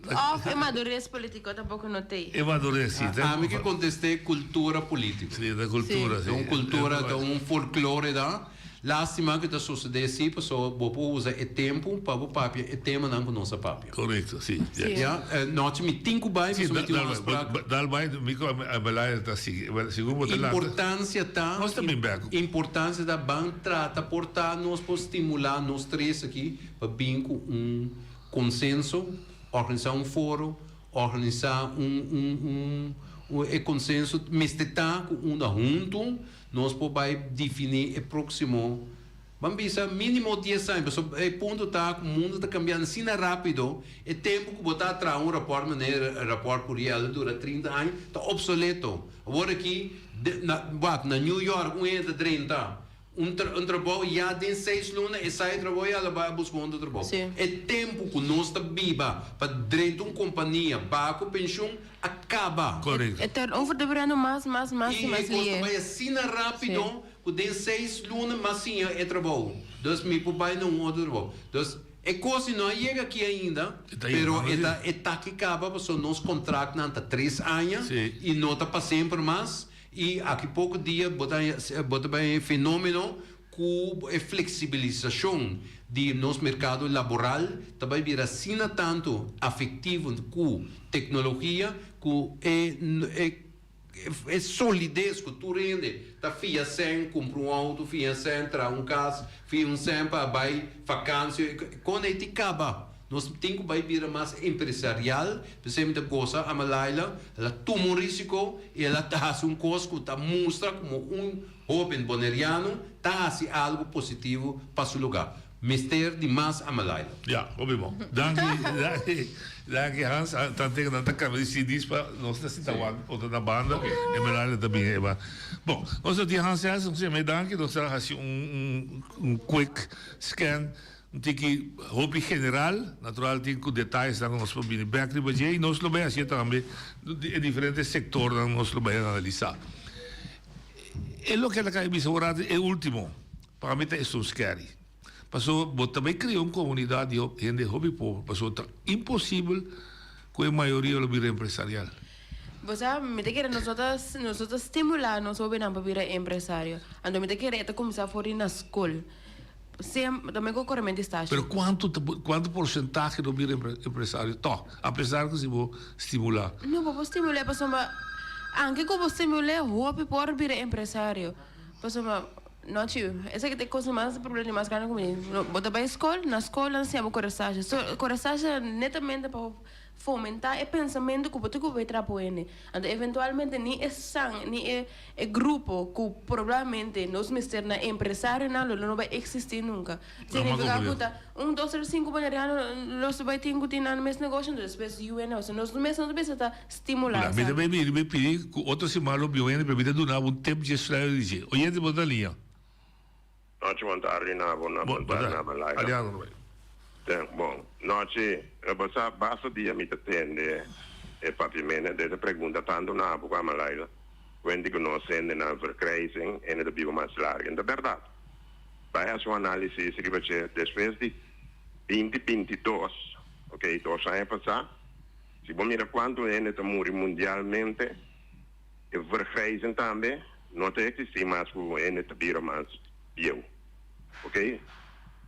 Of e madurez politico tampoco no t'ey. E madurez si. Ami ke conteste cultura politico. Si, ta cultura si. Ta un cultura, ta un folklore da. Lástima ku ta sosodé si, pasobra bo por usa e tempu pa bo papia e temanan ku nos a papia. Korekto, si. Si. Ya, nochi mi tin ku bai, Si, pasobra mi tin un afsprak. dal bai, mi ku Abelaya ta sigui. Sigur bo ta lanta. Importansia ta, Nos ta bin bek. importansia ta ban trata por ta nos por stimulá nos tres aki pa bin ku un konsenso, organisá un foro, organisá un un un e konsenso mester ta ku unda huntu Nos por bai definí e próksimo, ban bisa mínimo dies aña, pasobra e punto ta ku mundu ta kambiando asina rápido, e tempu ku bo ta traha un rapòrt manera e rapòrt ku Riel a dura 30 aña ta opsoleto. Awor aki, na, wak, na New York un hende ta drenta un un trabou ya den seis luna e sai e trabou i a la bai a buska un otro trabou. E tempu ku nos ta biba pa drenta un kompania baha ku penshun a kaba. Korekto. E turnover ta birando mas, mas, mas i I mas e kos ta lihe. bai asina rápido ku den seis luna mas siña e trabou. Dus mi por bai na un otro trabou. Dus e kos no a yega aki ainda, E ta pero yegando e sí. ta e ta ki kaba pasobra nos kontraktnan ta tres aña Sí. i no ta pa semper mas. I aki poko dia bo ta bo ta bai fenomeno Ku e fleksibilisashon di nos merkado laboral ta bai bira asina tantu afektivo ku teknologia ku e e solides ku tur hende ta fia sèn kumpra un outo, fia sèn traha un kas, fia un sèn pa bai fakansia, kon ei tin kaba. Nos tin ku bai bira mas empresarial, p'esei mi ta gosa ama Laila, el a tuma un risiko i el a hasi un kos ku ta mustra komo un Hoben Boneriano ta hasi algo positivo pa su lugar. Mester di mas Amalaila. Ja, hopi bon. Danki, danki, danki Hans. Tanten nan ta cambia di CD's pa nos ta sinta wak otro na banda. Emelaila ta bin eba. Bon, nos ta tin Hans Elsen, nos yama danki. Nos ta hasi un, un, un quick scan, un tiki hopi general. Natural tin cu detayesnan cu nos por bini bek riba dje y nos lo bay hacié tambe e diferente sectornan nos lo bay analisa. E loke ta kai bisa un rato e ultimo pa mi ta esun scary pasobra bo ta bay cria un comunidad di hende hopi pober pasobra ta imposibel cu e mayoria lo bira empresarial. Bo sa, mi ta kere nos no ta nos no ta stimula nos hobennan pa bira empresario. Anto mi ta kere e ta cuminsa for di na scol. Sem, tambe cu correment di stage. Pero cuanto ta cuanto porcentahe lo bira empresario toch a pesar cu si bo stimula? No, bo por stimula pasobra anke cu bo stimula hopi por bira empresario. Pasobra no chi, esaki ta e cosa mas problema di mas grandi cu mi tin. Bo ta bay scol, na scol nan siña bo core stage. So core stage ta netamente pa. fomentá e pensamentu ku bo tin ku bai traha pa hende. Anto eventualmente ni e san ni e e grupo ku probablemente nos mester na empresarionan lo no bai eksistí nunka. Signifiká ku ta un dos tres sinku boneriano lo bai tin ku tin nan mes negoshi anto despues UN osea nos mes no ta bisa ta stimulá Mi ta esaki. bai bini bai pidi ku otro siman lo bin oyente pero mi ta duna bo un tip dje sluier di dje. Oyente bo ta liña. Nochi bon tardi na bo na bon tardi na Malaika. Aliado no bai. Ten bon nochi bo sa basta dia mi ta tende e papiamento den ta pregunta tanto na abo ku a Malaila wenti ku nos hende nan verkrijzing hende ta biba mas largo en ta berdad bai hasi un analisis riba dje despues di binti 22 ok dos aña pasa si bo mira kuantu hende ta muri mundialmente E vergrijzing tambe no ta existi mas cu hende ta bira mas bieu. Ok?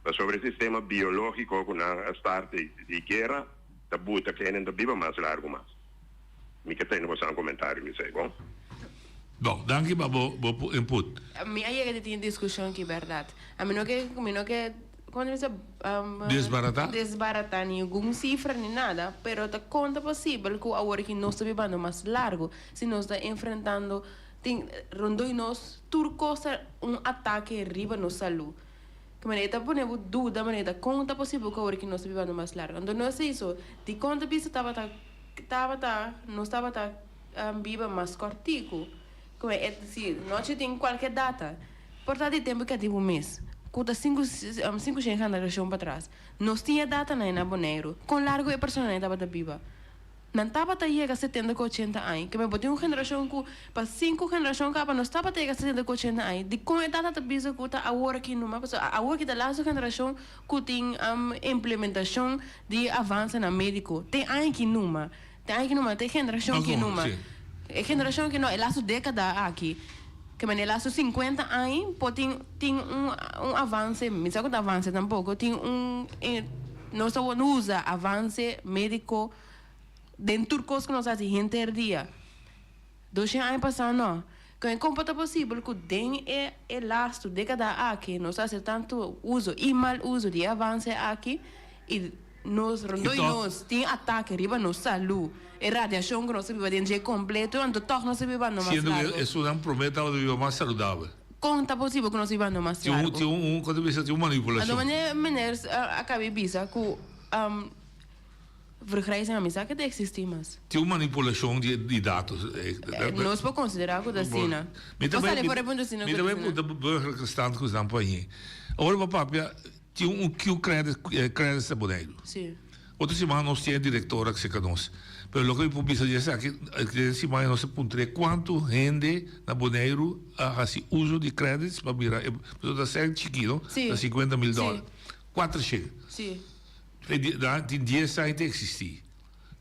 Pasobra e sistema biologico cu nan a start di guera ta buta cu hende ta biba mas largo mas. Mi ke tende boso un comentario mi esey, bon? Bon, danki pa bo bo input. Mi a yega di tin discusion aki berdad. Ami no ke mi no ke Como ta bisa Desbaratá? Desbaratá ningun cifra ni nada, pero ta con ta posibel cu awor aki nos ta bibando mas largo, si nos ta enfrentando tin rondoi nos tur cos ta un atake riba nos salud. Ke manera e ta pone bo duda manera ta con ta posibel cu awor aki nos ta bibando mas largo. Anto no esey so, dicon ta bisa tabata tabata nos tabata biba mas cortico? Ke manera e si nochi tin cualke data. Por ta di tempu ke a tin un mes, ku ta sinku shen generashon patras, nos tin e datanan na Boneiru, kon largu e personanan tabata biba. Nan tabata yega setenta ku ochenta aña. Ke bo tin un generashon ku pa sinku generashon kaba nos tabata yega setenta ku ochenta aña. Dikon e data ta bisa ku ta awor aki numa? Pasobra awor aki ta lastu generashon ku tin implementashon di avansenan médiko. Te aña aki numa. Te aña ki numa, te generashon ki numa. E generashon ki no, e lastu dékada aki, ke manera e lastu sinkuenta aña por tin tin un un avanse, mi sa ku ta avanse tampoko, tin un nos ta wòrdu usa avanse médiko den tur kos ku nos hasi henter dia. Doshen aña pasá no. Kon kon por ta posibel ku den e e lastu dékada aki nos ta hasi tantu uso i mal uso di e avanse aki i nos rondó i nos tin atake riba nos salú, e radiashon ku nos ta biba den dje kompleto anto tòg nos ta bibando mas Siendo largu. ku esunnan promé tabata biba mas saludabel. Kon ta posibel ku nos ta bibando mas Tin un largu? tin un kon ta bisa tin un Anto manipulashon. manera meneer a kaba di bisa ku Vergrijzing a misa ke ta existi mas. Tin un manipulacion di datos. Nos por considera cu ta asina. Mi ta Por bai sali for e punto asina mi cu ta ta bai asina. punta burgerlijke stand cu nan por ahi. Ora bo papia tin un Q-credit credits na Boneiru. Si. Otro siman nos tin e director aki cerca nos. Pero loke mi por bisa di esaki, den siman nos a puntra cuanto hende na Boneiru a haci uso di credits pa bira e, pasobra ta cen chiki no, Si. ta 50 mil Si. dollar. Cuatrocientos. Si. Tin dies aña ta existi.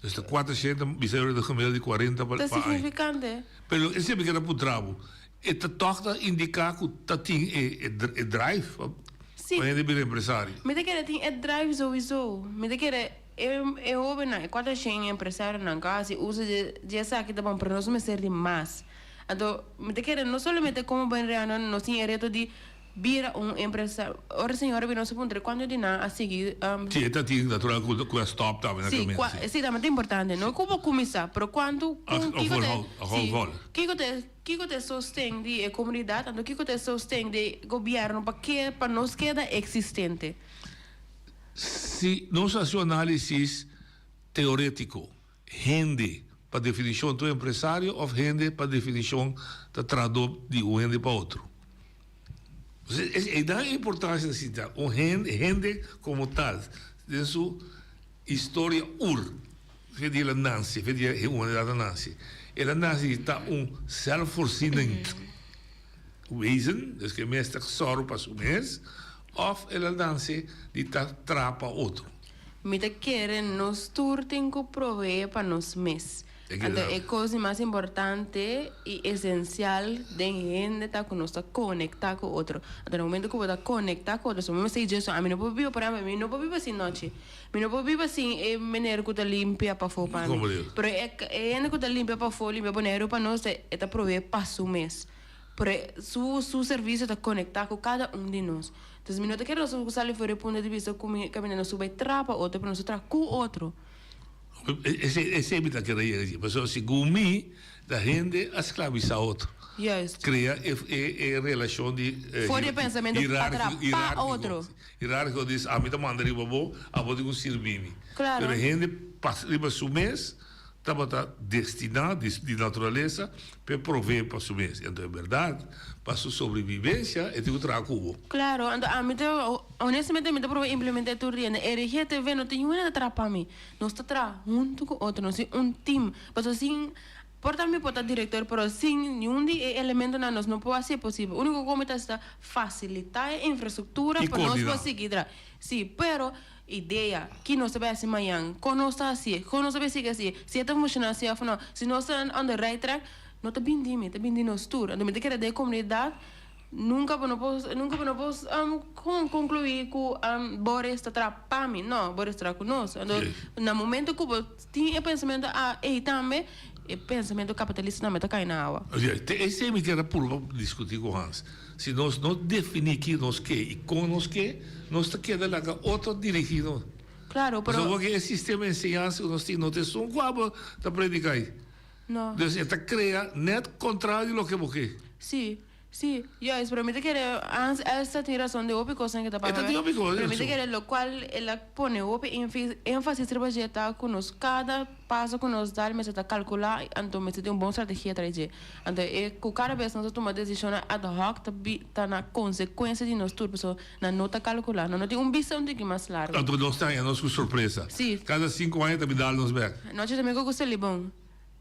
Dus ta 400 bisa euro ta gemiddeld di 40 pa Ta aña. significante. Pero esei mi keda puntra bo, e ta tog ta indica cu ta tin e e drive pa Si. hende bira empresario? Mi ta kere tin e drive souiso. Mi ta kere e e hobennan, e 400 empresarionan cu a haci uso di di esaki ta bon, pero nos mester di mas. Anto mi ta kere no solamente como Boneriano nos tin e reto di Bira un empresa. Ora señora bira nos a puntra cuanto di nan a sigui. Si e ta tin natural cu cu a stop tambe na Si, caminda cua, si. si tambe ta importante no cu bo cuminsa pero cuanto A con a kico te volhou a si hou vol. kico te kico te sosten di e comunidad anto kico te sosten di gobierno pa ke pa nos keda existente. Si nos haci un analisis teoretico hende pa definicion ta un empresario of hende pa definicion ta trahador di un hende pa otro. E da importancia na sinta un hende, hende como tal den su historia ur fe di el a nace, fe di e humanidad a nace. El a nace di ta un zelfvoorzienend wezen, dus ke mes ta sòru pa su mes, of el a nace di ta traha pa otro. Mi ta kere nos tur tin ku proveé pa nos mes. Anto e kos di mas importante i esensial den hende ta ku nos ta konektá ku otro. Anto na momento ku bo ta konektá ku otro, so mi mester di Jesu, ami no por biba, por ehèmpel, mi no por biba sin nochi. Mi no por biba sin e meneer ku ta limpia pafó pa mi. Pero e e hende ku ta limpia pafó, limpia Boneiru pa nos, e ta proveé pa su mes. Pero su su servisio ta konektá ku kada un di nos. Entonces mi no ta kere nos sali for e punto di bista ku mi kaminda nos bai traha pa otro, pero nos ta traha ku otro. Esei esei mi ta kere yega dje. Pasobra segun mi ta hende a sklabisá otro. Juist. Krea e e e relashon di For di e pensamentu pa trapá otro. Hierárkiko di ami ta manda riba bo, abo tin ku sirbi mi. Claro. Pero hende pas riba su mes tabata destiná di di naturalesa p'e provee pa su mes. Enton e bèrdat, pa su sobrevivensia e tin ku traha ku bo. Claro, anto ami ta honestamente mi ta proba implementa tur dia. Na RGTV no tin niun hende ta traha pa mi. Nos ta traha huntu ku otro, nos tin un team. Pasobra sin, por ta mi por ta director, pero sin niun di e elementonan nos no por hasi e posibel. Unico ku mi ta hasi ta facilita e infrastructura I pa nos coordina. por sigui traha. Si, pero idea, ki nos ta bay hasi mañan, kon nos ta hasié, kon nos ta bay sigui hasié, si e ta funciona así of no, si nos ta on the right track, no ta bin di mi, ta bin di nos tur. Anto mi ta kere den e comunidad, nunca bo no por, nunca bo no por con conclui cu Boris ta traha pa mi, no, Boris ta traha cu nos. Anto na momento cu bo tin e pensamento a ey tambe, e pensamento capitalista tambe ta cay na awa. Te esey mi kier a purba discuti cu Hans. Si nos no definí ki nos ke i kon nos ke, nos ta keda laga otro dirigí nos. Claro, pero. Pasobra ku e sistema di enseñansa ku nos tin no ta esun ku abo ta prediká ei. No. Dus e ta krea nèt kontrario di loke bo ke. Sí, sí. Juist, pero mi ta kere, Hans Elsa tin rason den hopi kosnan ke ta E papia. ta tin hopi kos, Pero mi ta rason. kere lokual el a pone hopi énfasis riba dje ta ku nos kada paso ku nos dal mester ta kalkulá anto mester tin un bon strategia tras dje. Anto e ku kada bes nos ta tuma desishonnan ad hoc ta bi ta na konsekuensia di nos tur pasobra nan no ta kalkulá. Nan no tin un bista un tiki mas largu. Anto nos ta haña nos ku sorpresa. Sí. Kada sinku aña ta bin dal nos bèk. Nochi tambe ku Selibon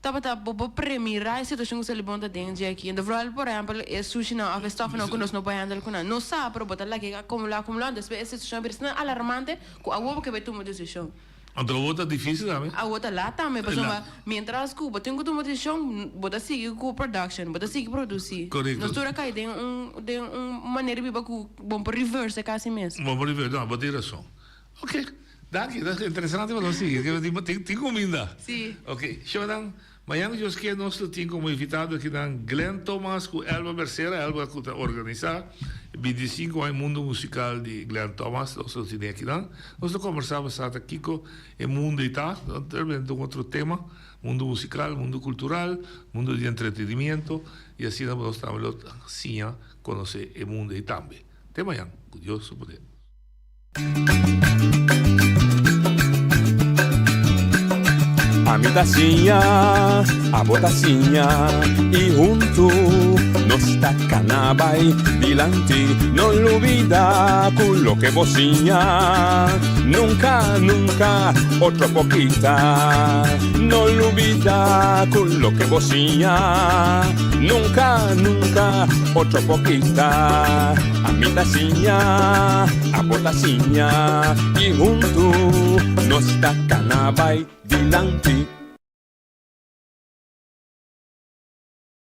tabata bo por premirá e situashon ku Selibon ta den dje aki. Anto vooral por ehèmpel e sushinan òf e stòfnan ku nos no por hèndel ku nan. Nos sa pero bo ta lag'é akumulá akumulá despues e situashon a bira asina alarmante ku awor bo ke bai tuma desishon. Anto awor ta dificil tambe. Awor ta laat tambe, pasobra mientras cu bo tin cu tuma decision, bo ta sigui cu production, bo ta sigui produci. Correcto. Nos tur a cay den un, den un manera di biba cu bo por reverse casi mes. Bo por reverse, no, bo tin razon. Ok, danki, ta interesante pa nos sigui, tin, tin cuminda. Si. Ok, shownan, Mañana Dios kier nos lo tin como invitado akinan Glenn Thomas cu Elba Mercera, Elba cu ta organisa 25 aña Mundo Musical di Glenn Thomas, nos lo tine akinan. Nos lo conversa basata kico e mundo y ta, realmente un otro tema, mundo musical, mundo cultural, mundo di entretenimiento y asina nos tambe lo siña conoce e mundo ey tambe. Te mañana, cu Dios su poder. Ami ta siña, abo ta siña y huntu nos ta cana bay dilanti. No lubida cu loke bo siña nunca, nunca otro por kita. No lubida cu loke bo siña nunca, nunca otro por kita. Ami ta siña, abo ta siña y huntu nos ta cana bay dilanti.